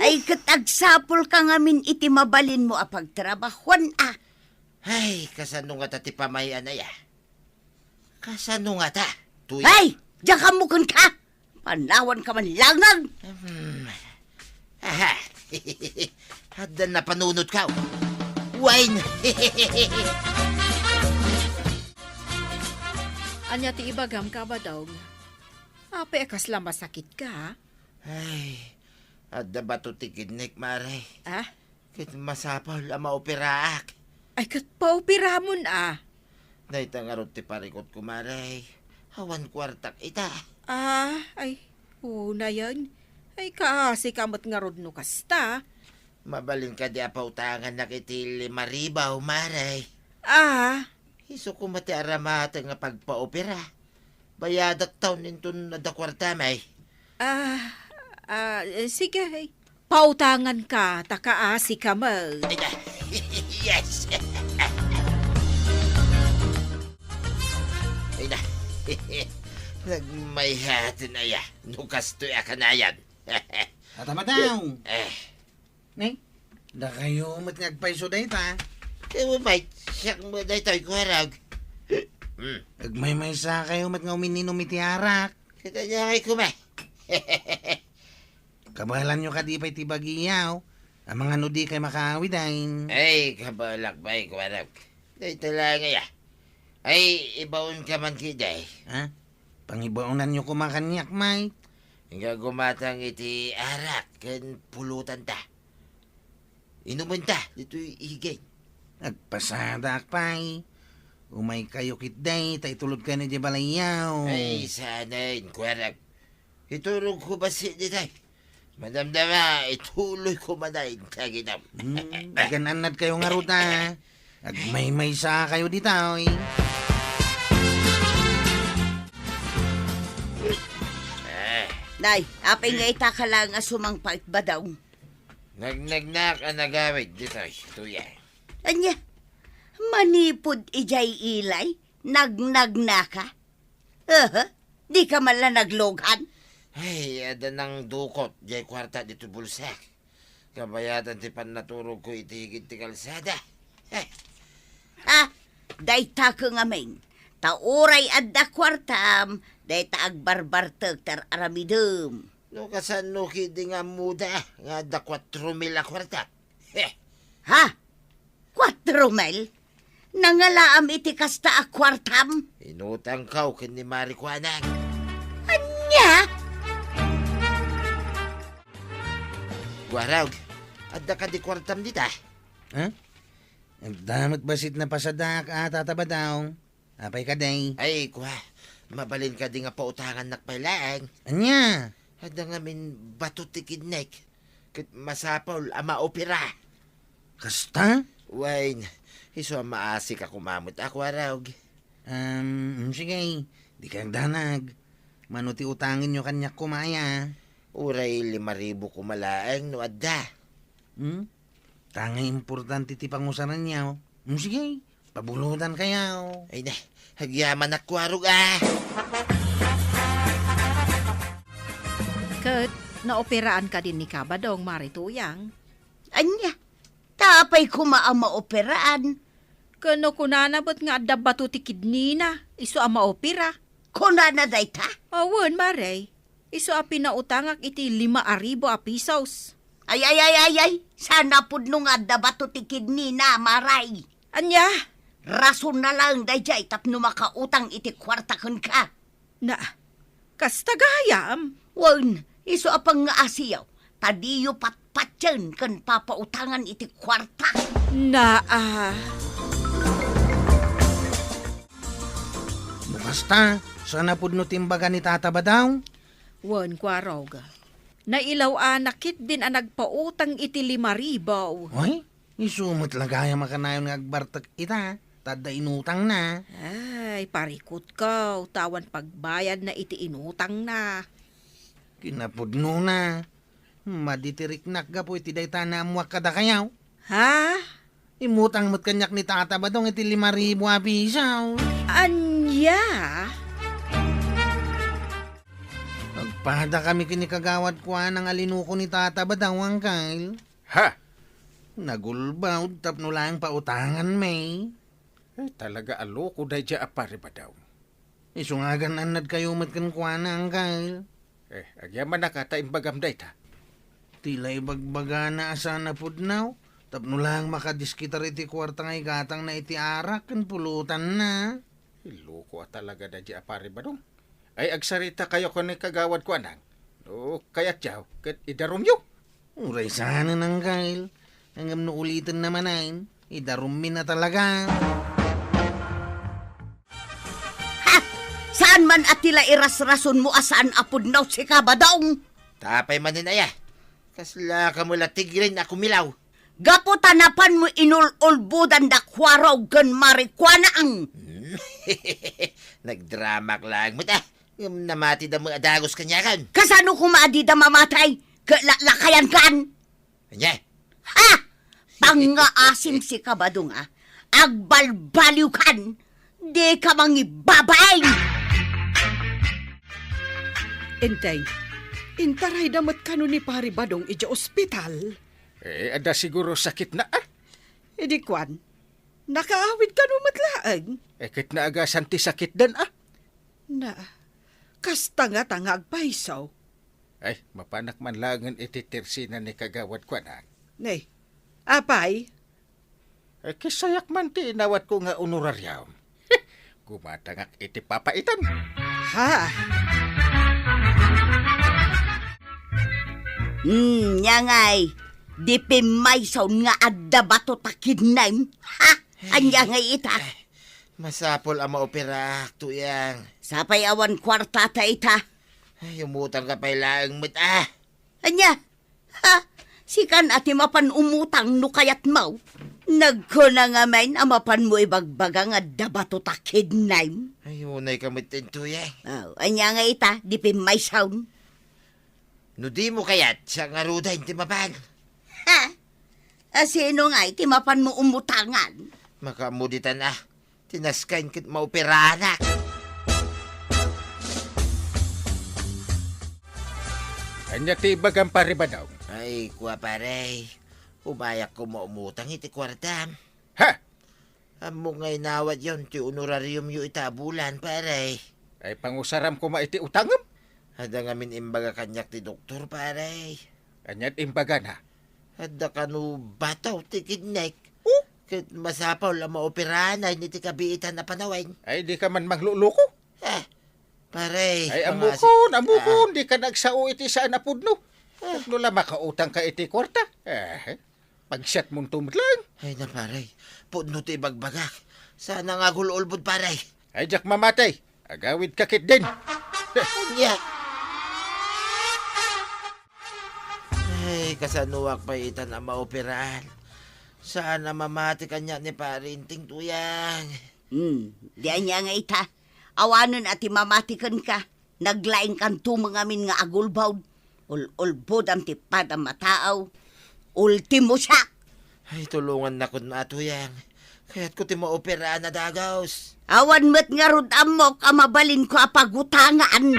Ay, ket agsapulka ngamin iti mabalinmo a pagtrabahuan, a. Ay, kasano ngata ti pamay-an aya? Kasano ngata? Tuy- Ay! Diak ammo kenka! Panawanka man laeng! Hmm. Aha. Adda napanunotko. Wine. Ania ti ibagam, Kabadong? Apay a kasla masakitka? Ay, adda bato ti kidnik, Mare. Ah? Ket masapul a maoperaak. Ay, ket paoperamon, a. Dayta ngarud ti parikutko, Mare. Awan kuartak ita. Ah, ay, unayen. Ay, kaasika met ngarud no kasta. Mabalin kadi a pautangannak iti lima ribu, Mare? Ah. Isu koma ti aramateng nga pagpaopera. Bayadak taon inton adda kuartam, ay. Ah, ah, eh, sige, eh. Pautanganka, ta kaasika met. Ay, na. Yes. Ay, na. Nagmayat na ya. No kastoy a kanayon. Tata Badong. Eh. Ne? Dakayo met nga agpayso dayta. Ket, bay, siak met daytoy, Kuarog. Hmm. Agmaymaysa kayo met nga umininum iti arak. Ket ania ngay koma? Kabaelanyo kadi pay ti bagiyo, amangan no dikay makaawiden. Ay, kabaelak pay, Kuarog. Dayta laeng aya. Ay, ibaonka man ketdi. Ha? Pangibaonanyo koma kaniak, Mike. Nga gumatang iti arak ken pulotanta. Inumenta ditoy igid. Agpasadaak pay. Umaykayo ketdi, ta itulodkayo idiay balayyo. Ay, saanen, Kuarog. Iturogko bassit ditoy. Madamdama, ituloyko manen ti agitam. Hmm, agan-annadkayo ngarud, a. Agmaymaysa kayo ditoy. Eh. Nay, apay nga ita ka laeng a sumangpet, Badong? Nagnagnak a nagawid ditoy, Tuya. Ania? Manipud idiay ilay, nagnagnaka? Aha, dika man la naglughan? Ay, adda nangdukot diay kuarta ditoy bulsak. Kabayatan ti pannaturogko iti higit ti kalsada. Eh. Ha? Dayta ket ngamin. Ta uray adda kuartam, dayta agbarbartek ti ar-aramidem. No kasano ketdi nga ammoda nga adda kuatro mil a kuarta? Heh. Ha? Kuatro mil? Nangalaam iti kasta a kuartam? Inutangko ken ni Mari Kuanang. Ania? Kuarog, adda kadi kuartam dita? Ha? Adda met bassit napasadaak a, Tata Badong. Apay kadi? Ay, kua, mabalin kadi nga pautangannak pay laeng? Ania? Adda ngamin bato ti kidnik, ket masapul a maopera. Kasta? Wen, isu a maasik a kumamet a, Kuarog. Um, mm, sige, dika agdanag. Mano ti utangenyo kaniak koma aya? Uray lima ribu koma laeng no adda. Hmm? Ta nga importante ti pangusaranyo. Hmm, sige, pabulodankayo. Ay na, agyamanak, Kuarog, a. Ket naoperaan kadin ni Kabadong, Mari Tuyang? Ania? Ta apay koma a maoperaan? Ket no kunana met nga adda bato ti kidnina, isu a maopera. Kunana dayta? Awan, Mari. Isu a pinautangak iti lima a ribu a pisos. Ay, ay, ay, ay, ay! Saan a pudno nga adda bato ti kidnina, Mari? Ania? Rasonna laeng daydiay tapno makautang iti kuarta kenka. Na, kasta gayam? Wen, isu a pangngaasiyo, ta diyo patpatien ken papautangan iti kuarta. Na, a. No kasta, saan a pudno ti imbaga ni Tata Badong? Wen, Kuarog. Nailaw-anak ketdin a nagpautang iti lima ribu. Ay, isu met la gayam a kanayon nga agbartek ita, ta adda inutangna. Ay, parikutko, ta awan pagbayadna iti inutangna. Kinapudnona, madi ti riknak gapu iti dayta a naammoak kadakayo. Ha? Immutang met kaniak ni Tata Badong iti lima ribu a piso. Ania? Agpadakami ken ni Kagawad Kuanang a linuko ni Tata Badong, Angkel. Ha? Nagulbod tapno laeng pautanganmi. Eh, talaga a loko daydiay a Pari Badong. Isu nga agan-annadkayo met kenkuana, Angkel. Eh, agyamanak ta imbagam dayta. Ti la ibagbagana a saan a pudno, tapno laeng makadiskitar iti kuarta nga igatangna iti arak ken pulotanna. Loko a talaga daydiay a Pari Badong. Ay, agsaritakayo ken ni Kagawad Kuanang. No kayatyo, ket idarumyo. Uray saanen, Angkel. Ngem no ulitenna manen, idarummi na talaga. Ha! Saan man a ti la irasrasonmo a saan a pudno, sika, Badong? Apay manen aya? Kasla ka met la tigren a kumilaw. Gapu ta napanmo inul-ulbodan da Kuarog ken Mari Kuanang. Nagdramak laeng met, ah. Ngem namati da met a dagus kaniakan. Kasano koma a dida mamati? Ket laklakayankan? Ania? Ha! Pangngaasim, sika, Badong, a. Agbalbaliwkan. Dika mangibabain! Enteng, intarayda met kano ni Pari Badong idiay ospital? Eh, adda siguro sakitna, ah. Idi kuan, nakaawid kano met laeng? Eh, ket naagasan ti sakitdan, ah. Na, kasta ngata nga agpayso. Ay, mapanak man laengen iti tersina ni Kagawad Kuanang. Ne, apay? Eh, kisayak man ti inawatko nga honorarium. Gumatangak iti papaitan. Ha? Hmm, ania ngay, di pimmayson nga adda bato ta kidnem? Ha? Ania ngay ita? Eh, masapul a maoperaak, Tuyang. Sapay awan kuarta ta ita. Ay, umutang ka pay laeng met, ah. Ania? Ha? Sikan a ti mapan umutang no kayatmo. Nagkuna ngamin a mapanmo ibagbaga nga adda bato ta kidnem. Ay, unay ka met, Tuyang. Oh, ania nga ita, di pimmayson? No dimo kayat, siak ngaruden ti mapan. Ha? A sino ngay ti mapanmo umutangan? Makaammo ditan, ah. Ti naskayen ket maoperaanak. Ania ti ibagam, Pare Badong? Ay, kua, pare. Umayak koma umutang iti kuartam. Ha? Ammok nga inawatyon ti honorariumyo ita a bulan, pare. Ay, pangusaram koma iti utangem? Adda ngamin imbaga kaniak ti doktor, pare. Ania't imbagana? Adda kano bato ti kidnek. Oh? Ket masapul a maoperanan iti kabiitan a panawen. Ay, dika man mangluluko? Eh, pare, ay, pangasi-, ammokon, ammokon, ah, dika nagsao iti saan a pudno. Ah. Tapno la makautang ka iti kuarta. Eh, pagsiatmonto met laeng. Ay na, pare, pudno ti ibagbagak. Saan nga agul-ulbod, pare. Ay, diak mamati. Agawid ka ketdin. Ania? Ay, kasanoak pay itan a maoperaan? Saan a mamati kaniak ni Pare Enteng, Tuyang? Hmm, di ania nga ita. Awanen a ti mamati kenka. Naglaingkanto met ngamin nga agulbod. Ul-ulbodam ti padam a tao. Ultimo siak. Ay, tulongannakon, Tuyang. Kayatko ti maoperaan a dagus. Awan met ngarud ammok a mabalinko a pagutangan.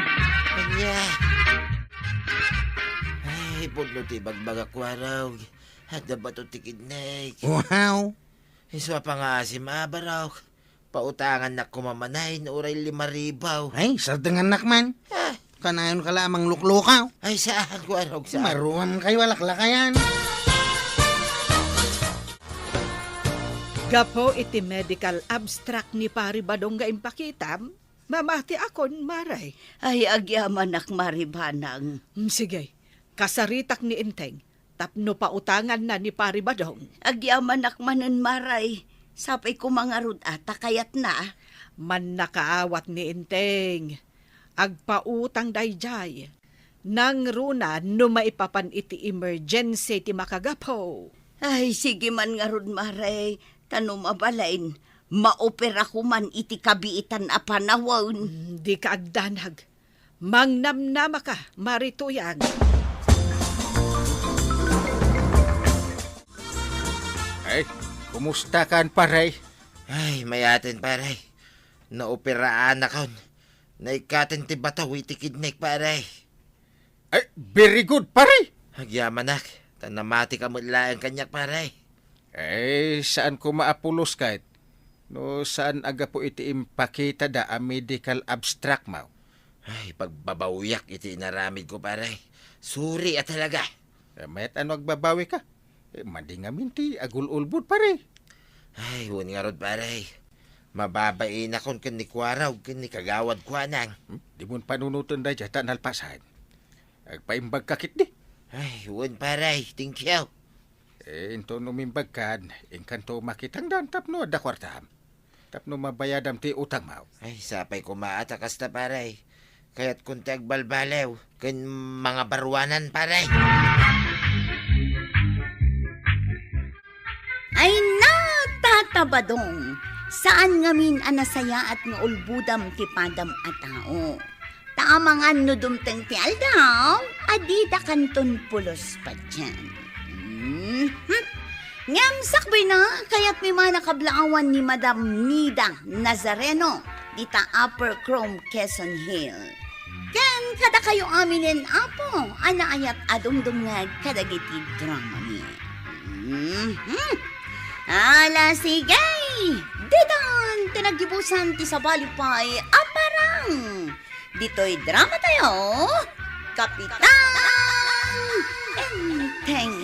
Ania? Ay, pudno ti ibagbagak, Kuarog. Adda bato ti kidnek. Wow! Isu a pangngaasim a, Barok. Pautangannak koma manen uray lima ribu. Ay, sardengannak man. Ah. Kanayon ka la a mangluklukaw. Ay, saan, Kuarog, saan? Maruan kayo a laklakayan. Gapu iti medical abstract ni Pari Badong nga impakitam, mamatiakon, Mare. Ay, agyamanak, Mare Banang. Mm, sige, kasaritak ni Enteng tapno pautanganna ni Pari Badong. Agyamanak manen, Mare. Sapay koma ngarud a ta kayatna. Mannakaawat ni Enteng. Agpautang daydiay. Nangruna no maipapan iti emergency ti makagapu. Ay, sige man ngarud, Mare, ta no mabalin, maoperako man iti kabiitan a panawen. Mm, dika agdanag. Mangnamnamaka, Mare Tuyang. Ay, kumusta kan, pare? Ay, mayaten, pare. Naoperaanakon. Naikkaten ti bato iti kidnik, pare. Ay, very good, pare! Agyamanak, ta namati ka met laeng kaniak, pare. Eh, saan koma a pulos ket? No saan a gapu iti impakitada a medical abstract mo. Ay, pagbabawiak iti inaramid ko, pare. Suri a talaga. Eh, mayat ano agbabawi ka? Eh, madi ngamin ti agul-ulbod, pare. Ay, wen ngarud, pare. Mababainakon ken ni Kuarog ken ni Kagawad Kuanang. Hmm? Di mon panunoten dayta ta nalpasan. Agpaimbag ka ketdi. Ay, wen, pare. Thank you. Eh, inton umimbag kan, inkanto makitangdan tapno adda kuartam. Tapno mabayadam ti utangmo. Ay, sapay koma a ta kasta, pare. Kayatkon ti agbalbaliw ken mangabaruanan, pare. Ay, natatabadong, saan ngamin a nasayaat nga ulbodam ti padam a tao. Ta amangan no dumteng ti aldaw, a dida kanton pulos padian. Mhm. Ngem sakbayna, kayatmi man a kablaawan ni Madam Nida Nazareno, dita Upper Crom, Quezon Hill. Ken kadakayo aminen, Apo, a naayat a dumdumngeg kadagiti dramami. Mhm. Ala, sige! Ditan ti naggibusan ti sabali pay a parang. Ditoy dramatayo, Kapitan Enteng.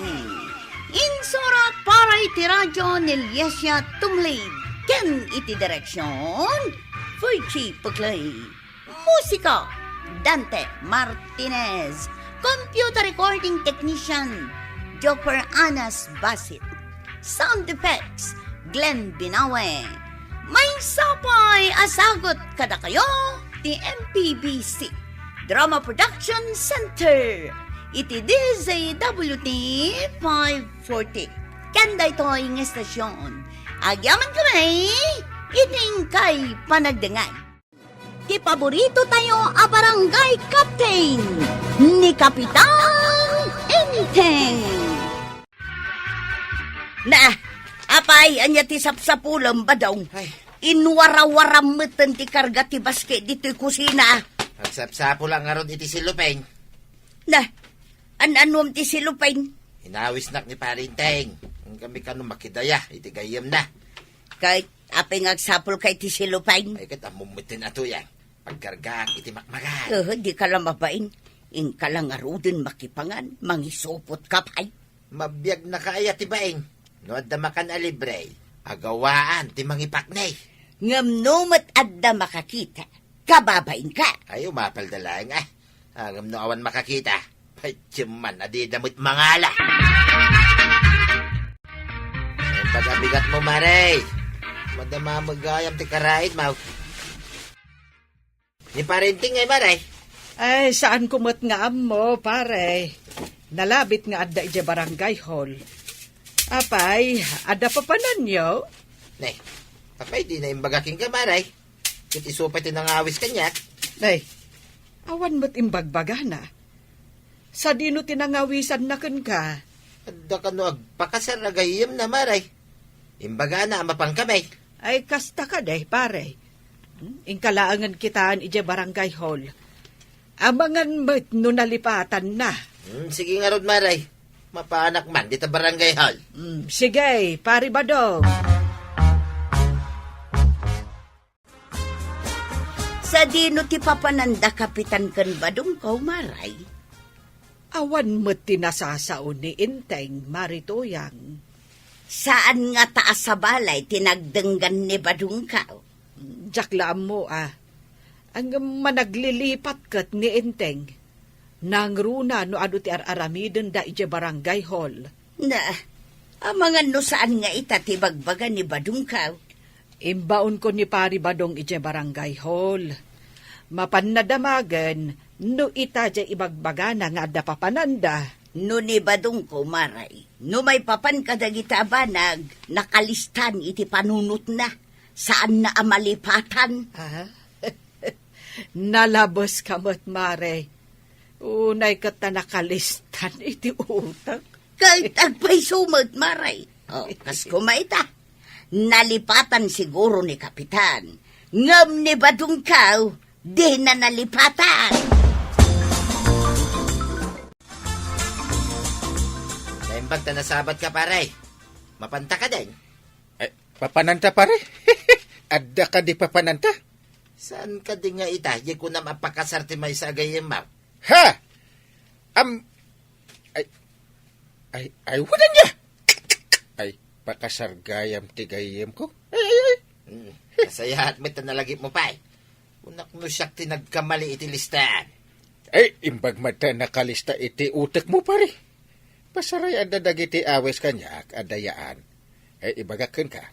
Insurat para iti radio ni Liesia Tumlid ken iti direksion, Virgie Puglay. Musika, Dante Martinez. Computer recording technician, Joker Anas Basit. Sound effects, Glenn Binawe. Maysa pay a sagut kadakayo ti M P B C Drama Production Center iti D Z W T five forty. Ken daytoy nga estasion, agyamankami iti inkay panagdengngeg. Ti paborito tayo a barangay captain, ni Kapitan Enteng. Na, apay, ania ti sapsapulem, Badong? Ay. Inwarawaram metten ti karga ti basket ditoy kusina. Agsapsapul a ngarud iti silupeng. Na, an-anuam ti silupeng? Inawisnak ni Pare Enteng. Kami kano makidaya iti gayyemna. Kay apay nga agsapulka iti silupeng? Ay, ket ammom metten a tuyang. Pagkargaak iti makmagan. Eh, dika la mabain. Inka la ngaruden makipangan, mangisupot ka pay. Mabiagnaka aya ti baing? No adda makan a libre, agawaan ti mangipakni. Ngem no met adda makakita, kababainka. Ay, umapalda laeng, ah. Ah, ngem no awan makakita, patiem man a dida met mangala. Ay, pagabigat mo, Mare. Madama met gayam ti karaitmo. Ni Pare Enteng ngay, Mare? Ay, saan ko met nga ammo, pare. Nalabit nga adda idiay barangay hall. Apay, adda papananyo? Ne, apay, di na imbaga kenka, Mare? Ket isu pay ti nangawis kaniak. Ay, awan met imbagbagana. Sadino ti nangawisanna kenka? Adda kano agpakasar a gayyemna, Mare? Imbagana a mapankami. Ay, kasta kadi, pare. Hmm, inkalaangan kitaan idiay barangay hall. Amangan met no nalipatanna. Hmm, sige ngarud, Mare. Mapanak man dita barangay hall. Hmm, sige, Pare Badong. Sadino ti papananda, Kapitan, ken Badongko, Mare? Awan met ti nasasao ni Enteng, Mare Tuyang. Saan ngata a sabali ti nagdenggan ni Badongko? Diak la ammo, a. Ngem managlilipat ket ni Enteng. Nangruna no adu ti ar-aramidenda idiay barangay hall. Na, amangan no saan nga ita ti ibagbaga ni Badongko? Imbaonko ni Pari Badong idiay barangay hall. Mapanna damagen, No ita diay ibagbagana nga adda papananda. No ni Badongko, Maray, no maipapan kadagita a banag, nakalistan iti panunotna, saanna a malipatan. Ah? Nalabeska met, Maray. Unay ket ta nakalistan iti utek. Ket agpayso met, Maray. O, kas koma ita. Nalipatan siguro ni Kapitan. Ngem ni Badongko, dina nalipatan. Naimbag ta nasabatka, pare. Mapanta kadin? Eh, papananta, pare? Adda kadi papananta? Saan kadi nga ita, di kunam a pakasar ti maysa a gayyemmo? Ha? Am, ay, ay, ay, wanan niya? Ay, pakasar gayam ti gayyemko? Ay, ay, ay. Hmm, nasayaat met ta nalagipmo pay. Kunak no siak ti nagkamali iti listaan. Ay, imbag met ta nakalista iti utekmo, pare. Pasaray adda dagiti awis kaniak a dayaan. Ay, ibagak kenka.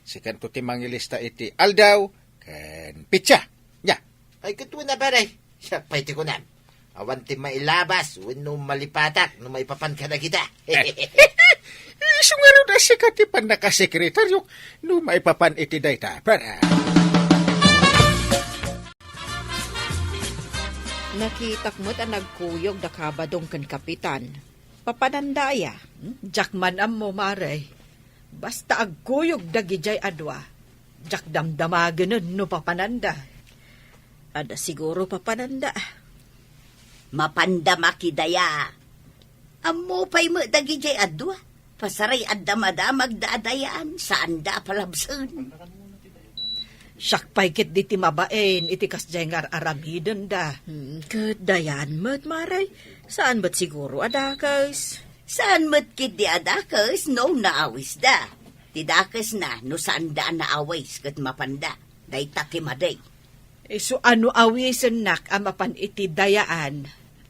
Sikanto ti mangilista iti aldaw ken petsa. Nya? Ay, ket wen a, pare. Siak pay ti kunam. Awan ti mailabas wenno malipatak no maipapan kadagita. Isu ngarud a sika ti pannakasekretario no maipapan iti dayta, pare. Nakitak met a nagkuyog da Kabadong ken Kapitan. Papananda aya? Hmm? Diak man ammo, Mare. Basta agkuyog dagidiay a dua, diak damdamagenen no papananda. Adda siguro papananda. Mapanda makidaya. Ammo pay met dagidiay a dua. Pasaray adda madamagda a dayaan, saanda a palabsen. Siak pay ketdi ti mabain iti kasdiay nga ar-aramidenda. Hmm, ket dayaan met, Mare. Saan met siguro a dakes? Saan met ketdi a dakes no naawisda. Ti dakesna no saanda a naawis ket mapanda. Dayta ti madi. Isu a no awisennak a mapan iti dayaan,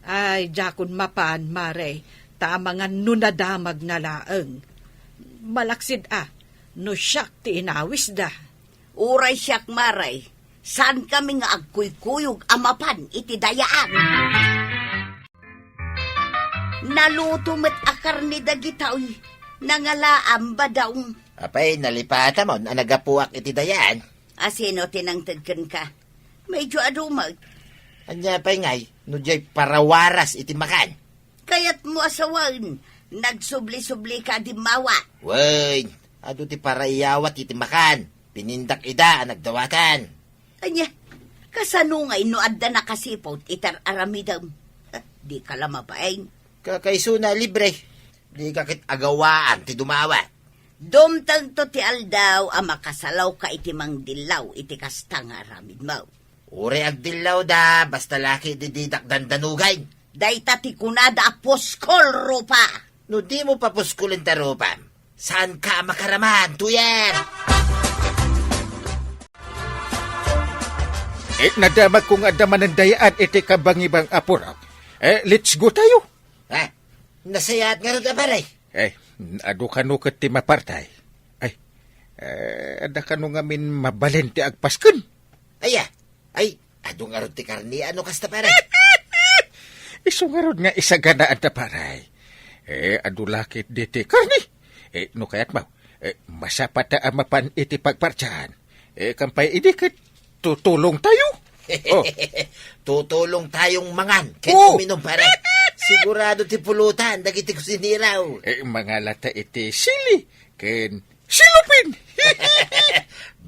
ay, diakon mapan, Mare, ta amangan no nadamagna laeng. Malaksid a, no siak ti inawisda. Uray siak, Mare, saankami nga agkuykuyog a mapan iti dayaan. Naluto met a karne dagitoy, nangalaam, Badong. Apay, nalipatamon a naggapuak iti dayaan? A sino ti nangted kenka? Medyo adu met. Ania pay ngay, no diay parawaras iti makan? Kayatmo a sawen, nagsubli-sublika a dimmawa. Wen, adu ti paraiyawat iti makan. Pinindak ida a nagdawatan. Ania, kasano ngay no adda nakasiput iti ar-aramidem? Dika la mabain. Kakaisuna a libre. Dika ket agawaan ti dumawat. Dumtengto ti aldaw a makasalawka iti mangdillaw iti kasta nga aramidmo. Uray agdillawda, basta la ketdi didak dandanugen. Dayta ti kunada a puskol, Rupa. No dimo papuskulen ta rupam, saanka a makaraman, tuyer! Eh, nadamagko nga adda manen dayaan iti kabangibang a purok. Eh, let's go tayo. Ha? Nasayaat ngarud a, pare? Eh, adu kano ket ti mapartay. Ay, eh, adda kano ngamin mabalin ti agpasken? Aya, ay, adu ngarud ti karne, ano kasta, pare? Isu ngarud nga isaganaanta, pare. Eh, adu la ketdi ti karne. Eh, no kayatmo, eh, masapata a mapan iti pagpartian. Eh, kampay idi ket tutulong tayo. Oh. Tutulong tayong mangan ken Oo. uminom, pare. Sigurado ti pulutan dagiti kusineraw. Eh, mangalata iti sili ken silupin.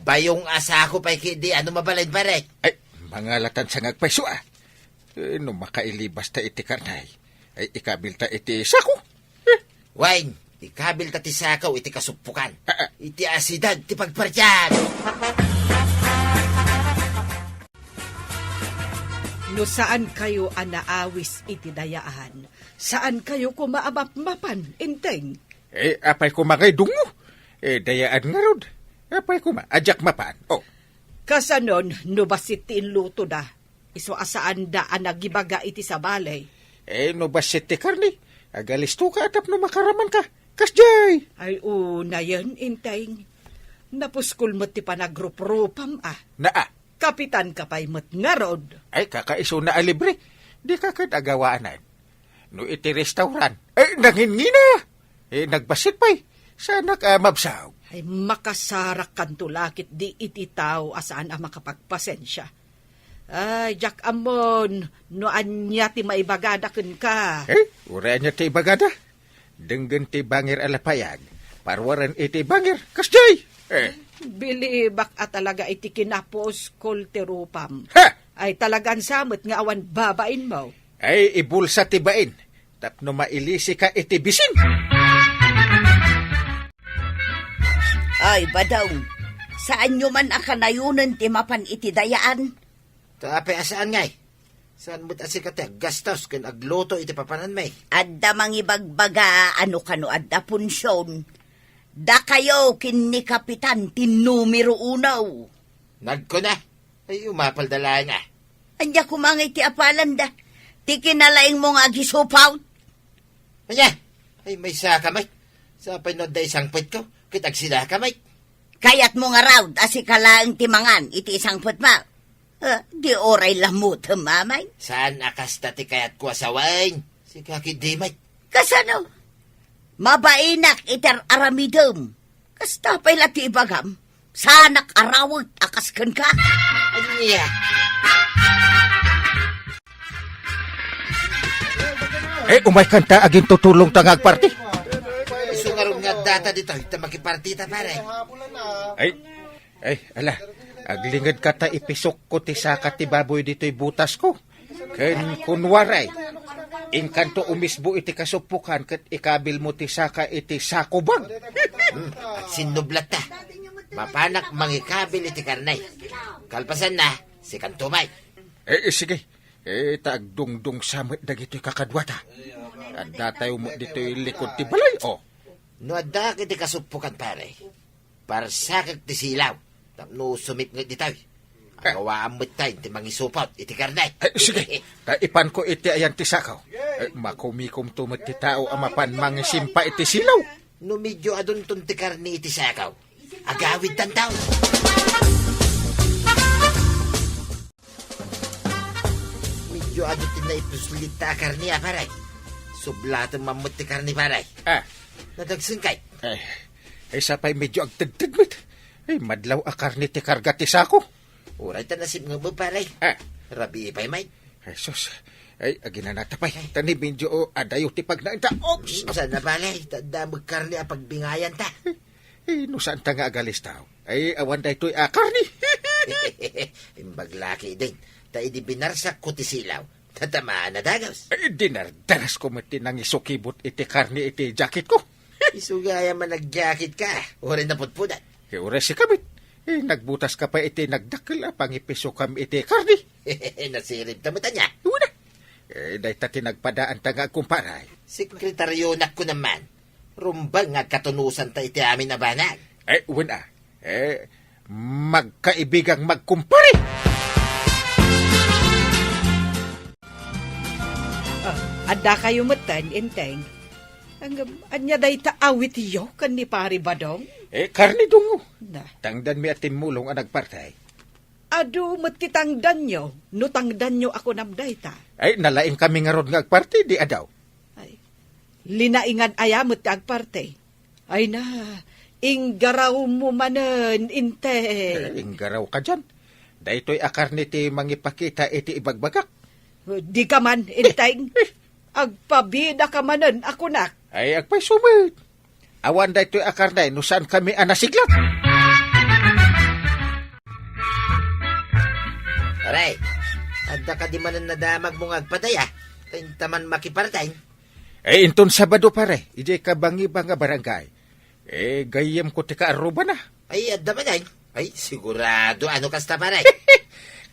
Bayong a sako pay ketdi, ano mabalin, pare? Ay, mangalatan sa ngagpayso, ah. Eh, no makailibas ta iti karne, ay ikabil ta iti sako. Eh. Wine, ikabil ta ti sako iti kasuppukan. Ah, ah. Iti asidad ti pagpartian. No saan kayo a naawis iti dayaan, saan kayo koma a mapmapan, Enteng? Eh, apay koma ngay dungo? Eh, dayaan ngarud. Apay koma, a diak mapan. Oh. Kasanon, no bassit ti inlutoda, isu a saanda a nagibaga iti sabali. Eh, no bassit ti karne, agalistoka a tapno makaramanka. Kasdiay! Ay, unayen, Enteng. Napuskol met ti panagruprupam, ah. Naa. Kapitanka pay met ngarud. Ay, kakaisuna a libre. Dika ket agawaan. No iti restaurant, eh, nangingina. Eh, nagbassit pay. Saanak a mabsog. Ay, makasarakkanto la ketdi iti tao a saan a makapagpasensia. Ay, diak ammon no ania ti maibagada kenka. Eh, uray ania ti ibagada? Denggen ti bangir a lapayag. Paruaren iti bangir. Kasdiay! Eh. Bilibak a talaga iti kinapuskol ti rupam. Ha! Ay talagan sa met nga awan babainmo. Ay, ibulsa ti bain. Tapno mailisika iti bisin. Ay, Badong, saanyo man a kanayonen ti mapan iti dayaan? Ta apay a saan ngay? Saan met a sika ti aggastos ken agluto iti papananmi? Adda mangibagbaga a no kano adda punsion. Dakayo ken ni Kapitan ti numero uno. Nagkuna, ay umapalda laeng a. Ania koma ngay ti apalanda? Ti kinalaingmo nga agisupawt? Ania? Ay, maysaka met. Sapay no adda isangpetko, ket agsilaka met. Kayatmo ngarud a sika laeng ti mangan iti isangpetmo? Ah, di uray lammutem, amay. Saan a kasta ti kayatko a sawen? Sika ketdi met. Kasano? Mabainak iti ar-aramidem. Kasta pay la ti ibagam. Saanak a rawek a kas kenka. Ania? Eh, umaykan ta agintutulongta nga agparti. Isu ngarud nga addata ditoy ta makipartita, pare. Ay, ay, ala, aglingedka ta ipisokko ti saka ti baboy ditoy butasko. Ken kunwaray, inkanto umisbo iti kasuppokan ket ikabilmo ti saka iti sako bag. Hmm, agsinnublatta. Mapanak mangikabil iti karne. Kalpasanna, sikanto met. Eh, eh, sige. Eh, ta agdungdungsa met dagitoy kakaduata. Addatayo met ditoy likod ti balay, oh. No addaak iti kasuppokan, pare, parsakek ti silaw tapno sumipnget ditoy. Ah. Agawaan met tayo ti mangisupot iti karne. Eh, sige. Ta ipanko iti ayan ti sako. Eh, makumikomto met ti tao a mapan mangisimpa iti silaw. No medio adunton ti karne iti sako, agawidtanto. Medio adu ti naipuslit ta a karne a, pare. Sublatem man met ti karne, pare. Ah. Nadagsen kay? Eh, eh, sapay medio agtedted met. Eh, madlaw a karne ti karga ti sako. Uray ta nasipngem, pare. Ah. Rabii pay met. Jesus. Ay, aginanata pay. Ay. Tani medio, oh, adayo ti pagnaenta. Oops! Mm, saan na, pare? Ta adda met karne a pagbingayanta. Eh, no saan ta nga agalistaw? Ay, awan daytoy a karne. Imbag la ketdin. Ta idi binarsakko ti silaw, tatamaan a dagus. Ay, dinardarasko met ti nangisukibot iti karne iti jacketko. Isu gayam a nagyaketka, uray napudpudan. Eh, uray sika met. Eh, nagbutaska pay iti nagdakkel a pangipisokam iti karne. Nasiribta met ania? Wen a. Eh, dayta ti nagpadaanta nga agkumparay. Sekretarionak kunam man. Rumbeng nga agkatunusanta iti amin a banag. Eh, wen a. Eh, magkaibigang magkumpare! Ah, addakayo metten, Enteng. Ngem, ania dayta awityo ken ni Pari Badong? Eh, karne dungo. Na. Tangdanmi a timmulong a nagparti. Adu met ti tangdanyo, no tangdanyo a kunam dayta. Ay, nalaingkami ngarud nga agparti, di adu. Ay, linaingan aya met ti agparti. Ay na, inggarawmo manen, Enteng. Eh, inggarawka dian. Daytoy a karne ti mangipakita iti ibagbagak. Dika man, Enteng. Agpabidaka manen a kunak. Ay, agpayso met. Awan daytoy a karne no saankami a nasiglat. Pare, adda kadi manen nadamagmo nga agpatay, a? Ta inta man makipartay. Eh, inton Sabado, pare, idiay kabangiba nga barangay. Eh, gayyemko ti kaarrubana. Ay, adda manen. Ay, sigurado, ano kasta, pare?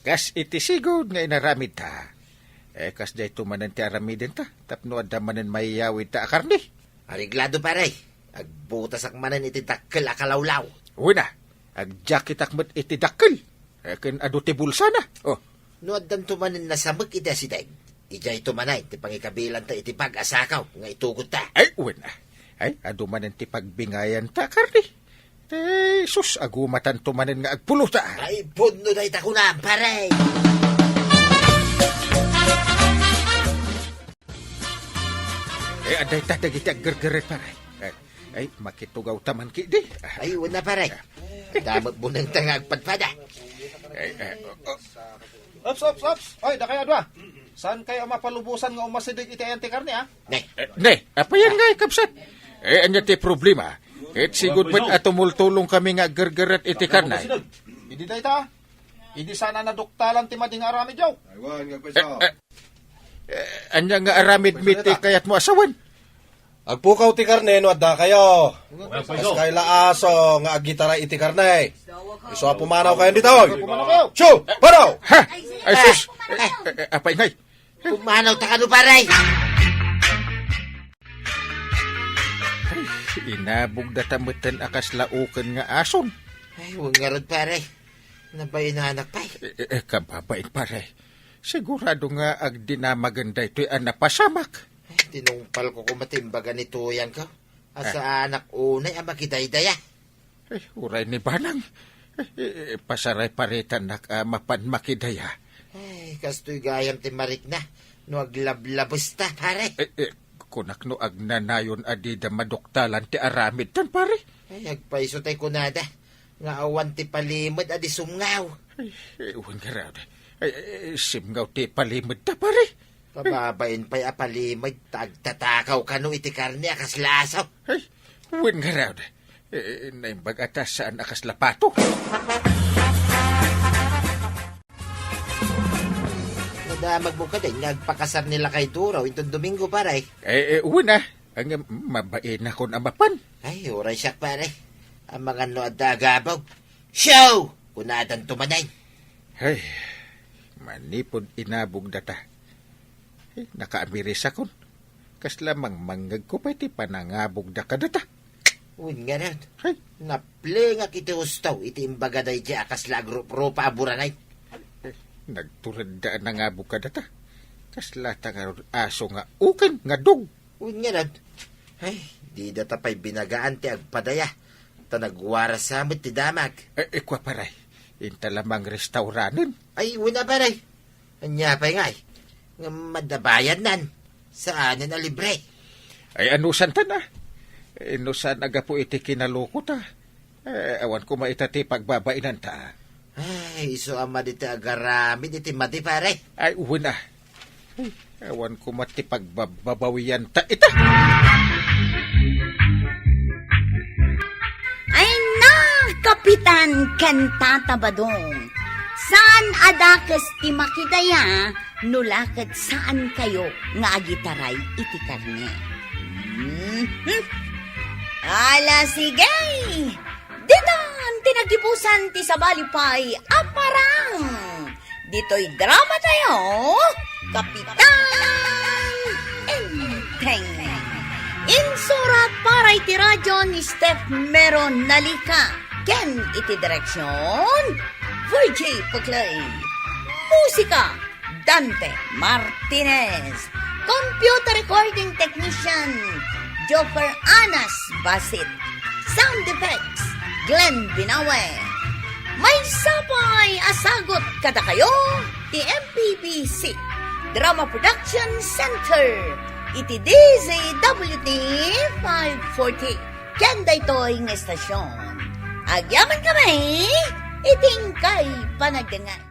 Kas iti sigud nga inaramidta. Eh, kasdiayto manen ti aramidenta, tapno adda manen mayawidta a karne. Areglado, pare. Agbutasak manen iti dakkel a kalawlaw. Wen a, agjacketak met iti dakkel. Eh, ken adu ti bulsana. Oh. No addanto manen nasamek iti asideg, idiayto manen ti pangikabilanta iti bag a sako nga itugotta. Ay, wen a. Ay, adu manen ti pagbingayanta, karne. Eh, sus, agumatanto manen nga agpulota. Ay, pudno dayta kunam, pare. Eh, adda ita dagiti aggergerret, pare. Eh, ay, makitugawta man ketdi. Ay, una, pare. Adda met bunengta nga agpadpada. Eh, eh, oh, oh. Ops, ops, ops! Oy, dakayo a dua! Saankayo a mapalubosan nga umasideg iti ayan ti karne, a? Ne. Eh, ne, apay ngay, kabsat? Eh, ania ti problema? Ket sigud met a tumultulongkami nga aggergerret iti karne. Idi dayta, idi saan a naduktalan ti madi nga aramidyo. Aywan, nga Eh, eh, eh, ania nga aramidmi ti kayatmo a sawen? Agpukaw ti karne no addakayo. Kaskay la aso nga agitaray iti karne. Isu a pumanawkayon ditoy. Pumanawkayo. Siu! Panaw! Ha? Ay, sus! Eh, eh, eh, apay ngay? Pumanawta kano, pare? Ay, inabogdata metten a kasla uken nga ason. Ay, wen ngarud, pare. Nabainanak pay. Eh, eh, eh, kababain, pare. Sigurado nga agdinamagen daytoy a napasamak. Ay, tinungpalko koma ti imbaga ni Tuyangko. A saanak unay a makidaydaya. Eh, uray ni Banang. Eh, eh, eh, pasarayparetannak a mapan makidaya. Ay, kastoy gayam ti marikna no aglablabesta, pare. Eh, eh, kunak no agnanayon a dida maduktalan ti aramiddan, pare. Ay, agpayso tay kunada nga awan ti palimed a di sumngaw. Ay, eh, wen ngarud. Ay, eh, simngaw ti palimedda, pare. Kababain pay a palimed ta agtatakaw kano iti karne a kasla aso. Ay, wen ngarud. Eh, naimbag a ta saan a kasla pato. Nadamagmo kadin nga agpakasar ni Lakay Duraw inton Domingo, pare. Eh, eh, wen a. Ngem mabainakon a mapan. Ay, uray siak, pare. Amangan no adda agabog. Siu! Kunadanto manen. Ay, manipud inabogdata. Eh, nakaamirisakon. Kasla mangmangngegko pay ti panangabogda kadata. Wen ngarud. Ay. Naplengak iti husto iti imbaga daydiay a kasla agruprupa a buranay. Eh, nagturedda a nangabog kadata. Kaslata ngarud aso nga uken nga dog. Wen ngarud. Ay, didata pay binagaan ti agpadaya. Ta nagwarasa met ti damag. Eh, eh, kua, pare. Inta la mangrestauranen. Ay, wen a, pare. Ania pay ngay? Ngem adda bayadnan. Saanen a libre. Ay, anusantan a? Eh, no saan a gapu iti kinalukota. Eh, awan koma ita ti pagbabainanta. Ay, isu a madi ti agaramid iti madi, pare. Ay, wen a. Ay, awan koma ti pagbababawianta ita. Ay na, Kapitan ken Tata Badong. Saan a dakes ti makidaya no la ket saankayo nga agitaray iti karne. Mhm. Ala, sige! Ditan ti nagibusan ti sabali pay a parang. Ditoy drama tayo, Kapitan Enteng. Insurat para iti radyo ni Steph Mero Nalica ken iti direksyon, Virgie Paclay. Musika, Dante Martinez. Computer recording technician, Joffer Anas Basit. Sound effects, Glenn Binawe. Maysa pay a sagut kadakayo ti M P B C Drama Production Center iti D Z W T five forty. Ken daytoy nga estasyon, agyamankami iti inkay panagdengngeg.